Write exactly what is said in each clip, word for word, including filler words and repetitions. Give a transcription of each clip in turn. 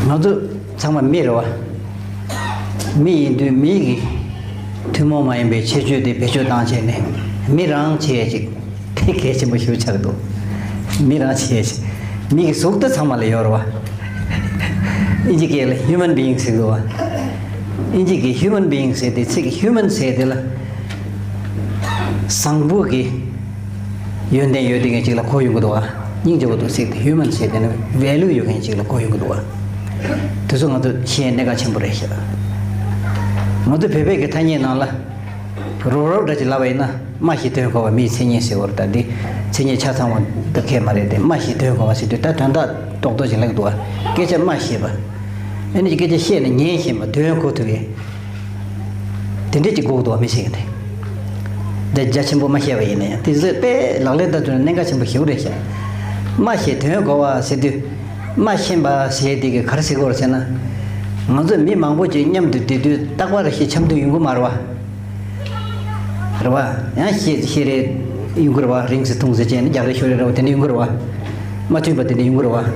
ང་ཚོ་ཚང་མ་མི་རེད་བ། མི་ཡིན་དུས་མི་གི་ཐུན་མོང་མ་ཡིན་པའི་ཁྱད་ཆོས་དེ་བེད་སྤྱོད་བཏང་བྱས་ནས་མི་རང་བྱེད་ཡས་ཅིག་དེ་གལ་ཆེན་པོ་ཞིག་ཆགས་འདུག་མི་རང་བྱེད་ཡས་ཅིག་མི་གི་གཟུགས་དེ་ཚང་མ་ལ་ཡོད་རེད་བ། ཨིན་ཇི་སྐད་ལ་human being ཟེར་འདུག་བ། ཨིན་ཇི་གི་human being ཟེར་དེ་ཚིག་གི་human ཟེར་དེ་ལ་བཟང་པོ་གི་ཡོན་ཏན་ཡོད་དེ་མཁན་ཅིག་ལ་གོ་ཡོང་གི་འདུག་བ། སྙིང་རྗེ་པོ་འདུག་ཟེར་དེ་human ཟེར་དེ་ནི་value ཡོད་མཁན་ཅིག་ལ་གོ་ཡོང་གི་འདུག་བ། དེ་ཚོ་ང་ཚོ་ཤེས་ཡས་གནད་འགག་ཆེན་པོ་རེད་ཤག་ང་ཚོ་བོད་པའི་གི་ཐ་སྙད་ནང་ལ་རོབ་རོབ་འདྲ་ཅིག་ལབ་པ་ཡིན་ན་སྨྲ་ཤེས་དོན་གོ་བ་མིའི་མཚན་ཉིད་ཟེར་བ་རེད། ད་འདི་མཚན་ཉིད་ཆ་ཚང་བ་འདི་གས་མ་རེད་དེ། སྨྲ་ཤེས་དོན་གོ་བ་ཟེར་དུས་ད་དོན་དག་རྡོག་རྡོག་ཅིག་ལབ་འདུག་བ། སྐད་ཆ་སྨྲ་ཤེས་པ། ཨ་ནི་སྐད་ཆ་བཤད་ནས་ཉན་ཤེས་པ། དོན་གོ་ཐུབ་པའི། དེ་འདྲས་ཀྱི་སྒུག་འདུག་བ་མི་ཞིག་གིས་དེ། འདི་རྒྱ་ཆེན་པོ་མ་བཤད་པ་ཡིན་ན་ཡང་དེ་ཚོས་དཔེ་ལག་ལེན་བསྟར་ཐུབ་ན་གནད་འགག་ཆེན་པོ་ཞེ་པོ་རེད་ཤག་སྨྲ་ཤེས་དོན་གོ་བ་ཟེར་དུས། སྨྲ་ཤེས་པ་ཟེར་དེ་གི་ག་རེ་ཟེར་དགོས་རེད་ཟེར་ན། ང་ཚོ་མི་མང་པོ་ཅིག་མཉམ་དུ་བསྡད་དུས་རྟག་པར་ཤི་འཆམ་དུས་ཡོང་གི་མ་རེད་བ། རེད་བ། ཡང་ཤི་ཤི་རེད་ཡོང་གི་རེད་བ། རིང་ཟེར་ཐུང་ཟེར་བྱས་ནས་རྒྱག་རེས་ཤོར་རེད་རེད་བ། དེ་འདྲ་ཡོང་གི་རེད་བ། མ་མཐུན་པ་དེ་འདྲ་ཡོང་གི་རེད་བ།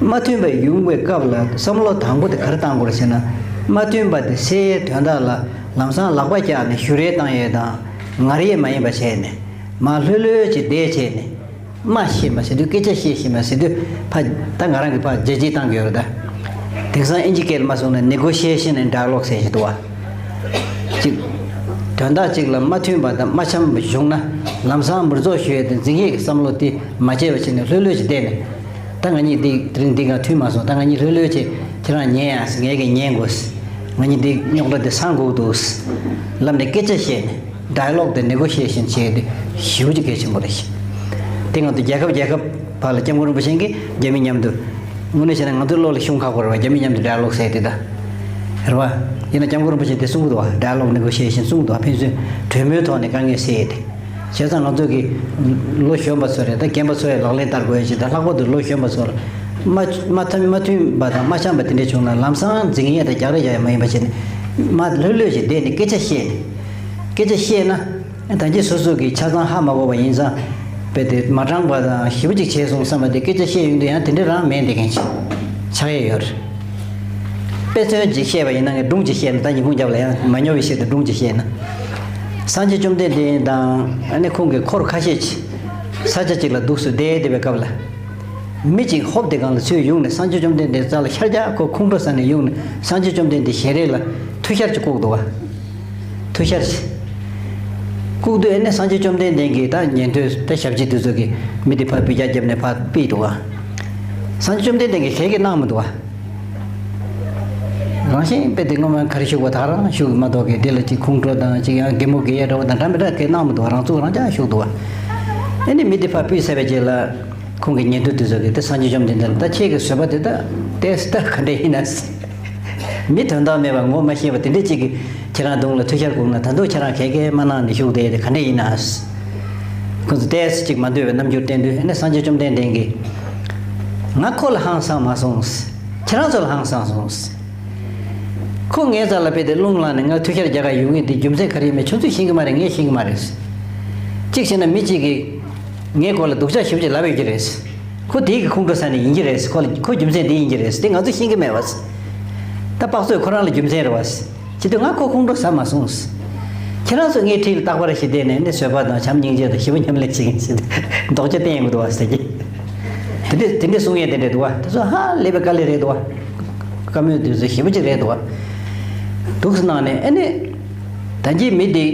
མ་མཐུན་པ་ཡོང་བའི་སྐབས་ལ་བསམ་བློ་དང་པོ་དེ་ག་རེ་བཏང་དགོས་རེད་ཟེར་ན། མ་མཐུན་པ་དེ་སེལ་ཡའི་དོན་དག་ལ་ལམ་སང་ལག་པ་བཀྱགས་ནས་ཞུ་རེས་བཏང་ཡས་དང་ངར་ཡས་མ་ཡིན་པ་བྱས་ནས་མར་ལྷོད་ལྷོད་ཅིག་བསྡད་བྱས་ནས་སྨྲ་ཤེས་མ་ཟེར་དུས་སྐད་ཆ་བཤད་ཤེས་མ་ཟེར་དུས་ཕ་ད་ང་རང་གི་ཕ་རྒྱལ་སྤྱི་བཏང་གི་ཡོད་རེད་ད། དེང་སང་ཨིན་ཇི་སྐད་ལ་མ་སོང་ན་negotiation and dialogue ཟེར་ཞིག་འདུག་བ། གཅིག་དོན་དག་གཅིག་ལ་མ་མཐུན་པ་དང་མ་འཆམ་པ་བྱུང་ན་ལམ་སང་མར་རྫོགས་ཞུ་ཡས་དེ་འཛིང་ཡས་ཀྱི་བསམ་བློ་དེ་མ་བྱས་པ་བྱས་ནས་ལྷོད་ལྷོད་ཅིག་བསྡད་ནས། ད་ང་གཉིས་འདི་དེ་རིང་འདི་ག་མཐུན་མ་སོང་། ད་ང་གཉིས་ལྷོད་ལྷོད་བྱས་ཁྱེད་རང་ཉན་ཡ་ཟེར། ངས་ཀྱི་ཉན་དགོས། ང་གཉིས་འདི་རྙོག་དྲ་འདི་སངས་དགོས་འདུག་ལབ་ནས་སྐད་ཆ་བཤད་ནས་dialogue དང་negotiation བྱས་ཏེ་ཞེ་པོ་ཅིག་གལ་ཆེན་པོ་རེད་ཤག་དེ་ང་ཚོ་རྒྱལ་ཁབ་རྒྱལ་ཁབ་བར་ལ་སྐྱབས་མགོན་རིན་པོ་ཆེ་གིས་རྒྱ་མི་མཉམ་དུ་དངོས་གནས་བྱས་ན་ང་ཚོའི་བློ་ལ་ཤོང་ཁག་པོ་རེད་བ། རྒྱ་མི་མཉམ་དུ་dialogue ཟེར་དེ་ད་རེད་བ། ཡིན་ན་སྐྱབས་མགོན་རིན་པོ་ཆེ་དེ་གསུང་གི་འདུག་བ། dialogue negotiation གསུང་གི་འདུག་བ། ཕན་ཚུན་གྲོས་མོལ་ཐོག་ནས་དཀའ་ངལ་སེལ་ཡས་དེ། བྱས་ཙང་ང་ཚོ་གི་ལོ་གཞོན་པ་ཚོ་རེད། ད་རྒན་པ་ཚོ་ཡང་ལག་ལེན་བསྟར་དགོས་ཡ་ཅིག་ད་ལྷག་པར་དུ་ལོ་གཞོན་པ་ཚོར་མ་མ་མཐུན་མ་མཐུན་པ་དང་མ་འཆམ་པ་དེ་འདྲ་བྱུང་ན་ལམ་སང་འཛིང་ཡས་དང་རྒྱག་རེས་རྒྱག་ཡས་མ་ཡིན་པ་བྱས་ནས་མ་ལྷོད་ལྷོད་ཅིག་བསྡད་ནས་སྐད་ཆ་བཤད་ནས་སྐད་ཆ་བཤད་ན་ད་གིན་སོ་སོ་གི་ཆ་ཚང་ཧ་མ་གོ་བ་ཡིན་ཙང་དཔེ་དེ་མ་དྲང་པ་དང་ཞེ་པོ་ཅིག་བྱས་སོང་བསམ་པ་དེ་སྐད་ཆ་བཤད་ཡོང་དུས་ཡང་དེ་འདྲ་རང་མེད་འདི་མཁན་ཅིག་ཆགས་ཡས་ཡོད་རེད། དཔེ་མཚོན་ཅིག་བཤད་པ་ཡིན་ན་ངས་སྒྲུང་ཅིག་བཤད་ན། ད་ཉིན་གུང་རྒྱབ་ལ་ཡང་མ་ཉོ་བའི་ཆེད་དུ་སྒྲུང་ཅིག་བཤད་ན། སངས་རྒྱས་བཅོམ་ལྡན་འདས་དང་ཨ་ནི་ཁོང་གི་འཁོར་ཁ་ཤས་ཅིག་ས་ཆ་ཅིག་ལ་འདུག་སེ་བསྡད་བསྡད་པའི་སྐབས་ལ། མི་ཅིག་ཧོབ་དེ་སྒང་ལ་ཚུར་ཡོང་ནས་སངས་རྒྱས་བཅོམ་ལྡན་འདས་རྩ་ལ་ཤར་རྒྱག་ཁོ་ཁོང་ཁྲོ་ཟ་ནས་ཡོང་ནས་སངས་རྒྱས་བཅོམ་ལྡན་འདས་ཞལ་རས་ལ་ཐུགས་ཤར་ཅིག་བཀོག་འདུག་བ། ཐུགས་ཤར་ཅིག་བཀོག་དུས་ཨ་ནི་སངས་རྒྱས་བཅོམ་ལྡན་འདས་ཀྱིས་ད་ཉན་ཐོས་ད་ཞབས་ཕྱི་དེ་ཚོ་གིས་མི་དེ་ཕར་འབུད་རྒྱག་བརྒྱབ་ནས་ཕར་ཕུད་འདུག་བ། སངས་རྒྱས་བཅོམ་ལྡན་འདས་ཀྱིས་ག་གེ་གནང་མི་འདུག་བ། རང་བཞིན་དཔེ་དེ་སྔོན་མ་ག་རེ་བཞུགས་པ་དག་རང་བཞུགས་མ་གཏོགས་ཀྱི་དེ་ལ་ཅིག་ཁོང་ཁྲོ་དང་ཅིག་ཡང་གད་མོ་བགད་ཡས་འདྲ་བོ་དང་འདྲ་མི་འདྲ་གེ་གནང་མི་འདུག་བ། རང་ཚུགས་རང་ཅག་བཞུགས་འདུག་བ། ཨ་ནི་མི་དེ་ཕར་ཕུད་ཚར་བའི་རྗེས་ལ་ཁོང་གི་ཉན་ཐོས་དེ་ཚོ་གིས་དེ་སངས་རྒྱས་བཅོམ་ལྡན་འདས་ལ་ད་ཁྱེད་ཀྱི་བཟོད་པ་དེ་ད་ཏོག་ཙམ་ད་ག་འདྲ་ཡིན་ན། མི་དོན་དག་མེད་པ་ངོ་མ་ཤེས་པ་དེ་འདྲ་ཅིག་གིས་ཁྱེད་རང་གདོང་ལ་ཐུགས་ཤར་བཀོག་ན་ད་དུང་ཁྱེད་རང་ག་གེ་མ་གནང་ནས་བཞུགས་བསྡད་དེ་ག་འདྲ་ཡིན་ན། ཁོ་ཚོ་ཏོག་ཙམ་ཅིག་མ་འདོད་པའི་རྣམ་འགྱུར་བསྟན་དུས་ཨ་ནི་སངས་རྒྱས་བཅོམ་ལྡན་འདས་ཀྱིས། ང་ཁོ་ལ་ཧང་སངས་མ་སོང་། ཁྱེད་རང་ཚོ་ལ་ཧང་སངས་སོང་། ཁོ་ངའི་རྩ་ལ་ཕེབས་ཏེ་རླུང་ལངས་ནས་ང་ཐུགས་ཤར་རྒྱག་ག་ཡོང་མཁན་དེ་རྒྱུ་མཚན་ག་རེ་ཡིན་མིན་ཁྱོད་ཚོས་ཤེས་ཀྱི་མ་རེད། ངས་ཤེས་ཀྱི་མ་རེད། གཅིག་བྱས་ན་མི་གཅིག་གིས་ངའི་སྐོར་ལ་སྡུག་ཅག་ཞེ་པོ་ཅིག་ལབ་ཡོད་ཀྱི་རེད། ཁོ་དེའི་གི་ཁོང་ཁྲོ་ཟ་ནས་ཡིན་གྱི་རེད། ཁོ་ལ་ཁོ་རྒྱུ་མཚན་དེ་ཡིན་གྱི་རེད། དེ་ང་ཚོས་ཤེས་ཀྱི་མེད་པ། ད་དཔག་ཚོད་ཁོ་རང་ལ་རྒྱུ་མཚན་རེད་བ། བྱེད་དུས་ང་ཁོ་ཁོང་ཁྲོ་ཟ་མ་སོང་། ཁྱེད་རང་ཚོ་ངའི་འཁྲིས་ལ་རྟག་པར་ཞིག་བསྡད་ནས་ནི་བཟོད་པ་དང་བྱམས་སྙིང་རྗེ་དང་ཞི་བ་མཉམ་ལས་བྱེད་ཀྱིན་ཟེར་ཏེ་རྡོག་རྩ་བསྟན་ཡོང་གི་འདུག་བ་ཟེར་གྱི། དེ་འདྲས་དེ་འདྲས་གསུང་ཡས་དེ་འདྲས་འདུག་བ། དེ་ཚོ་ཧ་ལས་པའི་དཀའ་ལས་རེད་འདུག་བ། བཀའ་མོལ་དེ་ཚོ་ཞེ་པོ་ཅིག་རེད་འདུག་བ། འདུག་སེ་གནང་ནས་ཨ་ནི། ད་གིན་མི་དེ།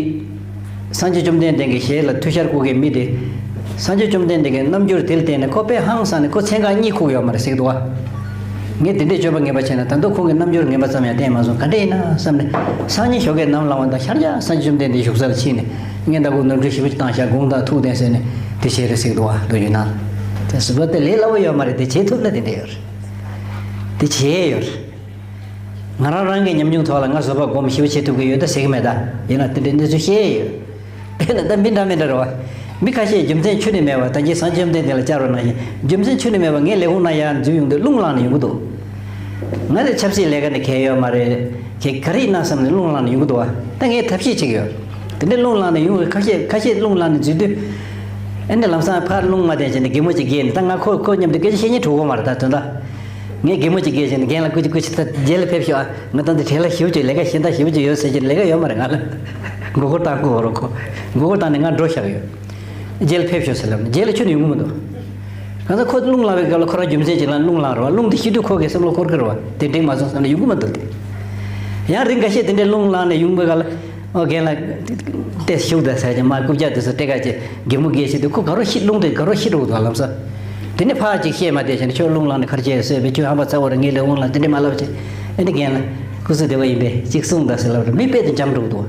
སངས་རྒྱས་བཅོམ་ལྡན་འདས་ཀྱི་ཞལ་ལ་ཐུགས་ཤར་བཀོད་མཁན་མི་དེ། སངས་རྒྱས་བཅོམ་ལྡན་འདས་ཀྱི་རྣམ་འགྱུར་དེ་ལ་བལྟས་ནས་ཁོ་དཔེ་ཧང་སངས་ནས་ཁོ་མཚན་གང་གཉིད་ཁུག་ཡོད་མ་རེད་ཟེར་གྱི་འདུག་བ། ངས་དེ་འདྲའི་སྤྱོད་པ་ངན་པ་བྱས་ན་ད་དུང་ཁོང་གི་རྣམ་འགྱུར་ངན་པ་ཙམ་ཡང་བསྟན་མ་སོང་ག་འདྲ་ཡིན་ན་བསམ་ནས། སང་ཉིན་ཞོགས་ཀས་ནམ་ལངས་པ་དང་ཤར་རྒྱག་སངས་རྒྱས་བཅོམ་ལྡན་འདས་བཞུགས་ས་ལ་ཕྱིན་ནས་སྔོན་ད་ཁོ་ནོར་འཁྲུལ་ཞེ་པོ་ཅིག་བཏང་ཤག་དགོངས་དག་ཐུགས་བདེན་ཟེར་ནས་དེ་བྱས་རེད་ཟེར་གྱི་འདུག་བ། ལོ་རྒྱུས་ནང་ལ། དེ་བཟོད་པ་དེ་ལས་སླ་པོ་ཡོད་མ་རེད། དེ་བྱེད་ཐུབ་ན་དེ་འདྲ་ཡོད་རེད། དེ་བྱེད་ཡས་ཡོད་རེད། ང་རང་རང་གི་ཉམས་མྱོང་ཐོག་ལ་ང་བཟོད་པ་སྒོམ་ཞེ་པོ་བྱེད་ཐུབ་ཀྱི་ཡོད་ད་ཟེར་གྱི་མེད་ད། ཡིན་ན་དེ་འདྲའི་གནས་ཚུལ་བཤད་ཡོད། དཔེར་ན་ད་མི་འདྲ་མི་འདྲ་རེད་བ། མི་ཁ་ཤས་རྒྱུ་མཚན་ཁྱོན་ནས་མེད་པ་ད་གིན་སངས་རྒྱས་བཅོམ་ལྡན་འདས་ལ་བཅར་བ་ནང་བཞིན་རྒྱུ་མཚན་ཁྱོན་ནས་མེད་པ་ངའི་ལས་ཁུངས་ནང་ཡར་འཛུལ་ཡོང་དུས་རླུང་ལངས་ནས་ཡོང་གི་འདུག་ང་ལ་ཆབ་སྲིད་ལས་ཀ་ནས་གལ་ཡོད་མ་རེད། གལ་ག་རེ་ཡིན་ན་བསམ་ནས་རླུང་ལངས་ནས་ཡོང་གི་འདུག་བ། ད་ངས་ཐབས་ཤེས་བྱེད་ཀྱི་ཡོད། དེ་འདྲའི་རླུང་ལངས་ནས་ཡོང་བའི་ཁ་ཤས་ཁ་ཤས་རླུང་ལངས་ནས་འཛུལ་དུས། ཨ་ནི་ལམ་སང་ཕར་རླུང་མ་བསྟན་བྱས་ནས་གད་མོ་ཅིག་བགད་ནས་ད་ང་ཁོ་ཁོ་མཉམ་དུ་སྐད་ཆ་བཤད་སྙིང་བྲོ་གི་མ་རེད་ད་དོན་དག་ངས་གད་མོ་ཅིག་བགད་བྱས་ནས་རྒན་ལགས་སྐུ་མཁྱེན་སྐུ་མཁྱེན། ད་རྗེས་ལ་ཕེབས་ཤོག་ཨ། ང་ད་འདི་བྲེལ་བ་ཞེ་པོ་ཅིག་ལས་ཀ་གཞན་དག་ཞེ་པོ་ཅིག་ཡོད་ཟེར་གྱི་ལས་ཀ་ཡོད་མ་རེད། ང་ལ་མགོ་སྐོར་བཏང་དགོས་རོགས་ཁོ། མགོ་སྐོར་བཏང་ནས་ང་འགྲོ་བཞག་ཡོད། རྗེས་ལ་ཕེབས་ཤོག་ཟེར་ལབ་ནས་རྗེས་ལ་ཁྱོན་ནས་ཡོང་གི་མི་འདུག་གང་ཟག་ཁོ་རླུང་ལངས་པའི་སྐབས་ལ་ཁོ་རང་རྒྱུ་མཚན་ཅིག་ལ་རླུང་ལངས་རེད་བ། རླུང་དེ་ཤི་དུས་ཁོ་གི་བསམ་བློ་འཁོར་གི་རེད་བ། དེ་འགྲིག་མ་སོང་བསམ་ནས་ཡོང་གི་མི་འདུག་སྟེ། ཡང་རིང་ཁ་ཤས་དེ་འདྲའི་རླུང་ལངས་ནས་ཡོང་པའི་སྐབས་ལ། ཨོ་རྒན་ལགས། ཏེ་ཤུགས་དང་ཟེར་གྱི་མ་རྐུབ་བཀྱག་དེ་ཚོ་སྟེ་ག་ཅེ་གད་མོ་བགད་བྱེད་དུས་ཁོ་ག་རོ་ཤི་རླུང་དེ་ག་རོ་ཤི་འགྲོ་གི་འདུག་ལམ་སང་། དེ་ནས་ཕར་ཅིག་བཤད་མ་བསྡད་བྱས་ནས་ཁྱོད་རླུང་ལངས་ནས་ག་རེ་བྱས་ཟེར་བས། ཁྱོད་ཧམ་པ་ཚ་བོ་རེད། ངས་ལས་དབང་ལ་དེ་འདྲས་མ་ལབ་བྱས། ཨེ་ནི་རྒན་ལགས་སྐུ་གཟུགས་བདེ་བ་ཡིན་པས་ཅིག་གསུངས་དང་ཟེར་ལབ་རེད། མི་དཔེ་དེ་འཇམ་འགྲོ་གི་འདུག་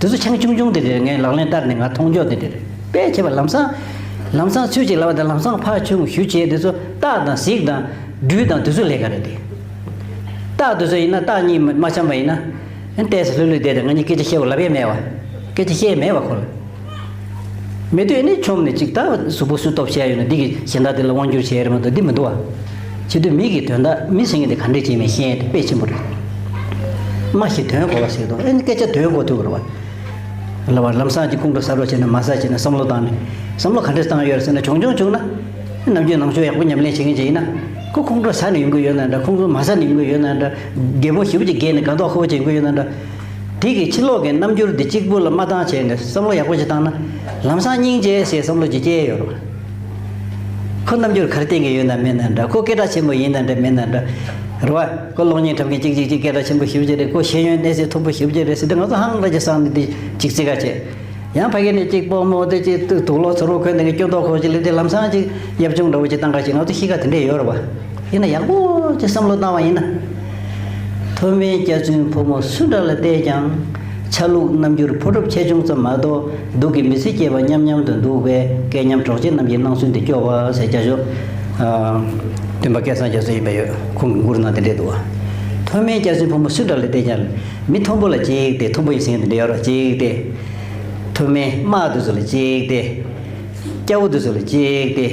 དེ་ཚོ་ཆང་ཆུང་ཆུང་དེ་རེད། ངས་ལག་ལེན་བསྟར་ནས་ང་མཐོང་ཕྱོགས་དེ་འདྲས་རེད། དཔེ་བྱས་པ་ལམ་སང་། ལམ་སང་ཚུལ་ཅིག་ལབ་པ་དང་ལམ་སང་ཕར་ཆུང་ཞུ་བྱས་དེ་ཚོ་རྟགས་དང་གཟིགས་དང་སྦྲུལ་དང་དེ་ཚོ་ལས་ཀ་རེད་དེ། རྟགས་དེ་ཚོ་ཡིན་ན་རྟགས་གཉིས་མ་མ་འཆམ་པ་ཡིན་ན། ཏོག་ཙམ་ལྷོད་ལྷོད་བསྡད་དེ་ང་གཉིས་སྐད་ཆ་བཤད་པ་ལབ་ཡས་མེད་བ། སྐད་ཆ་བཤད་ཡས་མེད་བ་ཁོ་ལ། མེད་དུས་ནི་ཆོམ་ནས་ཅིག་ད་གཟུགས་པོ་སུ་སྟོབས་ཆེ་ཡོད་ན་འདི་གི་གཞན་དག་དེ་ལ་དབང་བསྒྱུར་བྱས་རེད་མ་གཏོགས་འདི་མི་འདུག་བ། བྱེད་དུས་མི་གི་དོན་དག་མི་ཟེར་མཁན་དེ་ག་འདྲས་བྱེད་མིན་ཤེས་ཡས་དེ་དཔེ་ཆེན་པོ་རེད། སྨྲ་ཤེས་དོན་གོ་བ་ཟེར་དུས་ཨེ་ནི་སྐད་ཆ་དོན་གོ་ཐུབ་དགོས་རེད་བ། ལབ་པ་ལམ་སང་གི་ཁོང་ཁྲོ་ཟ་རོགས་བྱས་ནས་མ་ཟ་བྱས་ནས་བསམ་བློ་བཏང་ནས། བསམ་བློ་ག་འདྲས་བཏང་ཡོད་རེད་ཟེར་ན་བྱུང་བྱུང་བྱུང་ན། ནམ་རྒྱུན་ནང་ཆོས་ཡག་པོ་ཉམས་ལེན་བྱེད་མཁན་ཅིག་ཡིན་ན། ཁོ་ཁོང་ཁྲོ་ཟ་ནས་ཡོང་གི་ཡོད་ན་འདྲ། ཁོང་ཁྲོ་མ་ཟ་ནས་ཡོང་གི་ཡོད་ན་འདྲ། གད་མོ་ཞེ་པོ་ཅིག་བགད་ནས་དགའ་མདོག་ཁ་པོ་ཅིག་ཡོང་གི་ཡོད་ན་འདྲ། དེ་གི་ཕྱི་ལོགས་ཀྱི་རྣམ་འགྱུར་འདི་གཅིག་པུ་ལ་མ་བཏང་བྱས་ནས་བསམ་བློ་ཡག་པོ་ཅིག་བཏང་ན། ལམ་སང་སྙིང་རྗེ་ཞེས་བསམ་བློ་ཅིག་སྐྱེ་ཡོད་རེད། ཁོ་རྣམ་འགྱུར་ག་རེ་བསྟན་གྱི་ཡོད་ན་མེད་ན་འདྲ། ཁོ་སྐད་གྲགས་ཆེན་པོ་ཡིན་ན་འདྲ་མེད་ན་འདྲ། རེད་བ། ཁོ་གློག་བརྙན་འཁྲབ་མཁན་གཅིག་གཅིག་གཅིག་སྐད་གྲགས་ཆེན་པོ་ཞེ་པོ་ཅིག་རེད། ཁོ་ཤེས་ཡོན་གནས་ཚད་མཐོ་པོ་ཞེ་པོ་ཅིག་རེད་ཟེར་དུས་ང་ཚོ་ཧང་ར་ཅིག་བསམ་ནས་དེ་ཅིག་ཚིག་ཁ་བྱས། ཡང་ཕ་གི་ནས་གཅིག་སྤོ་མོ་དེ་གཅིག་དུག་ལོག་ཚུར་རོ་འཁོན་དེ་གི་སྐྱོ་མདོག་ཁོ་ཅིག་ལས་དེ་ལམ་སང་ཅིག་ཡབ་ཆུང་འདྲ་བོ་ཅིག་བཏང་ག་ཅིག་ང་ཚོ་གཤིས་ཀ་དེ་འདྲས་ཡོད་རེད་བ། ཡིན་ན་ཡག་པོ་ཅིག་བསམ་བློ་བཏང་བ་ཡིན་ན། མཐོ་དམན་སྐྱག་རྫུན་ཕོ་མོ་སུ་འདྲ་ལ་བལྟས་ཀྱང་། ཆ་ལུགས་རྣམ་འགྱུར་ཕོ་གྲུབ་ཆེ་ཆུང་ཙམ་མ་གཏོགས། སྡུག་གི་མི་ཚེ་སྐྱེལ་བ་མཉམ་མཉམ་དུ་འདུག་པས། སྐལ་མཉམ་གྲོགས་མཆེད་རྣམས་ཀྱི་སྣང་ཚུལ་འདི་སྐྱོ་བ་ཟེར་རྒྱ་ཤོག་སྟོན་པ་སྐལ་བཟང་རྒྱ་མཚོ་ཡིན་པ་ཡོད། ཁོང་གི་མགུར་ནང་དེ་འདྲས་འདུག་བ། མཐོ་དམན་སྐྱག་རྫུན་ཕོ་མོ་སུ་འདྲ་ལ་བལྟས་ཀྱང་། མི་མཐོན་པོ་ལ་གཅིག་སྟེ། མཐོན་པོ་ཡིན་ཟེར་མཁན་དེ་འདྲས་ཡོད་རེད། གཅིག་སྟེ། མཐོ་དམན་དམག་དེ་ཚོ་ལ་གཅིག་སྟེ། སྐྱ་བོ་དེ་ཚོ་ལ་གཅིག་སྟེ།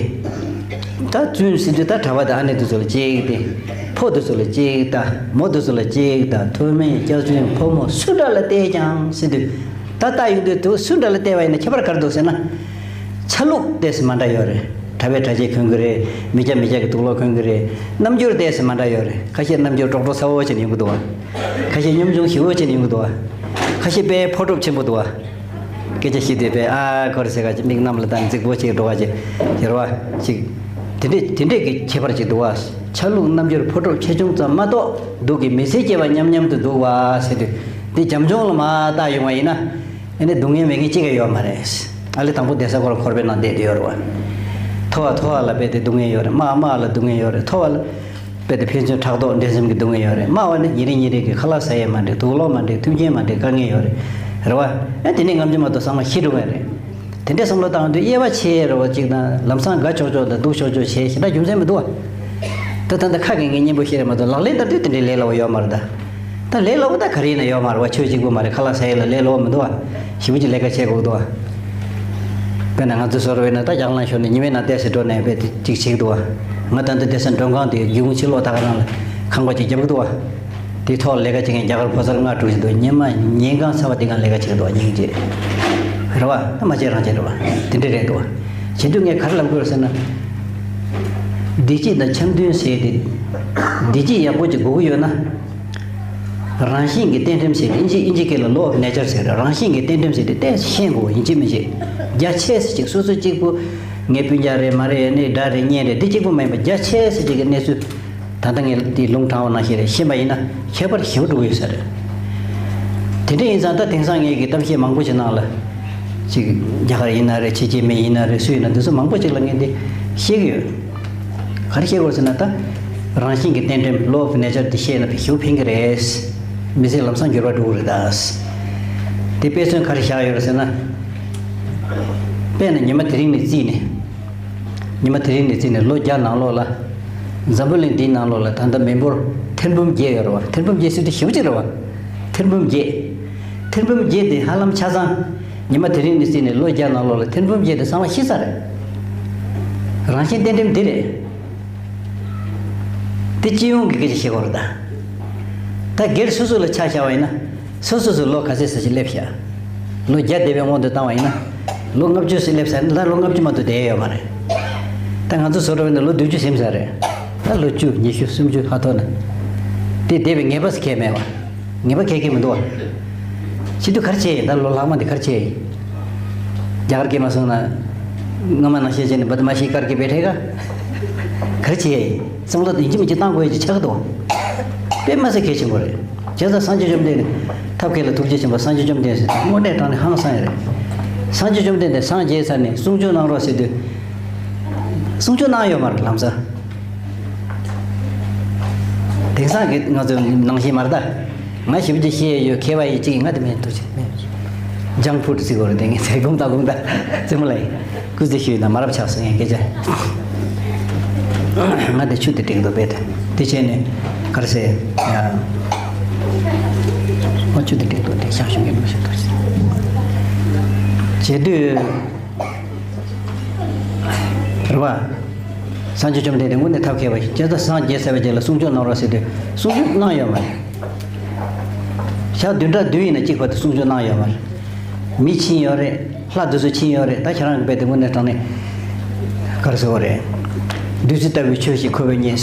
ད་རྫུན་ཟེར་དུས་ད་གྲྭ་པ་དང་ཨ་ནེ་དེ་ཚོ་ལ་གཅིག་སྟེ། ཕོ་དེ་ཚོ་ལ་གཅིག་ད། མོ་དེ་ཚོ་ལ་གཅིག་ད། མཐོ་དམན་སྐྱག་རྫུན་ཕོ་མོ་སུ་འདྲ་ལ་བལྟས་ཀྱང་ཟེར་དུས། ད་ལྟ་ཡོང་དུས་དེ་སུ་འདྲ་ལ་བལྟས་པ་ཡིན་ན་ཁྱད་པར་ག་རེ་འདུག་ཟེར་ན། ཆ་ལུགས་ཏོག་ཙམ་མ་འདྲ་ཡོད་རེད། གྲྭ་པས་གྲྭ་ཆས་གོན་གི་རེད། མི་སྐྱ་མི་སྐྱ་གི་དུག་ལོག་གོན་གི་རེད། རྣམ་འགྱུར་ཏོག་ཙམ་མ་འདྲ་ཡོད་རེད། ཁ་ཤས་རྣམ་འགྱུར་ཀྲོག་ཀྲོག་ཚ་བོ་བྱས་ནས་ཡོང་གི་འདུག་བ། ཁ་ཤས་གཉོམ་ཆུང་ཞེ་བོ་བྱས་ནས་ཡོང་གི་འདུག་བ། ཁ་ཤས་དཔེ་ཕོ་གྲུབ་ཆེན་པོ་འདུག་བ། སྐད་ཆ་བཤད་དུས་དཔེ་ཨ་ཁོ་རེ་ཟེར་ག་ཅིག་མིག་གནམ་ལ་བལྟས་ནས་རྫིག་པོ་བྱས་འགྲོ་ག་ཅིག་ཟེར་བ་ཅིག་དེ་འདྲས་དེ་འདྲས་ཀྱི་ཁྱད་པར་ཅིག་འདུག་བ། ཆ་ལུགས་རྣམ་འགྱུར་ཕོ་གྲུབ་ཆེ་ཆུང་ཙམ་མ་གཏོགས། སྡུག་གི་མི་ཚེ་སྐྱེལ་བ་མཉམ་མཉམ་དུ་འདུག་བ་ཟེར་དུས། འདི་བྱམས་སྐྱོང་ལ་མ་བལྟ་ཡོང་བ་ཡིན་ན། ཨ་ནི་སྡུག་བསྔལ་མེད་མཁན་གཅིག་ཀྱང་ཡོད་མ་རེད། ཨ་ལེ་དང་པོ་བསྡད་ས་ཁོ་རང་འཁོར་བའི་ནང་བསྡད་དེ་ཡོད་རེད་བ། མཐོ་བ་མཐོ་བ་ལ་རྦད་དེ་སྡུག་བསྔལ་ཡོད་རེད། དམའ་དམའ་ལ་སྡུག་བསྔལ་ཡོད་རེད། མཐོ་བ་ལ་རྦད་དེ་ཕན་ཚུན་ཕྲག་དོག་འགྲན་སེམས་ཀྱི་སྡུག་བསྔལ་ཡོད་རེད། དམའ་བ་ནི་ཉིན་རེ་ཉིན་རེ་གི་ཁ་ལག་ཟ་ཡས་མ་འགྲིག་དུག་ལོག་མ་འགྲིག་མཐུན་རྐྱེན་མ་འགྲིག་དཀའ་ངལ་ཡོད་རེད། རེད་བ། ཨ་དེ་ནས་ངམ་ཆུ་མ་གཏོགས་ཚང་མ་ཤི་འགྲོ་ངེས་རེད། དེ་འདྲས་བསམ་བློ་བཏང་དུས་དབྱེ་བ་ཕྱེ་རེད་བ། གཅིག་དང་ལམ་སང་དགའ་ཆོག་ཆོག་དང་སྡུག་ཆོག་ཆོག་བྱས་ཞེ་དྲག་རྒྱུ་མཚན་མི་འདུག་བ། ད་ད་ལྟ་ཁ་གི་ངས་སྙན་པོ་བཤད་རེད་མ་གཏོགས་ལག་ལེན་བསྟར་དུས་དེ་འདྲའི་ལས་སླ་བོ་ཡོད་མ་རེད་ད། ད་ལས་སླ་བོ་ད་ག་རེ་ཡིན་ན་ཡོད་མ་རེད་བ། ཆོས་གཅིག་པུ་མ་རེད། ཁ་ལག་ཟ་ཡས་ལ་ལས་སླ་བོ་མི་འདུག་བ། ཞེ་པོ་ཅིག་ལས་ཀ་བྱེད་དགོས་འདུག་བ། དཔེར་ན་ང་ཚོ་བཟོ་འདྲ་བས་ན་ད་རྒྱ་གར་ལ་ཤོར་ནས་ཉི་མའི་ནང་བསྡད་ཟེར་འགྲོ་ནས་དཔེ་དེ་གཅིག་བྱེད་ཀྱི་འདུག་བ། ང་ད་ལྟ་བསྡད་ས་མགྲོན་ཁང་དེ་སྒེའུ་ཁུང་ཕྱི་ལོགས་ད་ག་རང་ལ་ཁང་པ་ཅིག་རྒྱབ་ཀྱི་འདུག་བ། དེའི་ཐོག་ལ་ལས་ཀ་བྱེད་མཁན་རྒྱ་གར་ཕོ་གསར་ལྔ་དྲུག་ཞིག་འདུག་ཉི་མ་ཉིན་གང་ཚ་བ་དེ་གང་ལས་ཀ་བྱེད་ཀྱི་འདུག་བ། སྙིང་རྗེ། རེད་བ། ད་མ་བྱེད་རང་བྱེད་རེད་བ། དེ་འདྲ་རེད་འདུག་བ། བྱེད་དུས་ངས་ག་རེ་ལབ་དགོས་རེད་ཟེར་ན། བདེ་སྐྱིད་དང་འཆམ་མཐུན་ཟེར་ཏེ། བདེ་སྐྱིད་ཡག་པོ་ཅིག་དགོས་ཀྱི་ཡོད་ན། རང་བཞིན་གྱི་རྟེན་འབྲེལ་ཟེར་ཏེ་ཨིན་ཇི་ཨིན་ཇི་སྐད་ལ་law of nature ཟེར། རང་བཞིན་གྱི་རྟེན་འབྲེལ་ཟེར་ཏེ་ཏོག་ཙམ་ཤེས་དགོས། ཡིན་གཅིག་མིན་གཅིག་རྒྱ་ཆེ་ས་ཅིག་སོ་སོ་གཅིག་པུ། ངའི་སྤུན་ཀྱག་རེད་མ་རེད་ནི་དགྲ་རེད་གཉེན་རེད་འདི་གཅིག་པུ་མ་ཡིན་པ་རྒྱ་ཆེ་ས་ཅིག་གི་གནས་ཚུལ། ད་ལྟ་ངས་འདི་ལུང་དྲངས་པ་ནང་བཞིན་རེད། ཤེས་པ་ཡིན་ན་ཁྱད་པར་ཞེ་པོ་འགྲོ་གི་ཡོད་ས་རེད། དེ་འདྲ་ཡིན་ཙང་ད་དེང་སང་ངས་ཀྱི་གཏམ་བཤད་མང་པོ་ཞིག་ནང་ལ། ཅིག་རྒྱ་གར་ཡིན་ན་རེད། ཕྱི་རྒྱལ་མི་ཡིན་ན་རེད། སུ་ཡིན་ན་འདི་ཚོ་མང་པོ་ཅིག་ལ་ངས་འདི་བཤད་ཀྱི་ཡོད། ག་རེ་བཤད་དགོས་ཟེར་ན་ད། རང་བཞིན་གྱི་རྟེན་འབྲེལ་law of nature འདི་ཤེས་ན་ཞེ་པོ་ཕན་གྱི་རེད། མི་ཚེ་ལམ་སང་འགྱུར་བ་འགྲོ་གི་རེད་ད། དེ་དཔེ་མཚོན་ག་རེ་བཞག་ཡོད་རེད་ཟེར་ན། དཔེར་ན་ཉི་མ་དེ་རིང་ནས་བརྩིས་ནས། ཉི་མ་དེ་རིང་ནས་བརྩིས་ནས་ལོ་བརྒྱ་ནང་ལོགས་ལ། འཛམ་བུ་གླིང་འདིའི་ནང་ལོགས་ལ་ད་ལྟ་མི་འབོར་ཐེར་འབུམ་བརྒྱད་ཡོད་རེད་བ། ཐེར་འབུམ་བརྒྱད་ཟེར་དུས་ཞེ་པོ་ཅིག་རེད་བ། ཐེར་འབུམ་བརྒྱད། ཐེར་འབུམ་བརྒྱད་དེ་ཧ་ལམ་ཆ་ཚང་། ཉི་མ་དེ་རིང་ནས་བརྩིས་ནས་ལོ་བརྒྱ་ནང་ལོགས་ལ་ཐེར་འབུམ་བརྒྱད་དེ་ཚང་མ་ཤི་ཚར་རེད། རང་བཞིན་གཏན་འགྲིམ་འདི་རེད། དེ་སྤྱི་ཡོངས་ཀྱི་སྐད་ཆ་བཤད་དགོས་རེད་ད། ད་སྒེར་སོ་སོ་ལ་ཆ་བཞག་པ་ཡིན་ན། སོ་སོ་སོ་ལོ་ག་ཚོད་ཙམ་ཞིག་སླེབས་ཤག་ལོ་བརྒྱ་བསྡད་པའི་དབང་དུ་བཏང་བ་ཡིན་ན། ལོ་ལྔ་བཅུ་ཙམ་སླེབས་ཚར་ན་ད་ལོ་ལྔ་བཅུ་མ་གཏོགས་བསྡད་ཡོད་མ་རེད། ད་ང་ཚོ་བཟོ་འདྲ་བས་ན་ལོ་བདུན་ཅུ་ཟིན་ཚར་རེད། ད་ལོ་བཅུ་ཉི་ཤུ་སུམ་ཅུ་ཧ་ཐོག་ན། དེ་བསྡད་པའི་ངེས་པ་ཟེར་གང་ཡང་མེད་པ། ངེས་པ་གང་ཡང་མི་འདུག་བ། བྱེད་དུས་ག་རེ་བྱས་ཡིན། ད་ལོ་ལྷག་མ་འདི་ག་རེ་བྱས་ཡིན། རྒྱ་གར་སྐད་མ་སོང་ན། སྔ་མ་ནང་བཞིན་བྱས་ནས་བདེ་མ་ཤི་ཀར་གྱི་བེ་ཐེ་ག་ག་རེ་བྱས་ཡིན། བསམ་བློ་ཡིན་གཅིག་མིན་གཅིག་བཏང་དགོས་ཡ་ཅིག་ཆགས་ཀྱི་འདུག་བ། དཔེ་མ་སྲིད་གལ་ཆེན་པོ་རེད། བྱས་ཙང་སངས་རྒྱས་བཅོམ་ལྡན་འདས་ཐབས་མཁས་ལ་ཐུགས་རྗེ་ཆེན་པོ་སངས་རྒྱས་བཅོམ་ལྡན་འདས་ཟེར་དུས་དངོས་གནས་དྲང་གནས་ཧང་སང་ཡ་རེད། སངས་རྒྱས་བཅོམ་ལྡན་འདས་སངས་རྒྱས་ཚར་ནས་གསུང་ཆོས་གནང་རོགས་ཟེར་དུས། གསུང་ཆོས་གནང་ཡོད་མ་རེད་ལམ་སང་། དེང་སང་གི་ང་ཚོ་ནང་བཞིན་མ་རེད་ད། ང་ཞིབ་ཅིག་བཤད་ཡོད་མཁས་པ་ཡིན་གཅིག་ཡིན། ང་དེ་མིན་འདུག་ཅིག་མེད། ཇང་ཕུད་ཟེར་གོ་རེད། དེ་ངས་ཟེར་དགོངས་དག་དགོངས་དག་རྩེད་མོ་ལ་ཡིན། སྐུ་ཚེ་ཞུས་ན་མ་རབས་ཆགས་སོང་ཡང་སྐད་ཆ། ང་དེ་ཆུ་དེ་སྒྲིག་འདུག་པས་དེ་བྱས་ནས་ག་རེ་ཟེར། ང་ཆུ་དེ་སྒྲིག་འདུག་དེ་ཤང་ཤུང་གི་མི་ཤེས་འདུག་ཅིག་བྱེད་དུས། རེད་བ། སངས་རྒྱས་བཅོམ་ལྡན་འདས་དངོས་གནས་ཐབས་མཁས་པ་ཞིག་བྱས་ཙང་སངས་རྒྱས་ཚར་བའི་རྗེས་ལ་གསུང་ཆོས་གནང་རོགས་ཟེར་དུས་གསུང་ཆོས་གནང་ཡོད་མ་རེད། ཞག་བདུན་ཕྲག་བདུན་ཡིན་ན་གཅིག་བར་དུ་གསུང་ཆོས་གནང་ཡོད་མ་རེད། མི་ཕྱིན་ཡོད་རེད། ལྷ་དེ་ཚོ་ཕྱིན་ཡོད་རེད། ད་ཁྱེད་རང་གི་དཔེ་དེ་དངོས་གནས་དྲང་གནས་ག་རེ་ཟེར་བ་རེད། བདུད་རྩི་ལྟ་བུའི་ཆོས་ཤིག་ཁོ་བོས་རྙེད།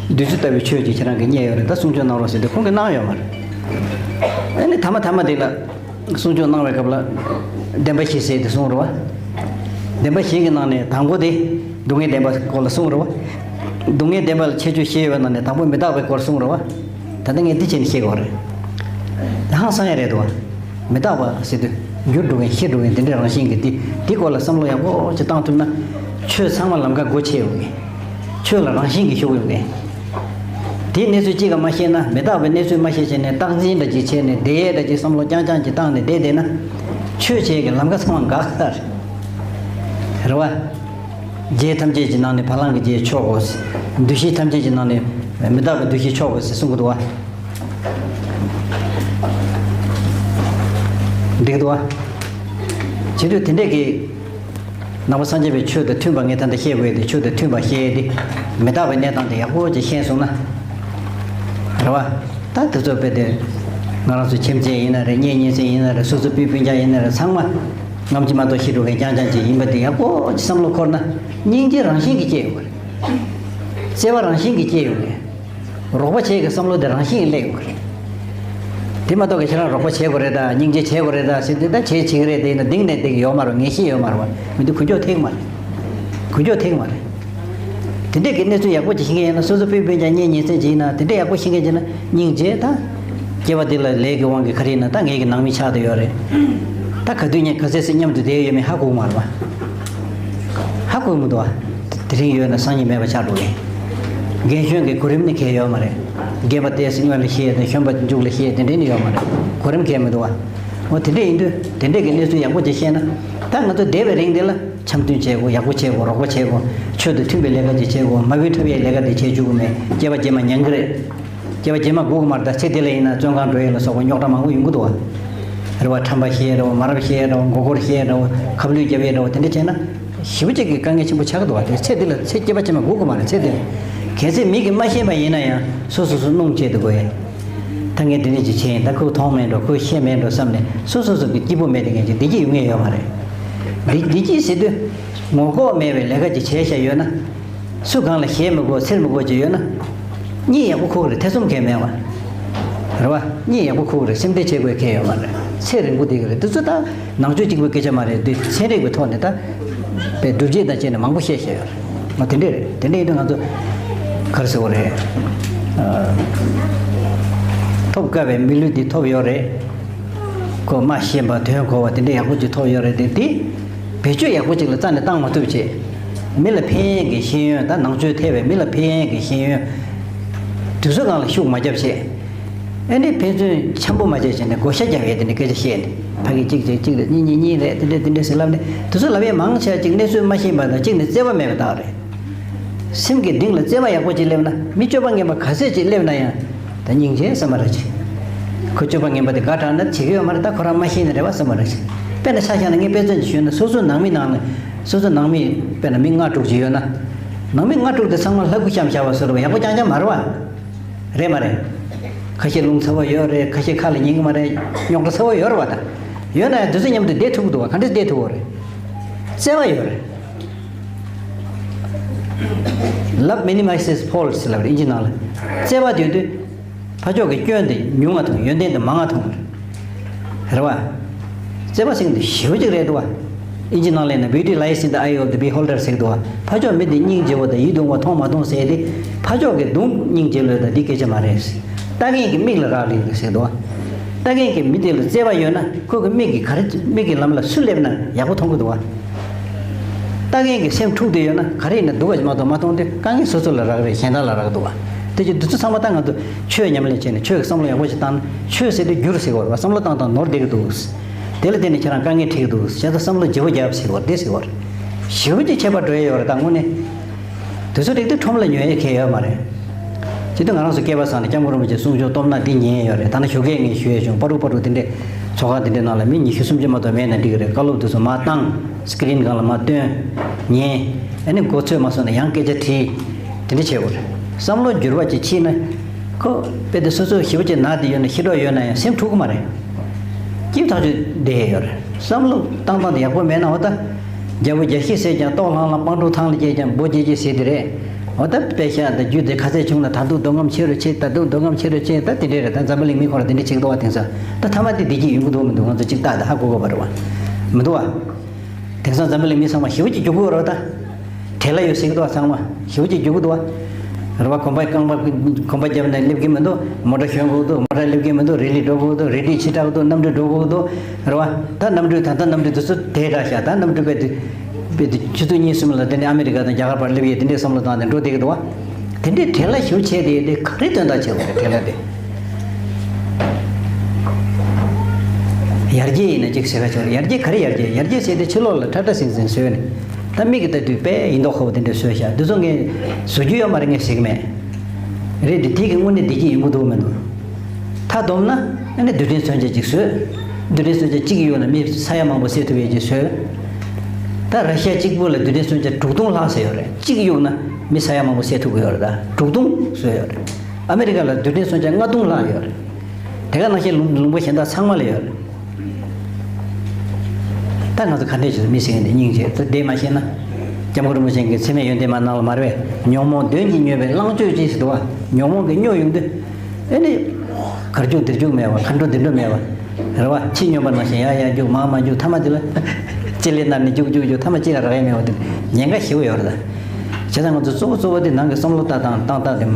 བདུད་རྩི་ལྟ་བུའི་ཆོས་ཅིག་ཁྱེད་རང་གིས་རྙེད་ཡོད་རེད། ད་གསུང་ཆོས་གནང་རོགས་ཟེར་དུས་ཁོང་གིས་གནང་ཡོད་མ་རེད། ཨ་ནི་ཐ་མ་ཐ་མ་དེ་ལ། གསུང་ཆོས་གནང་བའི་སྐབས་ལ། བདེན་པ་བཞི་ཟེར་དེ་གསུངས་རེད་བ། བདེན་པ་བཞི་གི་ནང་ནས་དང་པོ་དེ། སྡུག་བསྔལ་བདེན་པ་སྐོར་ལ་གསུངས་རེད་བ། སྡུག་བསྔལ་བདེན་པ་ལ་ཁྱད་ཆོས་བཤད་ཡོད་པ་ནང་ནས་དང་པོ་མི་རྟག་པའི་སྐོར་གསུངས་རེད་བ། ད་ལྟ་ངས་འདི་བྱས་ནས་བཤད་དགོས་རེད། དེ་ཧང་སང་ཡ་རེད་འདུག་བ། མི་རྟག་པ་ཟེར་དུས། འགྱུར་འགྲོ་མཁན་ཤི་འགྲོ་མཁན་དེ་འདྲའི་རང་བཞིན་གྱི་དེ། དེ་སྐོར་ལ་བསམ་བློ་ཡག་པོ་ཅིག་བཏང་ཐུབ་ན། ཆོས་ཚང་མ་ལམ་ཁ་སྒོ་ཕྱེ་ཡོང་གི། ཆོས་ལ་རང་བཞིན་གྱིས་ཤོར་ཡོང་གི། དེའི་གནས་ཚུལ་གཅིག་ཀ་མ་ཤེས་ན། མི་རྟག་པའི་གནས་ཚུལ་མ་ཤེས་བྱས་ནས་རྟག་འཛིན་འདྲ་ཅིག་བྱས་ནས། བདེ་ཡས་འདྲ་ཅིག་བསམ་བློ་རྐྱང་རྐྱང་ཅིག་བཏང་ནས་བསྡད་བསྡད་ན། ཆོས་བྱེད་ཀྱི་ལམ་ཁ་ཚང་མ་འགག་ས་རེད། རེད་བ། རྒྱལ་ཐམས་ཅད་ཀྱི་ནང་ནས་བ་ལང་གི་རྒྱལ་མཆོག་གོ། འདུ་ཤེས་ཐམས་ཅད་ཀྱི་ནང་ནས་མི་རྟག་པའི་འདུ་ཤེས་མཆོག་གོ་ཟེར་གསུང་གི་འདུག་བ། འགྲིག་འདུག་བ། བྱེད་དུས་དེ་འདྲས་ཀྱི། ནང་པ་སངས་རྒྱས་པའི་ཆོས་དང་མཐུན་པ་ངས་ད་ལྟ་བཤད་དགོས་ཏེ། ཆོས་དང་མཐུན་པ་བཤད་དེ། མི་རྟག་པའི་གནས་སྟངས་དེ་ཡག་པོ་ཅིག་ཤེས་སོང་ན། རེད་བ། ད་དེ་ཚོ་དཔེ་དེ། ང་རང་ཚོ་ཁྱིམ་མཚེས་ཡིན་ན་རེད། གཉེན་ཉེ་ཚན་ཡིན་ན་རེད། སོ་སོ་སྤུན་སྤུན་ཀྱག་ཡིན་ན་རེད། ཚང་མ། ནམ་གྱི་མ་གཏོགས་ཤི་འགྲོ་མཁན་རྐྱང་རྐྱང་ཅིག་ཡིན་པ་དེ་ཡག་པོ་ཅིག་བསམ་བློ་འཁོར་ན། སྙིང་རྗེ་རང་བཞིན་གྱིས་སྐྱེ་ཡོང་བ་རེད། བརྩེ་བ་རང་བཞིན་གྱིས་སྐྱེ་ཡོང་གི། རོགས་པ་བྱེད་ཀྱི་བསམ་བློ་དེ་རང་བཞིན་གྱིས་སླེབས་ཡོང་གི་རེད། དེ་མ་གཏོགས་ཀྱི་ཁྱེད་རང་རོགས་པ་བྱེད་དགོས་རེད་ད། སྙིང་རྗེ་བྱེད་དགོས་རེད་ད་ཟེར་དུས། ད་བྱེད་བྱེད་ཀྱི་རེད་དེ་ཡིན་ན། གཏིང་ནས་དེ་ཡོད་མ་རེད། ངེས་ཤེས་ཡོད་མ་རེད་བ། མི་འདུག་གུ་མགྱོགས་ཐེག་མ་རེད། གུ་མགྱོགས་ཐེག་མ་རེད། དེ་འདྲས་ཀྱི་གནས་ཚུལ་ཡག་པོ་ཅིག་ཤེས་མཁན་ཡིན་ན། སོ་སོ་སྤུན་སྤུན་ཀྱག་གཉེན་ཉེ་ཚན་ཅིག་ཡིན་ན། དེ་འདྲས་ཡག་པོ་ཤེས་མཁན་ཅིག་ན། སྙིང་རྗེ་ད། སྐྱེ་བ་འདི་ལ་ལས་ཀྱི་དབང་གིས་ག་རེ་ཡིན་ན། ད་ངེད་ཀྱི་ནང་མི་ཆགས་བསྡད་ཡོད་རེད། ད་ག་དུས་ཉིན་ག་ཚོད་ཅིག་མཉམ་དུ་བསྡད་ཡོད་མེད་ཧ་གོ་གི་མ་རེད་བ། ཧ་གོ་གི་མི་འདུག་བ། དེ་རིང་ཡོད་ན་སང་ཉིན་མེད་པ་ཆགས་འགྲོ་གི། རྒན་གཞོན་གྱི་གོ་རིམ་ནི་གང་ཡང་ཡོད་མ་རེད། རྒན་པ་ཏོག་ཙམ་སྔོན་ལ་བཤད་དང་། གཞོན་པ་མཇུག་ལ་བཤད། དེ་འདྲས་ནི་ཡོད་མ་རེད། གོ་རིམ་གང་ཡང་མི་འདུག་བ། འོ་དེ་འདྲས་ཡིན་དུས་དེ་འདྲས་ཀྱི་གནས་ཚུལ་ཡག་པོ་ཅིག་ཤེས་ན། ད་ང་ཚོ་བསྡད་པའི་རིང་འདི་ལ་འཆམ་མཐུན་བྱེད་དགོས། ཡག་པོ་བྱེད་དགོས། རོགས་པ་བྱེད་དགོས། ཆོས་དང་མཐུན་པའི་ལས་ཀ་ཅིག་བྱེད་དགོས། མ་བུ་འཁྲབ་ཡའི་ལས་ཀ་དེ་བྱེད་བཅུག་གི་མེད། སྐྱེ་བ་རྗེས་མ་ཉན་གི་རེད། སྐྱེ་བ་རྗེས་མ་སྒུག་གི་མ་རེད། ད་ཚེ་འདི་ལ་ཡིན་ན་བཙོན་ཁང་འགྲོ་ཡས་ལ་སོགས་པ་རྙོག་དྲ་མང་པོ་ཡོང་གི་འདུག་བ། རེད་བ། ཁྲམ་པ་བཤད་རེད་བ། མ་རབས་བཤད་རེད་བ། མགོ་སྐོར་བཤད་རེད་བ། ཁ་བསླུས་རྒྱབ་ཡས་རེད་བ། དེ་འདྲ་བྱས་ན་ཞེ་པོ་ཅིག་གི་དཀའ་ངལ་ཆེན་པོ་ཆགས་ཀྱི་འདུག་བ། དེ་ཚེ་འདི་ལ། ཚེ་སྐྱེ་བ་རྗེས་མ་སྒུག་གི་མ་རེད། ཚེ་འདི་ལ། གལ་སྲིད་མིག་གིས་མ་ཤེས་པ་ཡིན་ན་ཡང་སོ་སོ་སོ་སྣང་བྱེད་དུ་དགོས་ཡས། ད་ངས་འདི་འདྲ་ཅིག་བྱས་ཡིན། ད་ཁོས་མཐོང་མེད་འགྲོ། ཁོས་ཤེས་མེད་འགྲོ་བསམ་ནས་སོ་སོ་སོ་གི་སྐྱིད་པོ་མེད་དེ་ངས་ཅིག་བདེ་སྐྱིད་ཡོང་ངེས་ཡོད་མ་རེད། བདེ་བདེ་སྐྱིད་ཟེར་དུས་ངོ་ལྐོག་མེད་པའི་ལས་ཀ་ཅིག་བྱས་བཞག་ཡོད་ན། སུ་གང་ལ་ཞེད་མི་དགོས། འཚེར་མི་དགོས་ཅིག་ཡོད་ན། གཉིད་ཡག་པོ་ཁུག་རེད། ཐེ་ཚོམ་གང་མེད་བ། རེད་བ། གཉིད་ཡག་པོ་ཁུག་རེད། སེམས་ཁྲལ་བྱེད་དགོས་གལ་ཡོད་མ་རེད། ཚེ་རིང་པོ་བསྡད་ཀྱི་རེད། འདི་ཚོ་ད་ནང་ཆོས་གཅིག་པུའི་སྐད་ཆ་མ་རེད། འདི་ཚན་རིག་པའི་ཐོག་ནས་ད་དཔེ་སྒྲུབ་བྱེད་དང་བཅས་ནས་མང་པོ་བཤད་བཞག་ཡོད་རེད། ང་དེ་འདྲས་རེད། དེ་འདྲས་ཡིན་དུས་ང་ཚོ་ག་རེ་ཟེར་དགོས་རེད། ཨ། ཐོབ་དཀའ་བའི་མི་ལུས་འདི་ཐོབ་ཡོད་རེད། ཁོ་སྨྲ་ཤེས་པ། དོན་གོ་བ། དེ་འདྲས་ཡག་པོ་ཅིག་ཐོབ་ཡོད་རེད་དེ། དེ། བེད་སྤྱོད་ཡག་པོ་ཅིག་ལ་རྩ་ནས་བཏང་མ་ཐུབ་བྱས། མི་ལ་ཕན་ཡས་ཀྱི་ཤེས་ཡོན། ད་ནང་ཆོས་ཐེ་བའི་མི་ལ་ཕན་ཡས་ཀྱི་ཤེས་ཡོན་དེ་ཚོ་སྒང་ལ་ཤུགས་མ་བརྒྱབ་བྱས། ཨ་ནི་ཕན་ཚུན་འཆམ་པོ་མ་བྱས་བྱས་ནས་བགོ་བཤའ་རྒྱབ་ཡས་དེ་འདྲ་སྐད་ཆ་བཤད་ནས། ཕ་གི་གཅིག་བྱས་གཅིག་ལ་གཉིས། གཉིས་གཉིས་རེད། དེ་འདྲ་དེ་འདྲ་ཟེར་ལབ་ནས། དེ་ཚོ་ལབ་ཡས་མང་ཆེ་བ་གཅིག་གནས་ཚུལ་མ་ཤེས་པ་དང་། གཅིག་ནི་བརྩེ་བ་མེད་པ་དག་རེད། སེམས་ཀྱི་གཏིང་ལ་བརྩེ་བ་ཡག་པོ་ཅིག་སླེབས་ན། མི་སྤྱོད་པ་ངན་པ་ག་ཚད་ཅིག་སླེབས་ན་ཡང་། ད་སྙིང་རྗེ་བསམ་པ་རེད་ཅིག་ཁོ་སྤྱོད་པ་ངན་པ་དེ་དགའ་དྲགས་ན་བྱེད་ཀྱི་ཡོད་མ་རེད། ད་ཁོ་རང་མ་ཤེས་ནི་རེད་བ་བསམ་པ་རེད་ཅིག་དཔེར་ན་ཆ་བཞག་ན། ངས་དཔེ་མཚོན་ཅིག་ཞུས་ན། སོ་སོའི་ནང་མི་ནང་ནས། སོ་སོའི་ནང་མི་དཔེར་ན་མི་ལྔ་དྲུག་ཅིག་ཡོད་ན། ནང་མི་ལྔ་དྲུག་དེ་ཚང་མ་ལྷ་སྐུ་བཤམས་བཞག་པ་བཟོ་འདྲ་བ་ཡག་པོ་རྐྱང་རྐྱང་མ་རེད་བ། རེད་མ་རེད། ཁ་ཤས་རླུང་ཚ་བོ་ཡོད་རེད། ཁ་ཤས་ཁ་ལ་ཉན་གི་མ་རེད། རྙོག་དྲ་ཚ་བོ་ཡོད་རེད་བ། ད་ཡོད་ན་ཡང་དེ་ཚོ་མཉམ་དུ་བསྡད་ཐུབ་ཀྱི་འདུག་བ། ག་འདྲས་བསྡད་ཐུབ་བ་རེད། བརྩེ་བ་ཡོད་རེད། Love minimizes faults ལབ་རེད་ཨིན་ཇི་ནང་ལ། བརྩེ་བ་དེ་དུས་ཕར་ཕྱོགས་ཀྱི་སྐྱོན་དེ་ཉུང་ང་མཐོང་། ཡོན་ཏན་དེ་མང་ང་མཐོང་། རེད་བ། བརྩེ་བ་ཟེར་མཁན་དེ་ཞེ་པོ་ཅིག་རེད་འདུག་བ། ཨིན་ཇི་ནང་ལ་ཡིན་ན། Beauty lies in the eye of the beholder ཟེར་གི་འདུག་བ། ཕར་ཕྱོགས་མི་དེ་སྙིང་རྗེ་བོ་དང་ཡིད་དུ་འོང་བ་མཐོང་མ་མཐོང་ཟེར་དེ། ཕར་ཕྱོགས་ཀྱི་གདོང་སྙིང་རྗེ་ལོས་དང་འདི་སྐད་ཆ་མ་རེད། ལྟ་མཁན་གྱི་མིག་ལ་རག་ལས་ཟེར་འདུག་བ། ལྟ་མཁན་གྱི་མི་དེ་ལ་བརྩེ་བ་ཡོད་ན། ཁོ་གི་མིག་གིས་ག་རེ། མིག་གི་ལམ་ལ་སུ་སླེབས་ན་ཡག་པོ་མཐོང་གི་འདུག་བ། ལྟ་མཁན་གྱི་སེམས་འཁྲུག་བསྡད་ཡོད་ན། ག་རེ་ཡིན་ན་སྡུག་པ་ཞིག་མ་གཏོགས་མ་མཐོང་སྟེ། དཀའ་ངལ་སོ་སོ་ལ་རག་རེད། གཞན་དག་ལ་རག་འདུག་བ། དེ་ཅི་འདི་ཚོ་ཚང་མ་ད་ང་ཚོ་ཆོས་ཉམས་ལེན་བྱས་ནས་ཆོས་ཀྱི་བསམ་བློ་ཡག་པོ་ཞིག་བཏང་ན། ཆོས་ཟེར་དུས་འགྱུར་ཟེར་བ་རེད་བ། བསམ་བློ་བཏང་བཏང་ནོར་བསྡད་ཀྱི་འདུག་དེ་ལ་བརྟེན་ནས་ཁྱེད་རང་དཀའ་ངལ་འཕྲད་ཀྱི་འདུག་བྱས་ཙང་བསམ་བློ་བརྗེ་པོ་རྒྱབ་ཟེར་བ་རེད། དེ་ཟེར་བ་རེད། ཞེ་པོ་ཅིག་ཁྱད་པར་འགྲོ་ཡི་ཡོད་རེད་ད་དངོས་གནས། དེ་ཚོ་རིགས་དེ་ཁྲོམ་ལ་ཉོ་ཡས་གལ་ཡོད་མ་རེད། ཇི་ལྟར་ང་རང་ཚོ་སྐལ་པ་བཟང་ནས་སྐྱབས་མགོན་རིན་པོ་ཆེའི་གསུང་ཆོས་སྟོབས་ནག་འདི་ཉན་ཡོད་རེད། ད་ནི་ཞོགས་ཀས་ངས་ཞུ་ཡས་བྱུང་། པ་རུ་པ་རུ་དེ་འདྲས་ཚོགས་ཁང་དེ་འདྲས་ནང་ལ་མི་ཉི་ཤུ་སུམ་ཅུ་མ་གཏོགས་མེད་ན་འགྲིག་གི་རེད། བཀའ་སློབ་དེ་ཚོ་མར་བཏང་། སི་ཀི་རིན་སྒང་ལ་མར་སྟོན། ཉན། ཨ་ནི་མགོ་ཚོས་མ་སོང་ན་ཡང་སྐད་ཆ་དྲིས། དེ་འདྲས་བྱེད་དགོས་རེད། བསམ་བློ་འགྱུར་བ་ཅིག་ཕྱིན་ན། ཁོ་དཔེ་དེ་སོ་སོ་ཞེ་པོ་ཅིག་ན་བསྡད་ཡོད་ན། ཤི་གྲབས་ཡོད་ན་ཡང་སེམས་འཁྲུག་གི་མ་རེད། སྐྱིད་ཐག་ཆོད་བསྡད་ཡོད་རེད། བསམ་བློ་བཏང་སྟངས་དེ་ཡག་པོ་མེད་ན། འོ་ད། རྒྱལ་པོ་རྒྱལ་བཤད་ཟེར་ཀྱང་ལྟོགས་ལྷང་ལྷང་སྤང་ཕྲུག་ཐང་ལ་སྐྱེས་ཀྱང་འབོ་རྒྱལ་རྒྱལ་ཟེར་དེ་རེད། འོ་ད་དཔེ་ཤག་དང་རྒྱུ་དེ་ཁ་ཚད་ཆུང་ན། ད་དུང་འདོད་རྔམ་ཆེ་རུ་ཆེ། ད་དུང་འདོད་རྔམ་ཆེ་རུ་ཆེ། ད་དེ་འདྲས་རེད། ད་འཛམ་བུ་གླིང་མི་ཁོ་རང་དེ་འདྲས་བྱེད་ཀྱི་འདུག་བ། དེང་སང་ད་ཐ་མ་དེ་བདེ་སྐྱིད་ཡོང་གི་འདུག་མི་འདུག་ང་ཚོ་གཅིག་ལྟ་ད་ཧ་གོ་དགོས་པ་རེད་བ། མི་འདུག་བ། དེང་སང་འཛམ་བུ་གླིང་མི་ཚང་མ་ཞེ་པོ་ཅིག་རྒྱུག་གི་ཡོད་རེད་ད། བྲེལ་ལ་ཡོད་ཟེར་གི་འདུག་བ། ཚང་མ་ཞེ་པོ་ཅིག་རྒྱུག་གི་འདུག་བ། རེད་བ། གོམ་པ་རྐང་པ་གོམ་པ་བརྒྱབ་ནས་སླེབས་ཀྱི་མི་འདུག་མོ་ཊ་ཞོན་དགོས་འདུག་མོ་ཊ་སླེབས་ཀྱི་མི་འདུག་རི་ལི་འགྲོ་དགོས་འདུག་རི་ལི་ཕྱི་དྲགས་འདུག་གནམ་གྲུ་འགྲོ་དགོས་འདུག་རེད་བ། ད་གནམ་གྲུ་ད་ལྟ་གནམ་གྲུ་དེ་ཚོ་དེ་འདྲ་ཤག་ད་གནམ་གྲུ་དཔེ་དེ་དཔེ་དེ་ཆུ་ཚོད་གཉིས་གསུམ་ལ་དེ་ནས་ཨ་མི་རི་ཀ་དང་རྒྱ་གར་བར་སླེབས་ཡས་དེ་འདྲའི་བསམ་བློ་བཏང་ནས་འགྲོ་བསྡད་ཀྱི་འདུག་བ། དེ་འདྲའི་བྲེལ་ལ་ཞེ་པོ་བྱས་དེ་དེ་ག་རེ་དོན་དག་བྱེད་དགོས་རེད། བྲེལ་ལ་དེ། ཡར་རྒྱས་ཡིན་ན་ཅིག་ཟེར་ག་ཆོག་ཡར་རྒྱས་ག་རེ་ཡར་རྒྱས། ཡར་རྒྱས་ཟེར་དེ་ཕྱི་ལོགས་ལ་ཁྲ་ཁྲ་ཟིང་ཟིང་བཟོས་ནས། ད་མིག་གིས་ལྟ་དུས་དཔེ་ཡིན་མདོག་ཁ་པོ་དེ་འདྲ་བཟོས་ཤག་འདི་ཚོ་ངས་བཟོ་རྒྱུ་ཡོད་མ་རེད། ངས་ཟེར་གི་མེད། རེད་དེ། དེ་གི་དངོས་གནས་བདེ་སྐྱིད་ཡོང་གི་འདུག་མི་འདུག་མཐའ་བསྡོམས་ན་ཨ་ནི་རྡུལ་ཕྲན་མཚོན་ཆ་གཅིག་བཟོས། རྡུལ་ཕྲན་མཚོན་ཆ་གཅིག་གི་འོག་ན་མི་ས་ཡ་མང་པོ་བསད་ཐུབ་ཡས་ཀྱི་བཟོས། ད་ར་ཤི་ཡ་གཅིག་པུ་ལ་རྡུལ་ཕྲན་མཚོན་ཆ་དྲུག་སྟོང་ལྷག་བཟོས་ཡོད་རེད། གཅིག་གཡུག་ན་མི་ས་ཡ་མང་པོ་བསད་ཐུབ་ཀྱི་ཡོད་རེད། ད་དྲུག་སྟོང་བཟོས་ཡོད་རེད། ཨ་མི་རི་ཀ་ལ་རྡུལ་ཕྲན་མཚོན་ཆ་ལྔ་སྟོང་ལྷག་ཡོད་རེད། དེ་ག་ནང་བཞིན་ལུང་ལུང་པ་གཞན་དག་ཚང་མ་ལ་ཡོད་རེད། ད་ང་ཚོ་ག་འདྲས་བྱས་མི་ཟེར་མཁན་དེ་སྙིང་རྗེ་ད་བསྡད་མ་ཤེས་ན། སྐྱབས་མགོན་རིན་པོ་ཆེ་གི་འཚེ་མེད་ཡོན་ཏན་མ་ནང་ལ་མ་རེད་པས། ཉོན་མོངས་གདོན་གྱིས་མྱོས་པའི་གླང་སྤྱོད་ཅེས་ཟེར་འདུག་བ། ཉོན་མོངས་ཀྱིས་སྨྱོ་ཡོང་དུས། ཨེ་ནི། གར་རྒྱུག་འདིར་རྒྱུག་མེད་པ། གར་འགྲོ་འདིར་འགྲོ་མེད་པ། རེད་བ། ཕྱི་སྨྱོན་པ་ནང་བཞིན་ཡར་ཡར་རྒྱུག་མར་མར་རྒྱུག་མཐའ་མ་དེ་ལ། ལྕེ་ལེ་ནར་ནས་རྒྱུག་རྒྱུག་རྒྱུག་མཐའ་མ་ཅི་ལ་རག་ཡས་མེད་པ་དེ་ཉེན་ཁ་ཞེ་པོ་ཡོད་རེད་ད། བྱས་ཙང་ང་ཚོ་གཙོ་བོ་གཙོ་བོ་དེ་ནང་གི་བསམ་བློ་ལྟ་སྟངས་བཏང་སྟངས་དེ་མ་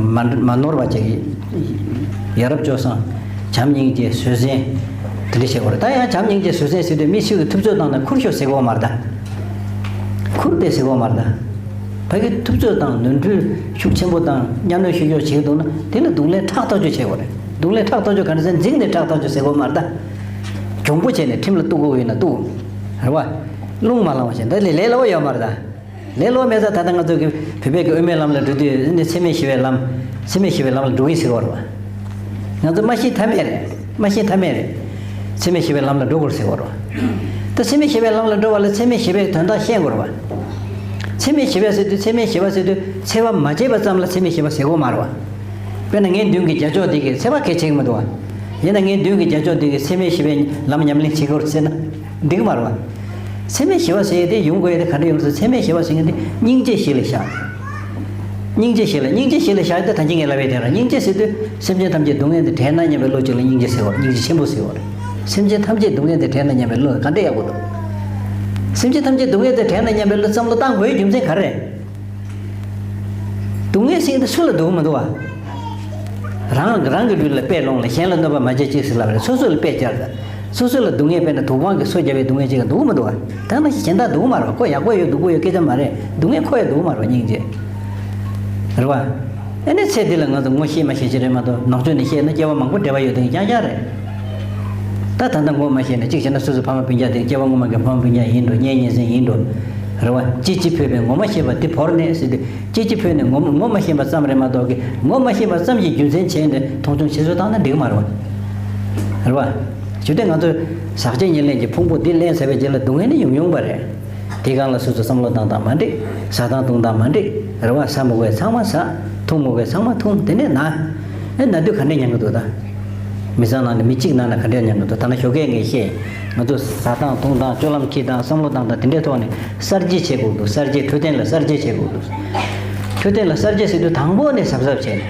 མ་ནོར་བ་བྱེད་ཀྱི། ཡ་རབས་སྤྱོད་བཟང་། བྱམས་སྙིང་རྗེ་བཟོད་བསྲན། དེ་འདྲ་བྱེད་དགོས་རེད། ད་ཡང་བྱམས་སྙིང་རྗེ་བཟོད་བསྲན་ཟེར་དུས་མི་སུ་གིས་ཐུབ་ཚོད་བཏང་ན་ཁུར་ཤོག་ཟེར་གོ་མ་རེད་ད། ཁུར་ཏེ་ཟེར་གོ་མ་རེད་ད། ཕ་གི་ཐུབ་ཚོད་དང་ནོར་འཁྲུལ་ཤུགས་ཆེན་པོ་དང་གཉའ་གནོན་ཤུགས་ཆེ་བྱེད་ཀྱི་འདུག་ན་དེ་ལ་རྡུང་ལེན་ཕྲག་ཐོག་ཅོ་བྱེད་དགོས་རེད། རྡུང་ལེན་ཕྲག་ཐོག་ཅོ་ག་རེ་ཟེར་འཛིང་ནས་ཕྲག་ཐོག་ཅོ་ཟེར་གོ་མ་རེད་ད། གྱོང་པོ་བྱས་ནས་ཁྲིམས་ལ་གཏུག་དགོས་ཡིན་ན་གཏུག་རེད་བ། རླུང་མ་ལངས་བ་བྱས་ད་ལས་ལས་སླ་བོ་ཡོད་མ་རེད་ད། ལས་སླ་བོ་མེད་ཙང་ད་ལྟ་ང་ཚོ་གི་བོད་པའི་གི་དབུ་མའི་ལམ་ལ་འགྲོ་དུས་ནི་འཚེ་མེད་ཞི་བའི་ལམ། འཚེ་མེད་ཞི་བའི་ལམ་ལ་འགྲོ་གི་ཟེར་བ་རེད་བ། ང་ཚོ་མ་ཤེས་ཐབས་མེད་རེད། མ་ཤེས་ཐབས་མེད་རེད། འཚེ་མེད་ཞི་བའི་ལམ་ལ་འགྲོ་དགོས་ཟེར་བ་རེད་བ། ད་འཚེ་མེད་ཞི་བའི་ལམ་ལ་འགྲོ་བ་ལ་འཚེ་མེད་ཞི་བའི་དོན་དག་ཤེས་དགོས་རེད་བ། འཚེ་མེད་ཞི་བ་ཟེར་དུས་འཚེ་མེད་ཞི་བ་ཟེར་དུས་འཚེ་བ་མ་བྱས་པ་ཙམ་ལ་འཚེ་མེད་ཞི་བ་ཟེར་གོ་མ་རེད་བ། དཔེར་ན་ངའི་མདུན་གྱི་རྒྱ་ཅོག་འདི་གིས་འཚེ་བ་གལ་ཆེ་གི་མི་འདུག་བ། ཡིན་ན་ངའི་མདུན་གྱི་རྒྱ་ཅོག་འདི་གིས་འཚེ་མེད་ཞི་བའི་ལམ་ཉམས་ལེན་བྱེད་དགོས་ཟེར་ན་འགྲིག་གི་མ་རེད་བ། འཚེ་མེད་ཞི་བ་ཟེར་ཡས་དེ་ཡོང་དགོས་ཡས་དེ་ག་འདྲ་ཡོང་ཟེར། འཚེ་མེད་ཞི་བ་ཟེར་མཁན་དེ་སྙིང་རྗེ་ཞི་ལ་བཞག་སྙིང་རྗེ་ཞི་ལ། སྙིང་རྗེ་ཞི་ལ་བཞག་ཡས་དེ་ད་གིན་ངས་ལབ་ཡས་དེ་རེད། སྙིང་རྗེ་ཟེར་དུས་སེམས་ཅན་ཐམས་ཅད་སྡུག་བསྔལ་འདི་བྲལ་ན་སྙམ་པའི་བློ་གཅིག་ལ་སྙིང་རྗེ་ཟེར་བ་རེད། སྙིང་རྗེ་ཆེན་པོ་ཟེར་བ་རེད། སེམས་ཅན་ཐམས་ཅད་སྡུག་བསྔལ་འདི་བྲལ་ན་སྙམ་པའི་བློ་ག་འདྲ་ཡག་པོ་འདུག་སེམས་ཅན་ཐམས་ཅད་སྡུག་བསྔལ་འདི་བྲལ་ན་སྙམ་པའི་བློ་བསམ་བློ་བཏང་དགོས་རྒྱུ་མཚན་ག་རེ་རེད། སྡུག་བསྔལ་ཟེར་དེ་སུ་ལ་སྡུག་མི་འདུག་བ། རང་རང་གི་ལུས་ལ་དཔེ་ལོངས་ལ་གཞན་ལ་གནོད་པ་མ་བྱེད་ཅིག་ཟེར་ལབ་རེད། སོ་སོ་ལ་དཔེ་བཅར་ད། སོ་སོ་ལ་སྡུག་བསྔལ་དཔེར་ན་དུག་སྦྲང་གིས་སོ་བརྒྱབ་པའི་སྡུག་བསྔལ་ཅིག་ལ་སྡུག་མི་འདུག་བ། ད་ནང་བཞིན་གཞན་དག་སྡུག་མ་རེད་བ། ཁོ་ཡག་པོ་ཡོད་སྡུག་པོ་ཡོད་སྐད་ཆ་མ་རེད། སྡུག་བསྔལ་ཁོ་ཡང་སྡུག་མ་རེད་བ། སྙིང་རྗེ། རེད་བ། ཨ་ནི་ཚེ་འདི་ལ་ང་ཚོ་ངོ་ཤེས་མ་ཤེས་ཅིག་རེད་མ་གཏོགས་ནང་ཆོས་ནས་བཤད་ན་སྐྱེ་བ་མང་པོ་འབྲེལ་བ་ཡོད་དེ་རྐྱང་རྐྱང་རེད། ད་ད་ལྟ་ངོ་མ་ཤེས་ན་གཅིག་བྱས་ན་སོ་སོ་ཕ་མ་སྤུན་ཀྱག་དེ་སྐྱེ་བ་སྔོན་མ་གི་ཕ་མ་སྤུན་ཀྱག་ཡིན་འགྲོ། གཉེན་ཉེ་ཚན་ཡིན་འགྲོ། རེད་བ། ཅི་ཅི་འཕོས་པའི་ངོ་མ་ཤེས་པ་འདི་བོར་ནས་ཟེར་དུས། ཅི་ཅི་འཕོས་ནས་ངོ་ངོ་མ་ཤེས་པ་ཙམ་རེད་མ་གཏོགས་ཀི་ངོ་མ་ཤེས་པ་ཙམ་གྱི་རྒྱུ་མཚན་བྱས་ནས་མཐོང་ཆུང་བྱེད་ཚུལ་བཏང་ན་འགྲིག་གི་མ་རེད་བ། རེད་བ། ཇི་སྟེ་ང་ཚོས་ཟག་བཅས་ཉེར་ལེན་གྱི་ཕུང་པོ་འདི་ལེན་ཚར་བའི་རྗེས་ལ་སྡུག་བསྔལ་ནི་ཡོང་ཡོང་པ་རེད། དེའི་སྒང་ལ་སོ་སོ་བསམ་བློ་བཏང་སྟངས་མ་འགྲིག་ཟ་སྟངས་འཐུང་སྟངས་མ་འགྲིག་རེད་བ། ཟ་མི་དགོས་ཚང་མ་ཟ། འཐུང་མི་དགོས་ཚང་མ་འཐུང་། དེ་ནས་ན། ཨེ་ན་དུས་ག་འདྲས་མྱང་གི་འདུག་ད། མི་ཚང་ནང་ནས་མི་གཅིག་ན་ན་ག་འདྲས་མྱང་གི་འདུག་ད་ནི་ཞོགས་ཀས་ངས་བཤད། ང་ཚོ་ཟ་སྟངས་འཐུང་སྟངས་སྤྱོད་ལམ་འཁྱེར་སྟངས་བསམ་བློ་བཏང་སྟངས་དེ་འདྲའི་ཐོག་ནས་གསར་བརྗེ་བྱེད་དགོས་འདུག་གསར་བརྗེ་འཕྲོད་བསྟེན་ལ་གསར་བརྗེ་བྱེད་དགོས་འདུག་མཆོད་རྟེན་ལ་གསར་བརྗེ་ཟེར་དུས་དང་པོ་ནས་གཟབ་གཟབ་བྱས་ནས།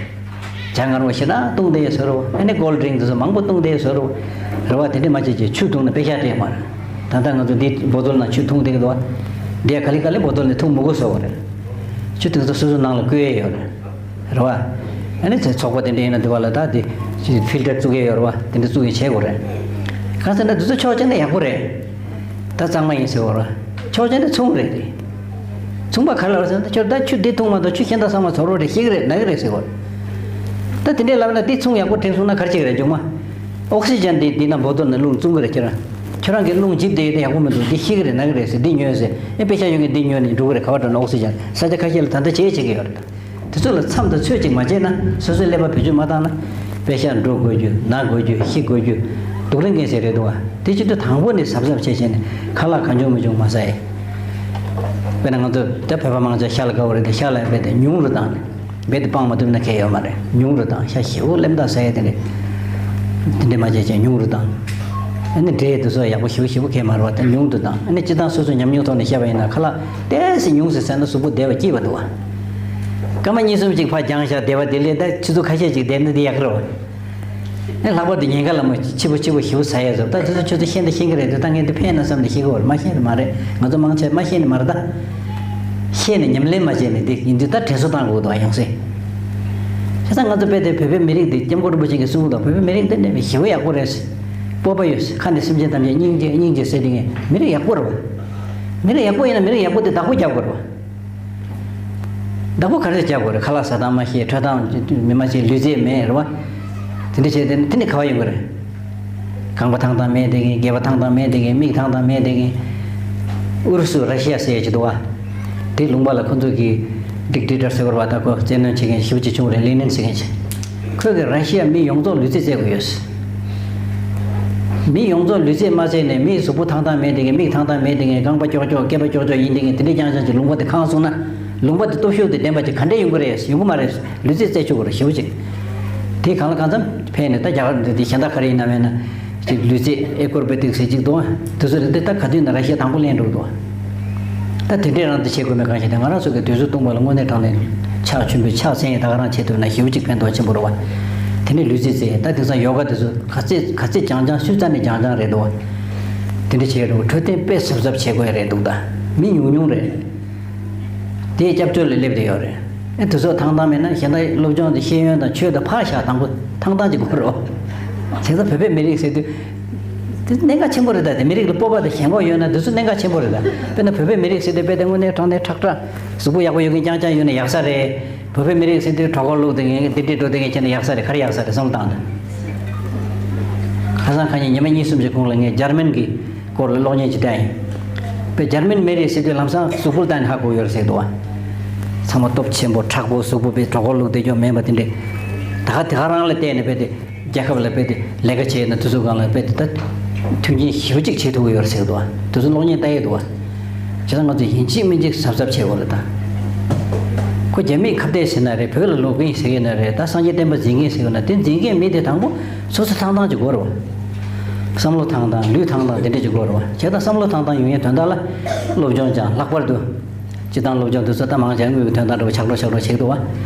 ཇ་མངར་བ་ཞེ་དྲག་བཏུང་བསྡད་ཡོད་བཟོ་འདྲ་བོ། ཨ་ནི་ཀོལ་ཌི་རིང་དེ་ཚོ་མང་པོ་བཏུང་བསྡད་ཡོད་བཟོ་འདྲ་བོ། རེད་བ། དེ་འདྲས་མ་བྱེད་ཅིག་ཆུ་བཏུང་ནས་པེ་ཤ་སྤྲད་མ་རེད། ད་ལྟ་ང་ཚོ་འདི་བོ་ཏོལ་ནང་ཆུ་འཐུང་བསྡད་ཀྱི་འདུག་བ། འདི་ག་ལེ་ག་ལེ་བོ་ཏོལ་ནས་འཐུང་མི་དགོས་བཟོ་བ་རེད། ཆུ་དེ་ཚོ་སོ་སོ་ནང་ལ་བསྐོལ་ཡས་ཡོད་རེད། རེད་བ། ཨ་ནི་ཚེ་ཚོགས་པ་དེ་འདྲ་ཡིན་ན་འདི་བ་ལ་ད་དེ་ཕིལ་ཊར་བཙུགས་ཡས་ཡོད་རེད་བ། དེ་འདྲ་བཙུགས་ཡས་བྱེད་དགོས་རེད། གང་ཟེར་ན་འདི་ཚོ་ཕྱོགས་གཅིག་ནས་ཡག་པོ་རེད། ད་གཙང་མ་ཡིན་ཟེར་བ་རེད། ཕྱོགས་གཅིག་ནས་མཚུངས་རེད་དེ། མཚུངས་པ་ག་རེ་ལབ་ཟེར་ན། ཁྱོད་ད་ཆུ་འདི་འཐུང་མ་གཏོགས་ཆུ་གཞན་དག་ཚང་མ་བཙོག་རོ་རེད། ཤི་གི་རེད། ན་གི་རེད་ཟེར་བ། ད་དེ་འདྲས་ལབ་ན་འདི་མཚུངས་ཡག་པོ་དྲན་སོང་ན་ག་རེ་བྱེད་ཀྱི་རེད། མཇུག་མ་ཨོག་སི་ཇན་འདི་འདི་ན་བོ་ཏོལ་ནས་རླུང་བཙུགས་ཀྱི་རེད། ཁྱེད་རང་ཁྱོད་རང་གིས་རླུང་འཇིབ་བསྡད་ཡོད་དེ་ཡག་པོ་མི་འདུག་འདི་ཤི་གི་རེད། ན་གི་རེད་ཟེར། འདི་ཉོས་ཟེར། ཨེ་པེ་ཤ་ཉོ་མཁན་འདི་ཉོས་ནས་འགྲོ་གི་རེད། ག་པར་འགྲོ་ན། ཨོག་སི་ཇན་ས་ཆ་ཁ་ཤས་ལ་ད་ལྟ་བྱེད་བྱེད་ཀྱི་ཡོད་རེད། དེ་ཚོ་ལ་མཚམས་དང་ཚོད་ཅིག་མ་བྱས་ན། སོ་སོའི་ཀླད་པ་བེད་སྤྱོད་མ་བཏང་ན། པེ་ཤ་འགྲོ་དགོས་རྒྱུ། ན་དགོས་རྒྱུ། ཤི་དགོས་རྒྱུ། སྡུག་རུས་མཁན་ཞིག་རེད་འདུག་བ། དེ་བྱེད་དུས་དང་པོ་ནས་གཟབ་གཟབ་བྱས་བྱས་ནས་ཁ་ལག་གང་བྱུང་མི་བྱུང་མ་ཟ་ཡས། དཔེར་ན་ང་ཚོ་ད་བོད་པ་མང་ཆེ་ཤ་ལ་དགའ་བོ་རེད་དེ། ཤ་ལ་རྦད་དེ་ཉུང་རུ་བཏང་ནས། རྦད་དེ་སྤང་མ་ཐུབ་ན་ཁྱད་ཡོད་མ་རེད། ཉུང་རུ་བཏང་། ཤ་ཞེ་པོ་སླེབས་དང་ཟ་ཡས་དེ་འདྲས། དེ་འདྲས་མ་བྱས་བྱས་ཉུང་རུ་བཏང་། ཨ་ནི་འབྲས་དེ་ཚོ་ཡག་པོ་ཞེ་པོ་ཞེ་པོ་ཁྱད་མ་རེད་བ། དེ་ཉུང་དུ་བཏང་། ཨ་ནི་སྤྱིར་བཏང་སོ་སོའི་ཉམས་མྱོང་ཐོག་ནས་བཤད་པ་ཡིན་ན། ཁ་ལག་ཏོག་ཙམ་ཉུང་ཙམ་ཟས་ན་གཟུགས་པོ་བདེ་བ་སྐྱིད་པ་འདུག་བ། སྐར་མ་གཉིས་གསུམ་ཅིག་ཕར་འགྱངས་བཞག་བསྡད་པ་དེ་ལས། ད་ཆུ་ཚོད་ཁ་ཤས་ཅིག་བསྡད་ན་དེ་ཡག་གི་རེད་བ། ཨེ། ལྷག་པར་དུ་ཉིན་དཀར་ལ་མོ་ཕྱི་པོ་ཕྱི་པོ་ཞེ་པོ་ཟ་ཡས་བཟོ། ད་དེ་ཚོ་ཁྱོད་ཚོ་ཤེས་ན་ཤེས་ཀྱི་རེད་དེ། ད་ངས་འདི་ཕན་ན་བསམ་ནས་བཤད་ཀྱི་ཡོད་རེད། མ་ཤེས་ནི་མ་རེད། ང་ཚོ་མང་ཆེ་མ་ཤེས་ནི་མ་རེད། ད་ཤེས་ནས་ཉམས་ལེན་མ་བྱས་ནས་འདི་ཡིན་དུས་ད་དྲན་གསོ་བཏང་དགོས་འདུག་ཡང་སེ། བྱས་ཙང་ང་ཚོ་དཔེ་དེ་བོད་པའི་མི་རིགས་འདི་སྐྱབས་མགོན་རིན་པོ་ཆེ་གིས་གསུངས་འདུག་བོད་པའི་མི་རིགས་འདི་འདྲ་བའི་ཞེ་པོ་ཡག་པོ་རེད། སྤོབས་པ་ཡོད། ཁ་ནས་སེམས་ཅན་ཐམས་ཅད་སྙིང་རྗེ་སྙིང་རྗེ་ཟེར་དེ། ངས་མི་རིགས་ཡག་པོ་རེད་བ། མི་རིགས་ཡག་པོ་ཡིན་ན་མི་རིགས་ཡག་པོ་དེ་བདག་པོ་རྒྱག་དགོས་རེད་བ། བདག་པོ་ག་རེ་བྱ་དགོས་རེད། ཁ་ལག་ཟ་སྟངས་མ་ཤེས། འཕྲོད་སྟངས་མི་མ་ཤེས། ལུས་རྩལ་མེད་རེད་བ། དེ་འདྲ་བྱས་ཏེ་དེ་ནི་ག་པར་ཡོང་གི་རེད། རྐང་པ་ཐང་ཐང་མེད་དེ་གིན། སྒལ་པ་ཐང་ཐང་མེད་དེ་གིན། མིག་ཐང་ཐང་མེད་དེ་གིན། ཨུ་རུ་སུ་ར་ཤི་ཡ་ཟེར་ཡ་ཅིག་འདུག་བ། དེ་ལུང་པ་ལ་ཁོ་ཚོ་གི་ཌིག་ཊེ་ཊར་ཟེར་བ་རེད་བ། ད་ཁོ་བཙན་གནོན་བྱེད་མཁན་ཞེ་པོ་ཅིག་བྱུང་རེད། ལེ་ནིན་ཟེར་མཁན་ཅིག་ཁོས་གི་ར་ཤི་ཡ་མི་ཡོངས་རྫོགས་ལུས་རྩལ་རྩེད་དགོས་ཡོད། མི་ཡོངས་རྫོགས་ལུས་རྩལ་མ་རྩེས་ནས། མིའི་གཟུགས་པོ་ཐང་ཐང་མེད་དེ་གིན། མིག་ཐང་ཐང་མེད་དེ་གིན། རྐང་པ་ཀྱོག་ཀྱོག་སྐེད་པ་ཀྱོག་ཀྱོག་ཡིན་དེ་གིན། དེ་འདྲས་རྐྱང་རྐྱང་ཅིག་ལུང་པ་དེ་ཁེངས་སོང་ན། ལུང་པ་དེ་སྟོབས་ཤུགས་དེ་ལྡན་པ་ཅིག་ག་འདྲས་ཡོང་གི་རེད། ཡོང་གི་མ་རེད། ལུས་རྩལ་རྩེད་ཆོག་གི་རེད། ཞེ་པོ་ཅིག་དེ་གང་ལ་གང་འཚམ་ཕན་ནས། ད་རྒྱ་གར་འདི་འདི་གཞན་དག་ག་རེ་ཡིན་ན་མེད་ན། ཅིག་ལུས་རྩལ་ཨེ་ཀོར་བེ་ཏིག་ཟེར་ཅིག་འདུག་དེ་ཚོ་རེད་དེ། ད་ག་དུས་ན་ར་ཤི་ཡ་དང་པོ་ལེན་འགྲོ་གི་འདུག་ད་དེ་འདྲས་རང་དེ་བྱེད་དགོས་མེད་གང་ཞིག་དེ། ང་རང་ཚོ་གི་དུས་ཚོད་སྟོང་པ་ལ་དངོས་གནས་དྲང་གནས་ཕྱག་མཆོད་འབུལ་ཕྱག་འཚལ་ཡས་ད་ག་རང་བྱེད་ཐུབ་ན་ཞེ་པོ་ཅིག་ཕན་ཐོགས་ཆེན་པོ་རེད་བ། དེ་ནས་ལུས་རྩལ་རྩེད། ད་དེང་སང་ཡོ་ག་དེ་ཚོ་ག་ཚད་ག་ཚད་སྦྱང་སྦྱང་། ཤུགས་རྩ་ནས་སྦྱང་སྦྱང་རེད་འདུག་བ། དེ་འདྲ་བྱས་འགྲོ། འཕྲོད་བསྟེན་དཔེ་གཟབ་གཟབ་བྱེད་དགོས་ཡ་རེད་འདུག་ད་མི་ཉུང་ཉུང་རེད། དེའི་སྐྱབས་བཅོལ་ལ་སླེབས་བསྡད་ཡོད་རེད། ཨེ། དེ་ཚོ་ཐང་ཐང་མེད་ན། གཞན་དག་སློབ་སྦྱོང་དེ་ཤེས་ཡོན་དང་ཆོས་དང་ཕར་བཞག་དང་པོ་ཐང་ཐང་ཅིག་དགོས་རེད་བ། བྱས་ཙང་བོད་པའི་མི་རིགས་ཟེར་དུས་དེ་གནད་འགག་ཆེན་པོ་རེད། ད་དེ་མི་རིགས་ལ་སྤོབས་པ་དང་ཞེན་ཁོག་ཡོད་ན་དེ་ཚོ་གནད་འགག་ཆེན་པོ་རེད། ད་དཔེར་ན་བོད་པའི་མི་རིགས་ཟེར་དུས་དཔེ་དེ་དངོས་གནས་དྲང་གནས་ཁྲག་ཁྲག་གཟུགས་པོ་ཡག་པོ་ཡོད་མཁན་རྐྱང་རྐྱང་ཡོད་ན་ཡག་ས་རེད། བོད་པའི་མི་རིགས་ཟེར་དུས་གྲོད་ཁོག་བླུགས་བསྡད་མཁན། དེ་འདྲས་འགྲོ་བསྡད་མཁན་བྱས་ན་ཡག་ས་རེད། ག་རེ་ཡག་ས་རེད། བསམ་བློ་བཏང་དང་། ཁ་སང་ཁ་ཉིན་ཉི་མ་གཉིས་གསུམ་གྱི་གོང་ལ་ངས་འཇར་མན་གྱི་སྐོར་ལ་གློག་བརྙན་ཅིག་བལྟས་ཡིན། དཔེ་འཇར་མན་མི་རིགས་ཟེར་དུས་ལམ་སང་གཟུགས་པོ་ལ་བལྟས་ནས་ཧ་གོ་ཡོད་རེད་ཟེར་འདུག་བ། ཚང་མ་སྟོབས་ཆེན་པོ་མཁྲེགས་པོ། གཟུགས་པོ་དཔེ་གྲོད་ཁོག་བླུགས་བསྡད་རྒྱུ་མེད་པ་དེ་འདྲས། ད་ག་དེ་ག་རང་ལ་བལྟས་ནས་དཔེ་དེ། རྒྱལ་ཁབ་ལ་དཔེ་དེ་ལས་ཀ་བྱས་ན་དུས་ཚོད་སྒང་ལ་དཔེ་དེ་ད་མཐུན་རྐྱེན་ཞེ་པོ་ཅིག་བྱེད་ཐུབ་ཀྱི་ཡོད་རེད་ཟེར་གྱི་འདུག་བ། དེ་ཚོ་གློག་བརྙན་ལྟ་ཡས་འདུག་བ། བྱས་ཙང་ང་ཚོ་ཡིན་གཅིག་མིན་གཅིག་གཟབ་གཟབ་བྱེད་དགོས་རེད་ད། ཁོ་རྒྱ་མིས་ཁ་གཏད་བྱས་ན་རེད། བོད་ལ་ལོག་གི་ཡིན་ཟེར་གྱི་ན་རེད། ད་སངས་རྒྱས་བསྟན་པ་འཛིན་མཁན་ཟེར་གྱི་ན། དེ་འཛིན་མཁན་མི་དེ་དང་པོ་སོ་སོ་ཐང་ཐང་ཅིག་དགོས་རེད་བ། བསམ་བློ་ཐང་ཐང་། ལུས་ཐང་ཐང་དེ་འདྲ་ཅིག་དགོས་རེད་བ། བྱས་ཙང་བསམ་བློ་ཐང་ཐང་ཡོང་ཡས་དོན་དག་ལ་སློབ་སྦྱོང་སྦྱང་། ལྷག་པར་དུ་སྤྱིར་བཏང་སློབ་སྦྱོང་དེ་ཚོ་ད་མང་ཆེ་དངུལ་གྱི་དོན་དག་འདྲ་བོ་ཆག་འགྲོ་ཆག་འགྲོ་བྱེད་ཀྱི་འདུག་བ།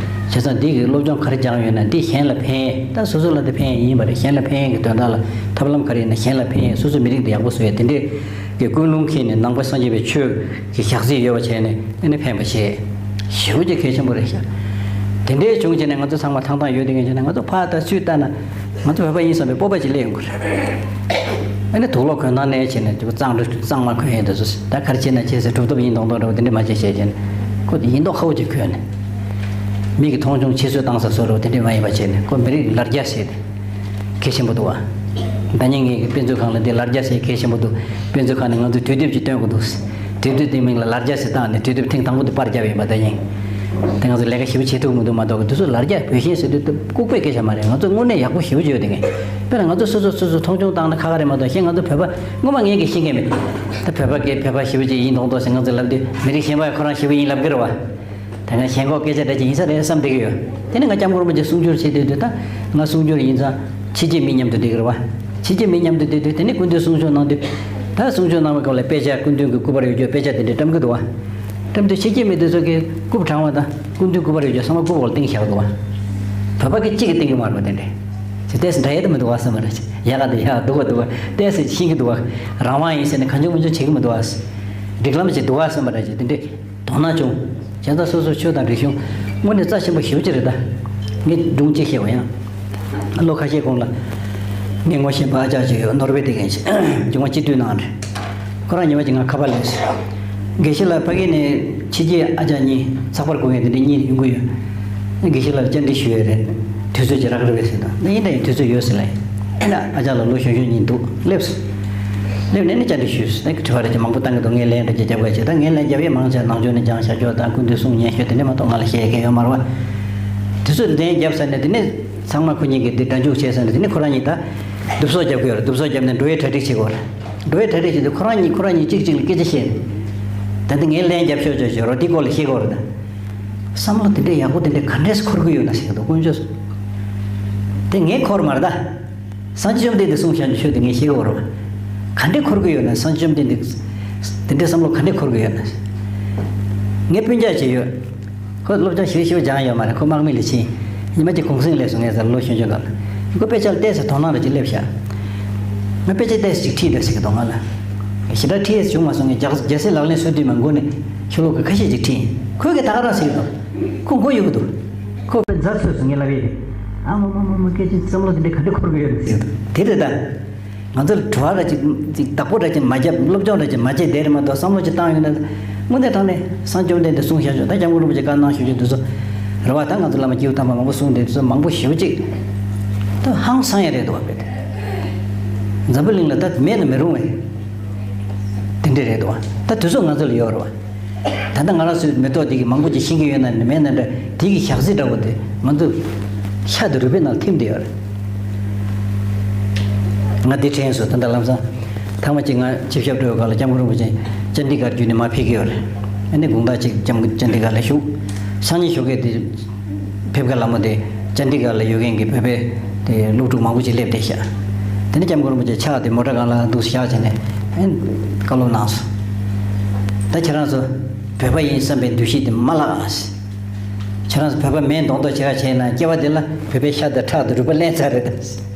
བྱས་ཙང་འདི་གི་སློབ་སྦྱོང་ག་རེ་སྦྱངས་ཡོད་ན་འདི་གཞན་ལ་ཕན། ད་སོ་སོ་ལ་དེ་ཕན་ཡིན་པ་རེད། གཞན་ལ་ཕན་ཡས་ཀྱི་དོན་དག་ལ་ཐབས་ལམ་ག་རེ་ཡིན་ན་གཞན་ལ་ཕན་ཡས། སོ་སོའི་མི་རིགས་འདི་ཡག་པོ་བཟོ་ཡས། དེ་འདྲས་ཀྱི་ཀུན་སློང་འཁྱེར་ནས་ནང་པ་སངས་རྒྱས་པའི་ཆོས་ཀྱི་ཞག་རྩིས་ཡོད་པ་བྱས་ནས་ཨ་ནི་ཕན་པ་བྱེད། ཞེ་པོ་ཅིག་གལ་ཆེན་པོ་རེད་ཤག་དེ་འདྲས་བྱུང་བྱས་ནས་ང་ཚོ་ཚང་མ་ཐང་ཐང་ཡོད་དེ་ངས་བྱས་ན། ང་ཚོ་ཕར་ལྟ་ཚུར་ལྟ་ན་ང་ཚོ་བོད་པ་ཡིན་བསམ་པའི་སྤོབས་པ་ཅིག་སླེབས་ཡོང་གི་རེད། ཨ་ནི་དུག་ལོག་གོན་སྟངས་ནས་བྱས་ནས་དེ་གཙང་གཙང་མ་གོན་ཡས་དེ་ཚོ། ད་ག་རེ་བྱས་ན་བྱས་ཟེར། གྲུབ་ཐོབ་ཡིན་མདོག་མདོག་འདྲ་བོ་དེ་འདྲས་མ་བྱས་བྱས་བྱས་ནས། ཁོ་དེ་ཡིན་མདོག་ཁ་པོ་ཅིག་གོན་ནས། མི་གི་མཐོང་ཆུང་ཕྱིར་བཟོ་བཏང་ས་བཟོ་འདྲ་བོ་དེ་འདྲས་མ་ཡིན་པ་བྱས་ནས། ཁོ་མི་རིགས་ལ་རྒྱ་ཟེར་དེ་གལ་ཆེན་པོ་འདུག་བ། ཟླ་ཉིན་ངེད་ཀྱི་དཔེ་མཛོད་ཁང་ལ་འདི་ལ་རྒྱ་ཟེར་གལ་ཆེན་པོ་འདུག་དཔེ་མཛོད་ཁང་ནས་ང་ཚོས་དུས་དེབ་ཅིག་སྟོན་དགོས་འདུག་དུས་དེབ་དེའི་མིང་ལ་ལ་རྒྱ་ཟེར་བཏགས་ནས་དུས་དེབ་ཐེངས་དང་པོ་དེ་པར་བརྒྱབ་ཡིན་པ། ད་ཡིན། དེ་ང་ཚོ་ལས་ཀ་ཞེ་པོ་བྱེད་ཐུབ་མི་འདུག་མ་གཏོགས། དེ་ཚོ་ལ་རྒྱ་བོད་ཞེན་ཟེར་དུས་ལྐུགས་པའི་སྐད་ཆ་མ་རེད། ང་ཚོ་དངོས་གནས་ཡག་པོ་ཞེ་པོ་ཅིག་ཡོད་དེ་ངས། དཔེར་ན་ང་ཚོ་སོ་སོ་སོ་སོ་མཐོང་ཆུང་བཏང་ན་ཁག་ཁག་རེད་མ་གཏོགས། གཞན་ང་ཚོ་བོད་པ་ངོ་མ་ངས་ཀྱིས་ཤེས་མཁན་མེད། ད་བོད་པ་གིས་བོད་པ་ཞེ་པོ་ཅིག་ཡིན་མདོག་མདོག་ཟེར་ང་ཚོ་ལབ་དུས། མི་རིགས་གཞན་པ་ཁོ་རང་ཞེ་པོ་ཡིན་ལབ་ཀྱི་རེད་བ། ད་ང་ཞེན་ཁོག་སྐད་ཆ་འདྲ་ཅིག་ཡིན་ས་རེད་བསམ་བསྡད་ཀྱི་ཡོད། དེ་ནས་ང་སྐྱབས་མགོན་རིན་པོ་ཆེ་གསུང་སྒྱུར་བྱེད་དུས་དུས། ད་ང་གསུང་སྒྱུར་ཡིན་ཙང་ཕྱི་རྒྱལ་མི་མཉམ་དུ་བསྡད་ཀྱི་རེད་བ། ཕྱི་རྒྱལ་མི་མཉམ་དུ་བསྡད་དུས་དེ་ནས་སྐུ་མདུན་གསུང་ཆོས་གནང་དུས། ད་གསུང་ཆོས་གནང་བའི་སྐབས་ལ་དཔེ་ཆ། སྐུ་མདུན་གྱི་སྐུ་པར་ཡོད་རྒྱུ་དཔེ་ཆ་དེ་འདྲས་བཀྲམ་གྱི་འདུག་བ། གཏམ་དུས་ཕྱི་རྒྱལ་མི་དེ་ཚོ་གི་རྐུབ་དྲང་བ་དང་སྐུ་མདུན་སྐུ་པར་ཡོད་ཀྱང་ཚང་མ་རྐུབ་འོག་ལ་བཏིང་བཞག་འདུག་བ། བོད་པ་གི་གཅིག་གིས་བཏིང་གི་མ་རེད་པ་དེ་འདྲས། ཅི་ཏོག་ཙམ་འདྲ་ཡག་ཏུ་མི་འདུག་བ་བསམ་པ་རེད། ཡག་ག་དེ་ཡག་འདུག་བ་འདུག་བ། ཏོག་ཙམ་ཤེས་ཀྱི་འདུག་བ། རང་དབང་ཡིན་ཟེར་ནས་གང་བྱུང་མང་བྱུང་བྱེད་ཀྱི་མི་འདུག་བ། སྒྲིག་ལམ་ཅིག་འདུག་བ་བསམ་པ་རེད། ཅི་དེ་འདྲས་དོ་སྣང་བྱུང་། བྱས་ཙང་སོ་སོའི་ཆོས་དང་རིག་གཞུང་དངོས་གནས་རྩ་ཆེན་པོ་ཞེ་པོ་ཅིག་རེད་ད། ངས་སྒྲུང་གཅིག་བཤད་པ་ཡང་། ལོ་ཁ་ཤས་གོང་ལ་ངས་ངོ་ཤེས་པ་ཨ་ཅག་ཅིག་ཡོད། ནོར་ཝེ་དེ་མཁན་ཞིག་རྒྱུ་མ་སྤྱི་འཐུས་གནང་རེད། ཁོ་རང་ཉི་མ་གཅིག་ང་ཁ་པར་སླེབས་སོང་། དགེ་བཤེས་ལགས་ཕ་གི་ནས་ཕྱི་རྒྱལ་ཨ་ཅག་གཉིས་ཚགས་པར་དགོས་མཁན་དེ་འདྲ་གཉིས་ཡོང་གི་ཡོད། དགེ་བཤེས་ལགས་ལ་བཅར་འདྲི་ཞུ་ཡས་རེད། དུས་ཚོད་ཅིག་རག་གི་རེད་པས་ཟེར་དང་། ཨིན་ད་ཡིན། དུས་ཚོད་ཡོད་ཟེར་ལབ་ཡིན། ཨ་ཅག་ལགས་ལོ་གཞོན་གཞོན་གཉིས་འདུག་སླེབས་སོང་། སླེབས་ནས་ནི་བཅར་འདྲི་ཞུས་སོང་། དྲི་བ་རེ་ཅིག་མང་པོ་བཏང་གི་འདུག་ངས་ལན་འདྲ་ཅིག་རྒྱབ་ག་བྱས། ད་ངས་ལན་རྒྱབ་ཡས་མང་ཆེ་ནང་ཆོས་ནས་སྦྱངས་བཞག་ཆོག་དང་སྐུ་མདུན་གསུང་ཉན་ཤོག་དེ་འདྲ་མ་གཏོགས་ང་ལ་བཤད་མཁན་ཡོད་མ་རེད་པ། དུས་ཚོད་ལན་རྒྱབ་ཚར་ནས་དེ་ནས་ཚང་མ་ཁོ་གཉིས་ཀྱིས་དེ་སྒྲ་འཇུག་བྱས་ཚར་ནས་དེ་ནས་ཁོ་རང་གཉིས་ད་བསྡུ་གསོག་རྒྱབ་ཀྱི་ཡོད་རེད། བསྡུ་གསོག་རྒྱབ་ནས་འགྲོ་བའི་གྲ་སྒྲིག་བྱེད་དགོས་རེད། འགྲོ་བའི་གྲ་སྒྲིག་བྱེད་དུས་ཁོ་རང་གཉིས་ཁོ་རང་གཉིས་གཅིག་གཅིག་ལ་སྐད་ཆ་བཤད། ད་འདི་ངས་ལན་རྒྱབ་ཤོག་ཆོག་ཆོག་རོགས། འདི་སྐོར་ལ་བཤད་དགོས་རེད་ད། བསམ་བློ་དེ་འདྲའི་ཡག་པོ་དེ་འདྲའི་ག་འདྲས་འཁོར་གི་ཡོད་ན་ཟེར་གི་འདུག་དཀོན་མཆོག་གསུམ། དེ་ངས་འཁོར་མ་རེད་ད། སངས་རྒྱས་བཅོམ་ལྡན་འདས་གསུངས་བཞག་ཆོས་དེ་ངས་ཤེས་ཀྱི་ཡོད་རེད་པ། ག་འདྲས་འཁོར་གྱི་ཡོད་ན། སངས་རྒྱས་བཅོམ་ལྡན་འདས་དེ་འདྲའི་བསམ་བློ་ག་འདྲས་འཁོར་གྱི་ཡོད་ན། ངས་སྤུན་ཀྱག་ཅིག་ཡོད། ཁོ་སློབ་སྦྱོང་ཞེ་པོ་ཞེ་པོ་སྦྱངས་ཡོད་མ་རེད། ཁོ་དམག་མི་ལ་ཕྱིན། ཉི་མ་གཅིག་གུང་སེང་སླེབས་སོང་། ངས་ཟེར་ལོ་གཞོན་གཞོན་སྒང་ལ། ཁོ་དཔེ་ཆ་ལ་བལྟས་ཟེར་དོ་སྣང་རེ་ཅིག་སླེབས་ཤག་ང་དཔེ་ཆ་ཏོག་ཙམ་ཅིག་ཁྲིད་དང་ཟེར་གྱི་འདུག་ང་ལ། ཞེ་དྲག་ཁྲིད་ཡས་བྱུང་མ་སོང་། ངས་རྒྱ་རྒྱལ་སྲས་ལག་ལེན་སོ་བདུན་མ་མགོ་ནས་ཤོ་ལོ་ཀ་ཁ་ཤས་ཅིག་ཁྲིད་ཡིན། ཁོས་གི་ད་ག་རང་ཟེར་གྱི་འདུག་ཁོ་མགོ་གཡུག་གི་འདུག་ཁོ་དཔེ་མཛའ་བཟོས་སོང་ངས་ལབ་ཡས་དེ། ཨ་མ་མ་མ་མ། སྐད་ཆ་བསམ་བློ་དེ་འདྲ་ག་འདྲ་འཁོར་གི་ཡོད་ཟེར་གྱི་འདུག་དེ་རེད་ད། ང་ཚོ་ལ་དྲི་བ་ར་ཅིག་ཅིག་བདག་པོ་ར་ཅིག་མ་བརྒྱབ། སློབ་སྦྱོང་ར་ཅིག་མ་བྱས་བསྡད་རེད་མ་གཏོགས། བསམ་བློ་ཅིག་བཏང་ཡོད་ན། དངོས་གནས་དྲང་གནས་སངས་རྒྱས་བཅོམ་ལྡན་འདས་གསུངས་བཞག་ཆོག་ད་སྐྱབས་མགོན་རིན་པོ་ཆེ་བཀའ་གནང་ཞུ་རྒྱུ་དེ་ཚོ་རེད་པ། ད་ང་ཚོ་བླ་མ་སྐྱེས་བུ་དམ་པ་མང་པོ་གསུངས་བསྡད་དེ་ཚོ་མང་པོ་ཞེ་པོ་ཅིག་ད་ཧང་སང་ཡ་རེད་འདུག་བ། དཔེ་དེ་འཛམ་བུ་གླིང་ལ་ད་མེད་ན་མི་རུང་བས་དེ་འདྲ་རེད་འདུག་བ། ད་དུས་ཚོད་ང་ཚོ་ལ་ཡོད་རེད་བ། ད་ལྟ་ང་རང་ཚོའི་མེ་ཏོག་འདི་གི་མང་པོ་ཅིག་ཤེས་ཀྱི་ཡོད་ན་མེད་ན་འདྲ། དེ་གི་ཞག་ཚི་འདྲ་བོ་དེ་ང་ཚོ་ཤ་དང་རུས་པའི་ནང་ཐིམ་བསྡད་ཡོད་རེད། ང་འདི་དྲན་སོང་། ད་ལྟ་ལམ་སང་ཐེངས་མ་གཅིག་ང་ཆིབས་ཞབས་སྤྲོ་བའི་སྐབས་ལ་སྐྱབས་མགོན་རིན་པོ་ཆེ་ཅན་ཌི་གར་བརྒྱུད་ནས་མར་ཕེབས་ཀྱི་ཡོད་རེད། ཨ་ནི་དགོང་དག་ཅིག་སྐྱབས་མགོན་ཅན་ཌི་གར་ལ་བཞུགས། སང་ཉིན་ཞོགས་ཀས་དེ། ཕེབས་ཀ་ལ་མོ་དེ་ཅན་ཌི་གར་ལ་ཡོད་མཁན་གྱི་བོད་པའི་དེ་སློབ་ཕྲུག་མང་པོ་ཅིག་སླེབས་བསྡད་ཤག་དེ་ནས་སྐྱབས་མགོན་རིན་པོ་ཆེ་ཕྱག་དེ་མོ་ཊ་སྒང་ལ་འདུག་སེ་བཞག་བྱས་ནས་ཨེ་བཀའ་སློབ་གནང་སོང་། ད་ཁྱེད་རང་ཚོ་བོད་པ་ཡིན་བསམ་པའི་འདུ་ཤེས་དེ་མ་བརླག་ཨ། ཁྱེད་རང་ཚོ་བོད་པ་མིན་མདོག་མདོག་བྱེད་ག་བྱས་ན་སྐྱེ་བ་འདི་ལ་བོད་པའི་ཤ་དང་ཁྲག་དང་རུས་པ་ལེན་ཚར་རེད་ད། བྱས་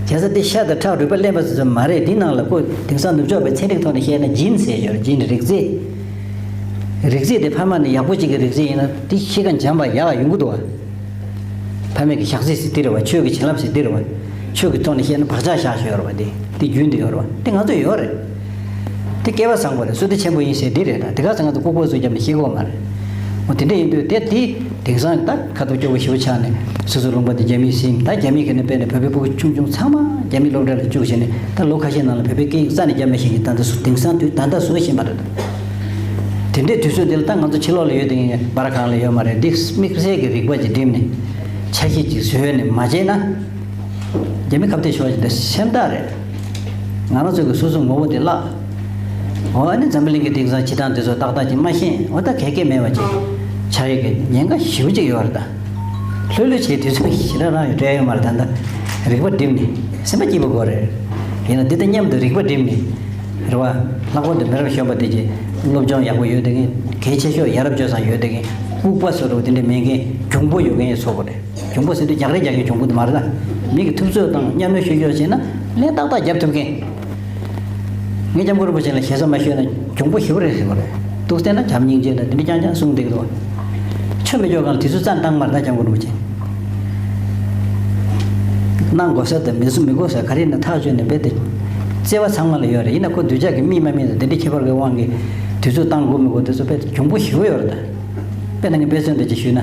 ཙང་འདི་ཤ་དང་ཁྲག་རུས་པ་ལེན་པ་ཟེར་ཚོ་མ་རེད། འདི་ནང་ལ་ཁོ་དེང་སང་ནུབ་ཕྱོགས་པའི་ཚན་རིག་ཐོག་ནས་བཤད་ན་ཇིན་ཟེར་ཡོད་རེད། ཇིན། རིགས་རྫས། རིགས་རྫས་དེ་ཕ་མ་ནས་ཡག་པོ་ཅིག་གི་རིགས་རྫས་ཡིན་ན་དེ་གཤིས་ཀ་འཇམ་པ་ཡག་ཡོང་གི་འདུག་བ། ཕ་མེས་ཀྱི་ཞག་རྩི་ཟེར་འདི་རེད་བ། ཆོས་ཀྱི་བྱིན་རླབས་ཟེར་འདི་རེད་བ། ཆོས་ཀྱི་ཐོག་ནས་བཤད་ན་བག་ཆགས་བཞག་ཤོག་ཡོད་རེད་བ། དེ་དེ་རྒྱུན་དུ་ཡོད་རེད་བ། དེ་ང་ཚོ་ཡོད་རེད། དེ་སྐལ་བ་བཟང་པོ་རེད། བསོད་བདེ་ཆེན་པོ་ཡིན་ཟེར་འདི་རེད་ད། དེ་ག་ཚོད་ང་ཚོ་ལྐུགས་པ་བཟོས་རྒྱབ་ནས་ཤེས་གོ་མ་རེད། འོ་དེ་འདྲ་ཡིན་དུས་དེ་དེ་དེང་སང་ད་ཁ་ཐུག་སྐྱོ་བོ་ཞེ་པོ་ཆགས་ནས་སོ་སོའི་ལུང་པ་དེ་རྒྱ་མིས་ཟིན། ད་རྒྱ་མི་གི་ནས་དཔེར་ན་བོད་པའི་ཕྲུ་གུ་ཆུང་ཆུང་ཚང་མ་རྒྱ་མི་སློབ་གྲྭ་ལ་བཅུག་བྱས་ནས་ད་ལོ་ཁ་ཤས་ནང་ལ་བོད་པའི་སྐད་ཡིག་རྩ་ནས་རྒྱབ་མ་ཤེས་མཁན་ད་ལྟ་བཟོ། དེང་སང་དུས་ད་ལྟ་བཟོ་བཞིན་པ་རེད། དེ་འདྲའི་དུས་ཚོད་འདི་ལ་ད་ང་ཚོ་ཕྱི་ལོགས་ལ་ཡོད་དེ་ངས་སྦར་ཁང་ལ་ཡོད་མ་རེད། འདི་དམིགས་བསལ་གྱི་རིག་པ་ཅིག་བསྒྲིམས་ནས་ཆ་ཤས་ཅིག་བཟོས་ནས་མ་བྱས་ན། རྒྱ་མི་ཁ་གཏད་ཤོར་བ་ཞིག་འདི་སེམས་ཐག་རེད། ང་རང་ཚོ་གི་སོ་སོའི་ངོ་བོ་དེ་བརླག་འོ་ཨ་ནི་འཛམ་བུ་གླིང་གི་དེང་སང་སྤྱི་བཏང་དེ་ཚོ་ཏག་ཏག་ཅིག་མ་ཤེས། འོ་ད་གལ་གལ་མེད་པ་ཅིག་ཆགས་ཡོད་ཀྱི་ཉེན་ཁ་ཞེ་པོ་ཅིག་ཡོད་རེད་ད། ལྷོད་ལྷོད་བྱས་དུས་ཚོད་ཞེ་དྲག་རང་ཡོད་སྤྲད་ཡོད་མ་རེད། ད་ལྟ་རིག་པ་བསྒྲིམས་ནས་སེམས་པ་སྐྱིད་པོ་དགོས་རེད། ཡིན་ན་འདི་དང་མཉམ་དུ་རིག་པ་བསྒྲིམས་ནས་རེད་བ། ལྷག་པར་དུ་མི་རབས་གཞོན་པ་དེ་གྱིས་སློབ་སྦྱོང་ཡག་པོ་ཡོད་དེ་གིན། གལ་ཆེ་ཤོས་ཡ་རབས་སྤྱོད་བཟང་ཡོད་དེ་གིན། ལྐུགས་པ་བཟོ་འདྲ་བོ་དེ་འདྲ་མེད་མཁན་གྱོང་པོ་ཡོད་མཁན་ཚོ་གོ་རེད། གྱོང་པོ་ཟེར་དུས་རྒྱག་རེས་རྒྱག་མཁན་གྱོང་པོ་དེ་མ་རེད་ད། མི་གི་ཐུབ་ཚོད་དང་མཉམ་ལས་ཤོད་ཤོག་བྱས་ན་ལན་ཏག་ཏག་རྒྱབ་ཐུབ་མཁན། ངས་སྐྱབས་མགོན་རིན་པོ་ཆེ་ལ་ཞེ་ས་མ་ཤོད་ན་གྱོང་པོ་ཞེ་པོ་རེད་ཟེར་བ་རེད། ཏོག་ཙམ་ན་བྱམས་སྙིང་རྗེ་དང་དེ་འདྲ་རྐྱང་རྐྱང་གསུངས་བསྡད་ཀྱི་འདུག་ཆོས་མི་ཆོས་སྒང་ལ་དུས་ཚོད་རྩ་བཏང་མ་རེད་ད་སྐྱབས་མགོན་རིན་པོ་ཆེ། གནང་དགོས་ས་དང་མི་གསུང་མི་དགོས་ས་ག་རེ་ཡིན་ན་ཐག་གཅོད་ནས་རྦད་དེ་བརྩེ་བ་ཚང་མ་ལ་ཡོད་རེད། ཡིན་ན་ཁོ་གདུལ་བྱ་གི་སྨིན་མ་སྨིན་དང་དེ་འདྲའི་ཁྱད་པར་གྱི་དབང་གིས་དུས་ཚོད་བཏང་དགོས་མི་དགོས་དེ་ཚོ་རྦད་དེ་གྱོང་པོ་ཞེ་པོ་ཡོད་རེད་ད། དཔེར་ན་ངས་དཔེ་མཚོན་འདྲ་ཅིག་ཞུས་ན།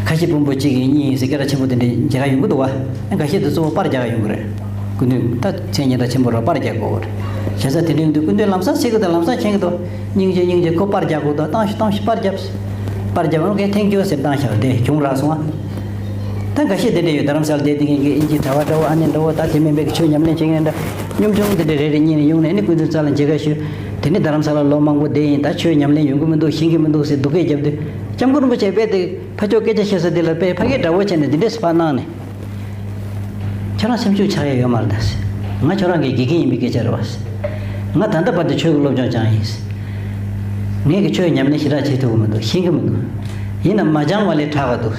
ཁ་ཤས་དཔོན་པོ་གཅིག་ཡིན་གཉིས་ཡིན་ཟེར་སྐད་གྲགས་ཆེན་པོ་དེ་འདྲ་མཇལ་ཁ་ཡོང་གི་འདུག་བ། ཨ་འགའ་ཤས་དེ་གཙོ་བོ་པར་རྒྱག་ཡོང་གི་རེད། སྐུ་མདུན་ད་མཚན་སྙན་གྲགས་ཆེན་པོ་རེད། པར་རྒྱག་དགོས་རེད། བྱས་ཙང་དེ་འདྲ་ཡོང་དུས་སྐུ་མདུན་ལམ་སང་གཟིགས་གི་འདུག་ལམ་སང་མཁྱེན་གི་འདུག་སྙིང་རྗེ་སྙིང་རྗེ་ཁོ་པར་རྒྱག་དགོས་འདུག་བཏང་ཤོག་བཏང་ཤོག་པར་རྒྱབ། པར་རྒྱབ་ཨང་གས་ཐེངས་སྐྱོ་ཟེར་བཏང་ཤག་དེ་གྱོང་རག་སོང་ཨ། ད་འགའ་ཤས་དེ་འདྲ་ཡོད། རྡ་རམ་ས་ལ་བསྡད་དེ་ངས་ཨིན་ཇི་གྲྭ་པ་འདྲ་བོ་ཨ་ནེ་འདྲ་བོ་ད་དེ་མིན་པའི་ཆོས་ཉམས་ལེན་བྱེད་མཁན་འདྲ་གཉོམ་ཆུང་དེ་འདྲ་རེ་རེ་གཉིས་ནས་ཡོང་ནས་ཨ་ནི་སྐུ་མདུན་རྩ་ལ་མཇལ་ཁ་ཞུས། དེ་ནས་རྡ་རམ་ས་ལ་ལོ་མང་པོ་བསྡད་ཡིན། ད་ཆོས་ཉམས་ལེན་ཡོང་གི་མི་འདུག་ཤེས་ཀྱི་མི་འདུག་ཟེར་སྡུག་སྐད་རྒྱབ་དུས་སྐྱབས་མགོན་རིན་པོ་ཆེ་རྦད་དེ་ཕར་ཕྱོགས་སྐད་ཆ་བཤད་ས་དེ་ལ་དཔེ་ཕ་གིའི་དགྲ་བོ་བྱས་ནས་འདི་འདྲས་སུ་ཕར་གནང་ནས། ཁྱོད་རང་སེམས་ཤུགས་ཆག་ཡས་ཡོད་མ་རེད་ད་ཟེར། ང་ཁྱོད་རང་གི་དགེ་རྒན་ཡིན་པའི་སྐད་ཆ་རེད་བ་ཟེར། ང་ད་ལྟ་བར་དུ་ཆོས་ཀྱི་སློབ་སྦྱོང་སྦྱངས་ཡིན་ཟེར། ངས་ཀྱི་ཆོས་ཉམས་ལེན་ཞེ་དྲག་བྱེད་ཐུབ་ཀྱི་མི་འདུག་ཤེས་ཀྱི་མི་འདུག་ཡིན་ནའང་མ་སྦྱངས་པ་ལས་དྲག་ག་འདུག་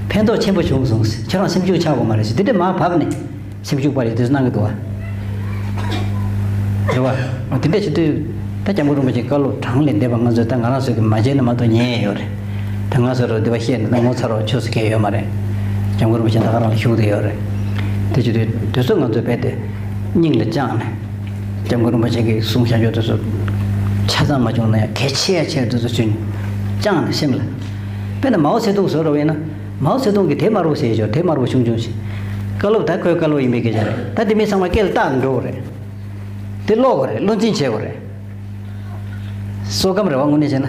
ཕན་ཐོགས་ཆེན་པོ་བྱུང་སོང་། ཁྱེད་རང་སེམས་ཤུགས་ཆག་དགོས་མ་རེད་ཟེར། དེ་འདྲ་མར་བབས་ནས་སེམས་ཤུགས་སྤར་ཡོད་དུས་གནང་གི་འདུག་བ། རེད་བ། དེ་འདྲ་བྱེད་དུས་ད་སྐྱབས་མགོན་རིན་པོ་ཆེའི་བཀའ་སློབ་གྲངས་ལས་འདས་པ་ང་ཚོས་ད་ང་རང་ཚོས་ཀྱི་མ་བྱས་ན་མ་གཏོགས་ཉན་ཡས་ཡོད་རེད། ད་ང་ཚོ་རང་འདི་པ་བཤད་ནས་ད་ངོ་ཚ་རོགས་ཆོས་སུ་གལ་ཡོད་མ་རེད། སྐྱབས་མགོན་རིན་པོ་ཆེ་ད་ག་རང་ལ་བཞུགས་བསྡད་ཡོད་རེད། དེ་བྱེད་དུས་དུས་ཚོད་ང་ཚོས་རྦད་དེ་སྙིང་ལ་བཅངས་ནས། སྐྱབས་མགོན་རིན་པོ་ཆེ་གིས་གསུང་བཤད་རྒྱུ་དེ་ཚོ་ཆ་ཚང་མ་བྱུང་ན་ཡང་གལ་ཆེ་ཡ་ཆེ་དེ་ཚོ་ཚུན་བཅངས་ནས་སེམས་ལ། དཔེར་ན་མའོ་ཙེ་ཏུང་བཟོ་འདྲ་བ་ཡིན་ན། མའོ་ཙེ་ཏུང་གིས་དེབ་དམར་པོ་བཟོས་ཡོད། དེབ་དམར་པོ་ཆུང་ཆུང་ཞིག་བཀའ་སློབ་ད་ཁོའི་བཀའ་སློབ་ཡིན་པའི་སྐད་ཆ་རེད། ད་དེ་མི་ཚང་མ་སྐེ་ལ་བཏགས་ནས་འགྲོ་དགོས་རེད། དེ་ཀློག་དགོས་རེད། བློ་འཛིན་བྱེད་དགོས་རེད། བསོད་སྐམ་རེད་བ། དངོས་གནས་བྱས་ན།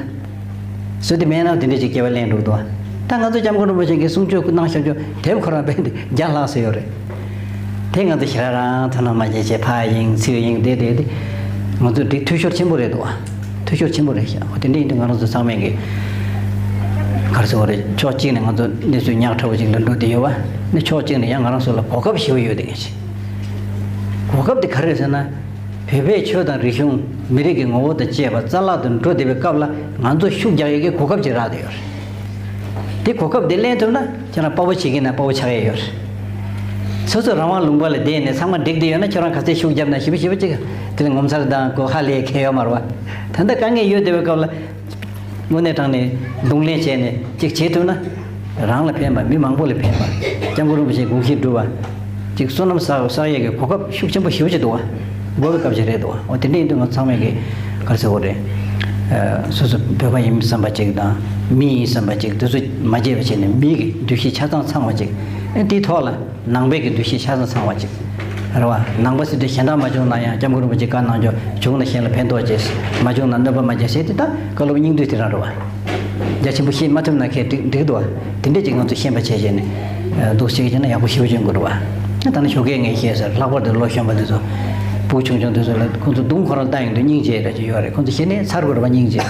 བཟོས་དེ་མེད་ན་དེ་འདྲ་ཅིག་སྐྱེ་བ་ལེན་འགྲོ་འདུག་བ། ད་ང་ཚོ་སྐྱབས་མགོན་རིན་པོ་ཆེ་གིས་གསུང་ཆོས་གནང་བཞག་རྒྱུ་དེབ་ཁོ་རང་རྦད་དེ་བརྒྱ་ལྷག་ཙམ་ཡོད་རེད། དེ་ང་ཚོ་ཞེ་དྲག་རང་ཐུགས་སྣང་མ་བྱེད་བྱས་ཕར་གཡེང་ཚུར་གཡེང་བསྡད་བསྡད་དེ། ང་ཚོ་འགྲིག་འཐུས་ཤོར་ཆེན་པོ་རེད་འདུག་བ། འཐུས་ཤོར་ཆེན་པོ་རེད་ཤག་འོ་དེ་འདྲ་ཡིན་དུས་ང་རང་ཚོ་ཚང་མས་ཀྱི་ག་རེ་ཟེར་དགོས་རེད། ཕྱོགས་གཅིག་ནས་ང་ཚོ་གནས་ཚུལ་ཉག་ཕྲ་བོ་ཅིག་ལ་འགྲོ་བསྡད་ཡོད་བ། ནི་ཕྱོགས་གཅིག་ནས་ཡང་ང་རང་ཚོ་ལ་གོ་སྐབས་ཞེ་པོ་ཡོད་དེ་ངེས་ཤིག་གོ་སྐབས་དེ་ག་རེ་རེད་ཟེར་ན། བོད་པའི་ཆོས་དང་རིག་གཞུང་མི་རིགས་ཀྱི་ངོ་བོ་དང་བཅས་པ་རྩ་བརླག་ཏུ་འགྲོ་བསྡད་པའི་སྐབས་ལ་ང་ཚོ་ཤུགས་རྒྱག་ཡས་ཀྱི་གོ་སྐབས་ཅིག་རག་བསྡད་ཡོད་རེད། དེ་གོ་སྐབས་དེ་ལེན་ཐུབ་ན་ཁྱེད་རང་དཔའ་བོ་བྱེད་ཀྱི་ན་དཔའ་བོ་ཆགས་ཡས་ཡོད་རེད། སོ་སོ་རང་དབང་ལུང་པ་ལ་བསྡད་ནས་ཚང་མ་འགྲིག་བསྡད་ཡོད་ན་ཁྱོད་རང་ག་ཚད་ཤུགས་བརྒྱབ་ན་ཞེ་པོ་ཞེ་པོ་ཅིག་དེ་ལ་ངོ་མཚར་དང་གོ་ཧ་ལས་ཁེལ་ཡོད་མ་རེད་བ། ད་ལྟ་དཀའ་ངལ་ཡོད་བསྡད་པའི་སྐབས་ལ། དངོས་གནས་དྲང་ནས་གདོང་ལེན་བྱས་ནས་ཅིག་བྱེད་ཐུབ་ན། རང་ལ་ཕན་པ་མི་མང་པོ་ལ་ཕན་པ། སྐྱབས་མགོན་རིན་པོ་ཆེའི་དགོངས་གཞི་འགྲུབ་པ། ཅིག་བསོད་ནམས་བསགས་བསགས་ཡས་ཀྱི་གོ་སྐབས་ཤུགས་ཆེན་པོ་ཞེ་པོ་ཅིག་འདུག་བ། དགོས་པའི་སྐབས་ཤིག་རེད་འདུག་བ། འོ་དེ་འདྲ་ཡིན་དུས་ང་ཚང་མས་ཀྱི་ག་རེ་ཟེར་དགོས་རེད། ཨ། སོ་སོ་བོད་པ་ཡིན་བསམ་པ་ཅིག་དང་མི་ཡིན་བསམ་པ་ཅིག་དེ་ཚོ་མ་བརྗེད་པ་བྱས་ནས་མི་གི་འདུ་ཤེས་ཆ་ཚང་ཚང་བ་ཅིག་ཨེ་དེའི་ཐོག་ལ། ནང་པའི་གི་འདུ་ཤེས་ཆ་ཚང་ཚང་བ་ཅིག་རེད་བ། ནང་པ་ཟེར་དུས་གཞན་དག་མ་བྱུང་ན་ཡང་སྐྱབས་མགོན་རིན་པོ་ཆེ་བཀའ་གནང་ཆོག་བྱུང་ན་གཞན་ལ་ཕན་ཐོགས་བྱེད། མ་བྱུང་ན་གནོད་པ་མ་བྱེད་ཟེར་དེ་ད་བཀའ་སློབ་སྙིང་བསྡུས་དེ་རང་རེད་བ། རྒྱ་ཆེན་པོ་བཤད་མ་ཐུབ་ན་ཁྱེད་འགྲིག་འགྲིག་འདུག་བ། དེ་འདྲས་ཅིག་ང་ཚོ་ཤེས་པ་བྱས་བྱས་ནས་འདུག་ཟེར་གྱི་ན་ཡག་པོ་ཞེ་པོ་བྱུང་དགོས་རེད་བ། ད་ནི་ཞོགས་ཀས་ངས་བཤད་ཟེར། ལྷག་པར་དུ་ལོ་གཞོན་པ་འདི་ཚོ་སྤུ་གུ་ཆུང་ཆུང་འདི་ཚོ་ལ་ཁོང་ཚོ་མདུང་ཁོ་རང་བཏགས་ཡོང་དུས་སྙིང་རྗེ་ར་ཅིག་ཡོད་རེད། ཁོང་ཚོ་ཤེས་ནས་ཚར་དགོས་རེད་བ། སྙིང་རྗེ།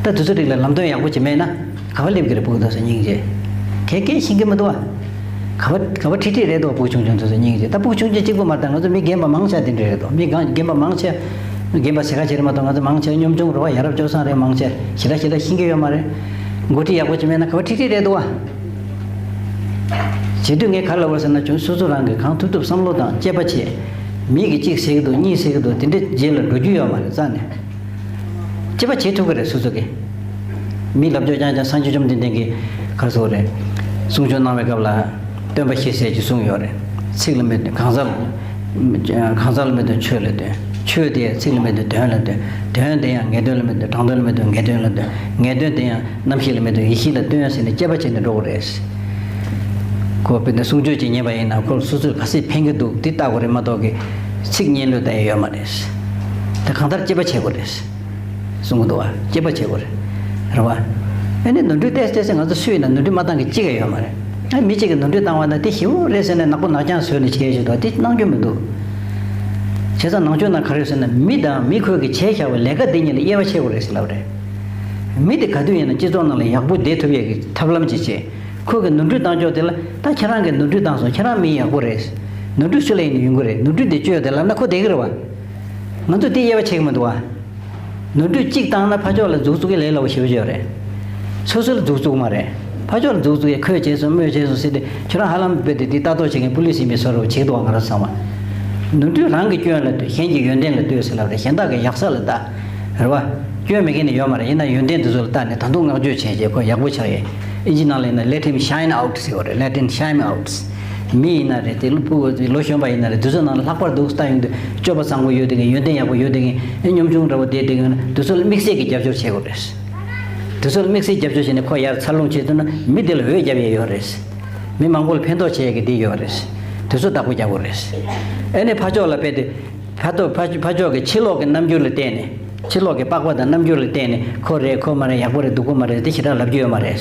ད་དུས་ཚོད་རིང་ལ་ལམ་སྟོན་ཡག་པོ་ཅིག་མེད་ན། ག་བ་སླེབས་ཀྱི་རེད། སྤུ་གུ་དེ་ཚོ་སྙིང་རྗེ། གས་གས་ཤེས་ཀྱི་མི་འདུག་བ། ག་བ་ག་བ་ཁྲིད་ཁྲིད་རེད་དོ། སྤུ་གུ་ཆུང་ཆུང་དེ་ཚོ་སྙིང་རྗེ། ད་སྤུ་གུ་ཆུང་ཆུང་གཅིག་པུ་མ་རེད། ད་ང་ཚོ་མི་རྒན་པ་མང་ཆེ་དེ་འདྲ་རེད་དོ། མི་རྒན་རྒན་པ་མང་ཆེ། རྒན་པ་ཟེར་ཁ་ཆེ་རེད་མ་གཏོགས་ང་ཚོ་མང་ཆེ་གཉོམ་ཆུང་རེད་བ། ཡ་རབས་སྤྱོད་བཟང་རེད། མང་ཆེ་ཞེ་དྲག་ཞེ་དྲག་ཤེས་ཀྱི་ཡོད་མ་རེད། འགོ་ཁྲིད་ཡག་པོ་ཅིག་མེད་ན་ག་བ་ཁྲིད་ཁྲིད་རེད་འདུག་བ། བྱེད་དུས་ངས་ག་རེ་ལབ་པ་ཟེར་ན། ཁྱོད་སོ་སོ་རང་གིས་གང་ཐུབ་ཐུབ་བསམ་བློ་དང་དཔྱད་པ་བྱེད། མི་གིས་གཅིག་ཟེར་གྱི་འདུག་གཉིས་ཟེར་གྱི་འདུག་དེ་འདྲའི་རྗེས་ལ་འགྲོ་རྒྱུ་ཡོད་མ་རེད་རྩ་ནས། དཔྱད་པ་བྱེད་ཐུབ་ཀྱི་རེད་སོ་སོ་གིས། མིའི་ལབ་ཕྱོགས་རྐྱང་རྐྱང་སངས་རྒྱས་བཅོམ་ལྡན་འདས་ཀྱིས་ག་རེ་ཟེར་དགོས་རེད། གསུང་ཆོས་གནང་བའི་སྐབས་ལ་སྟོན་པ་ཤེས་གསལ་གྱིས་གསུངས་ཡོད་རེད། ཚིག་ལ་མི་གང་ཟག་གང་ཟག་ལ་མི་སྟོན་ཆོས་ལ་སྟོན། ཆོས་དེ་ཡང་ཚིག་ལ་མི་སྟོན་དོན་ལ་སྟོན། དོན་དེ་ཡང་ངེས་དོན་ལ་མི་སྟོན། དྲང་དོན་ལ་མི་སྟོན། ངེས་དོན་ལ་སྟོན། ངེས་དོན་དེ་ཡང་རྣམ་ཤེས་ལ་མི་སྟོན། ཡེ་ཤེས་ལ་སྟོན་ཟེར་ནས་དཔྱད་པ་བྱས་ནས་འགྲོ་དགོས་རེད། ཁོ་དཔེར་ན་གསུང་ཆོས་ཅིག་ཉན་པ་ཡིན་ན་ཁོ་ལ་སོ་སོས་ག་ཚད་ཕན་གྱི་འདུག་དེ་ལྟ་དགོས་རེད་མ་གཏོགས་ཀྱི་ཚིག་སྙན་ལོས་ལྟ་ཡ་ཡོད་མ་རེད། དེ་གང་ལྟར་དཔྱད་པ་བྱེད་དགོས་རེད། གསུང་གི་འདུག་བ། དཔྱད་པ་བྱེད་དགོས་རེད། རེད་བ། ཨ་ནི་ནོར་འཁྲུལ་ཏོག་ཙམ་ཏོག་ཙམ་ང་ཚོ་སུ་ཡིན་ན་ནོར་འཁྲུལ་མ་བཏང་གི་གཅིག་ཀྱང་ཡོད་མ་རེད། ཨ་མི་གཅིག་གིས་ནོར་འཁྲུལ་བཏང་བ་ན་དེ་ཞེ་པོ་རེད་ཟེར་ནས་ནག་པོ་ནག་རྐྱང་བཟོས་ནས་བྱས་བྱས་འདུག་དེ་གནང་རྒྱུ་མི་འདུག་བྱས་ཙང་ནང་ཆོས་ནང་ག་རེ་ཡོད་ཟེར་ན། མི་དང་མི་ཁོས་ཀྱིས་བྱས་བཞག་པའི་ལས་ཀ་དེ་གཉིས་ལ་དབྱེ་བ་ཕྱེ་དགོས་རེད་ཟེར་ལབ་རེད། མི་དེ་ག་དུས་ཡིན་ན་སྤྱི་ཚོགས་ནང་ལ་ཡག་པོ་བསྡད་ཐུབ་ཡས་ཀྱི་ཐབས་ལམ་ཅིག་བྱེད། ཁོ་གིས་ནོར་འཁྲུལ་བཏང་ཕྱོགས་དེ་ལ། ད་ཁྱེད་རང་གིས་ནོར་འཁྲུལ་བཏང་སོང་། ཁྱེད་རང་མི་ཡག་པོ་རེད། ནོར་འཁྲུལ་སུ་ལ་ཡིན་ན་ཡོང་གི་རེད། ནོར་འཁྲུལ་དེ་བཅོས་ཏེ་ལབ་ན་ཁོ་བསྡད་ཀྱི་རེད་བ། ང་ཚོས་དེ་དབྱེ་བ་ཕྱེ་གི་མི་འདུག་བ། ནོར་འཁྲུལ་གཅིག་བཏང་ན་ཕར་ཕྱོགས་ལ་མཛུབ་བཙུགས་ཀྱི་ལས་སླ་པོ་ཞེ་པོ་ཅིག་ཡོད་རེད། སོ་སོ་ལ་མཛུབ་བཙུགས་མ་རེད། ཕར་ཕྱོགས་ལ་མཛུབ་བཙུགས་ཡས། ཁོས་བྱས་སོང་། མོས་བྱས་སོང་ཟེར་ཏེ་ཁྱོད་རང་ཧ་ལམ་རྦད་དེ་དེ་ལྟ་རྟོག་བྱེད་མཁན་པུ་ལིས་ཡིན་པའི་བཟོ་འདྲ་བྱེད་ཀྱི་འདུག་བ། ང་རང་ཚང་མ། ནོར་འཁྲུལ་རང་གི་སྐྱོན་ལ་ལྟོས། གཞན་གྱི་ཡོན་ཏན་ལ་ལྟོས་ཟེར་ལབ་རེད། གཞན་དག་གི་ཡག་ས་ལ་ལྟ། རེད་བ། སྐྱོན་མེད་མཁན་ནི་ཡོད་མ་རེད། ཡིན་ན་ཡོན་ཏན་དེ་ཚོ་ལ་ལྟ་ནས་ད་དུང་བསྔགས་བརྗོད་བྱས་རྗེས་ཁོ་ཡག་པོ་ཆགས་ཡས། ཨིན་ཇི་ནང་ལ་ཡིན་ན་let him shine out ཟེར་བ་རེད། Let him shine out། མི་ཡིན་ན་རེད། དེ་ལོ་ཕྲུ་གུ་ལོ་གཞོན་པ་ཡིན་ན་རེད། དེ་ཚོ་ནང་ལ་ལྷག་པར་དུ་ལྟ་ཡོང་དུས་སྤྱོད་པ་བཟང་པོ་ཡོད་བསྡད་མཁན། ཡོན་ཏན་ཡག་པོ་ཡོད་བསྡད་མཁན། ཨེ་གཉོམ་ཆུང་འདྲ་བོ་བསྡད་བསྡད་མཁན། དེ་ཚོ་ལ་དམིགས་བསལ་གྱི་རྒྱབ་སྐྱོར་བྱེད་དགོས་རེད། དེ་ཚོ་ལ་དམིགས་བསལ་རྒྱབ་སྐྱོར་བྱས་ནས་ཁོ་ཡར་འཚར་ལོངས་བྱེད་ཐུབ་ན་མི་དེ་ལ་འོད་རྒྱབ་ཡས་ཡོད་རེད། མི་མང་པོ་ལ་ཕན་ཐོགས་བྱེད་ཡས་ཀྱི་དེ་ཡོད་རེད། དེ་ཚོ་བདག་པོ་རྒྱག་དགོས་རེད། ཨེ་ནས་ཕར་ཕྱོགས་ལ་དཔེ་དེ། ཕར་ཕྱོགས་ཕར་ཕར་ཕྱོགས་ཀྱི་ཕྱི་ལོགས་ཀྱི་རྣམ་འགྱུར་ལ་བལྟས་ནས། ཕྱི་ལོགས་ཀྱི་པགས་པ་དང་རྣམ་འགྱུར་ལ་བལྟས་ནས་ཁོ་རེད་ཁོ་མ་རེད། ཡག་པོ་རེད་སྡུག་པོ་མ་རེད་དེ་ཞེ་དྲག་ལབ་རྒྱུ་ཡོད་མ་རེད།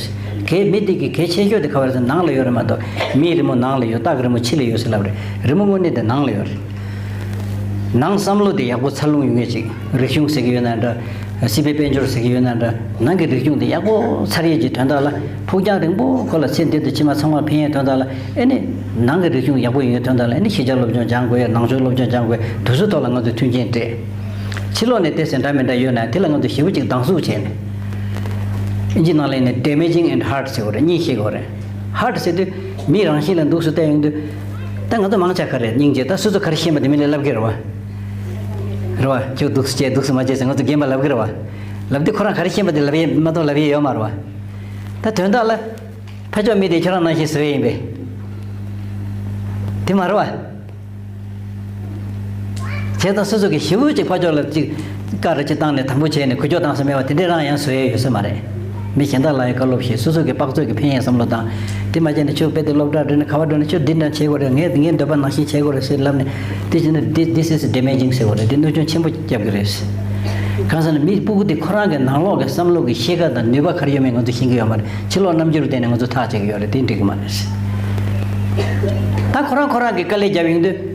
གལ་མི་དེ་གི་གལ་ཆེ་ཤོས་དེ་ག་བ་རེད་ཟེར་ན་ནང་ལ་ཡོད་རེད་མ་གཏོགས། མིའི་རི་མོ་ནང་ལ་ཡོད། སྟག་གི་རི་མོ་ཕྱི་ལ་ཡོད་ཟེར་ལབ་རེད། རི་མོ་དངོས་གནས་དེ་ནང་ལ་ཡོད་རེད། ནང་བསམ་བློ་དེ་ཡག་པོ་འཚར་ལོངས་ཡོང་ངེས་ཅིག་རིག་གཞུང་ཟེར་གྱི་ཡོད་ན་འདྲ། སྲིད་པའི་དཔལ་འབྱོར་ཟེར་གྱི་ཡོད་ན་འདྲ། ནང་གི་རིག་གཞུང་དེ་ཡག་པོ་འཚར་ཡས་ཀྱི་དོན་དག་ལ་ཕུགས་རྒྱང་རིང་པོ་ཁོ་ལ་ཚེ་འདི་དང་ཕྱི་མ་ཚང་མར་ཕན་ཡས་དོན་དག་ལ། ཨེ་ནི་ནང་གི་རིག་གཞུང་ཡག་པོ་ཡོང་ཡས་དོན་དག་ལ། ཨེ་ནི་ཤེས་བྱ་སློབ་སྦྱོང་སྦྱང་དགོས་ཡས། ནང་ཆོས་སློབ་སྦྱོང་སྦྱང་དགོས་ཡས། དེ་ཚོའི་ཐོག་ལ་ང་ཚོས་མཐུན་རྐྱེན་སྤྲད། ཕྱི་ལོགས་ནས་བལྟས་ཚེ་འདྲ་མི་འདྲ་ཡོད་ན་དེ་ལ་ང་ཚོ་ཞེ་པོ་ཅིག་སྡང་ཟུག་བྱས་ནས། ཨིན་ཇི་ནང་ལ་ནི་damaging and hurt ཟེར་བ་རེད། གཉིས་བཤད་དགོས་རེད། hurt ཟེར་དུས་མིའི་རང་བཞིན་ལ་འདུག་སེ་བལྟས་ཡོང་དུས། ད་ང་ཚོ་མང་ཆེ་ག་རེ་སྙིང་རྗེ། ད་སོ་སོ་ག་རེ་ཤེས་པ་དེ་མི་ལ་ལབ་ཀྱི་རེད་བ། རེད་བ། ཁྱོད་འདུག་སེ་བྱས་འདུག་སེ་མ་བྱས་ཟེར་ང་ཚོ་རྒན་པ་ལབ་ཀྱི་རེད་བ། ལབ་དུས་ཁོ་རང་ག་རེ་ཤེས་པ་དེ་ལབ་ཡས་མ་གཏོགས་ལབ་ཡས་ཡོད་མ་རེད་བ། ད་དོན་དག་ལ། ཕ་ཕྱོགས་མི་དེ་ཁྱོད་རང་ནང་བཞིན་བཟོས་ཡིན་པས། དེ་མ་རེད་བ། བྱས་ཙང་སོ་སོ་གི་ཞེ་པོ་ཅིག་ཕ་ཕྱོགས་ལ་ཅིག་བཀའ་ར་ཅིག་བཏང་ནས་དམ་པོ་བྱས་ནས་འགུལ་སྐྱོད་བཏང་ས་མེད་པ་དེ་འདྲས་རང་ཡང་བཟོ་ཡས་ཡོད་ས་མ་རེད། མི་གཞན་དག་ལ་ཡང་བཀའ་སློབ་བྱེད། སོ་སོ་གི་དཔག་ཚོད་ཀྱི་ཕན་ཡས་བསམ་བློ་བཏང་། དེ་མ་བྱས་ན་ཁྱོད་དཔེ་དེ་སློབ་གྲྭ་འགྲོ་ནས་ག་བ་འགྲོ་ན་ཁྱོད་འདི་འདྲ་བྱེད་དགོས་རེད། ངས་ངའི་འདོད་པ་ནང་བཞིན་བྱེད་དགོས་རེད་ཟེར་ལབ་ནས་དེ་བྱས་ན་this is damaging ཟེར་དགོས་རེད། དེ་གནོད་སྐྱོན་ཆེན་པོ་རྒྱབ་ཀྱི་རེད། གང་ཟེར་ན་མི་སྤུ་གུ་དེ་ཁོ་རང་གི་ནང་ལོགས་ཀྱི་བསམ་བློ་གི་ཤེས་ཀ་དང་ནུས་པ་ག་རེ་ཡོད་མེད་ང་ཚོ་ཤེས་ཀྱི་ཡོད་མ་རེད། ཕྱི་ལོགས་རྣམ་འགྱུར་བལྟས་ནས་ང་ཚོ་ཐག་བཅད་ཀྱི་ཡོད་རེད། དེ་འགྲིག་གི་མ་རེད། ད་ཁོ་རང་ཁོ་རང་གིས་དཀའ་ལས་བརྒྱབ་ཡོང་དུས།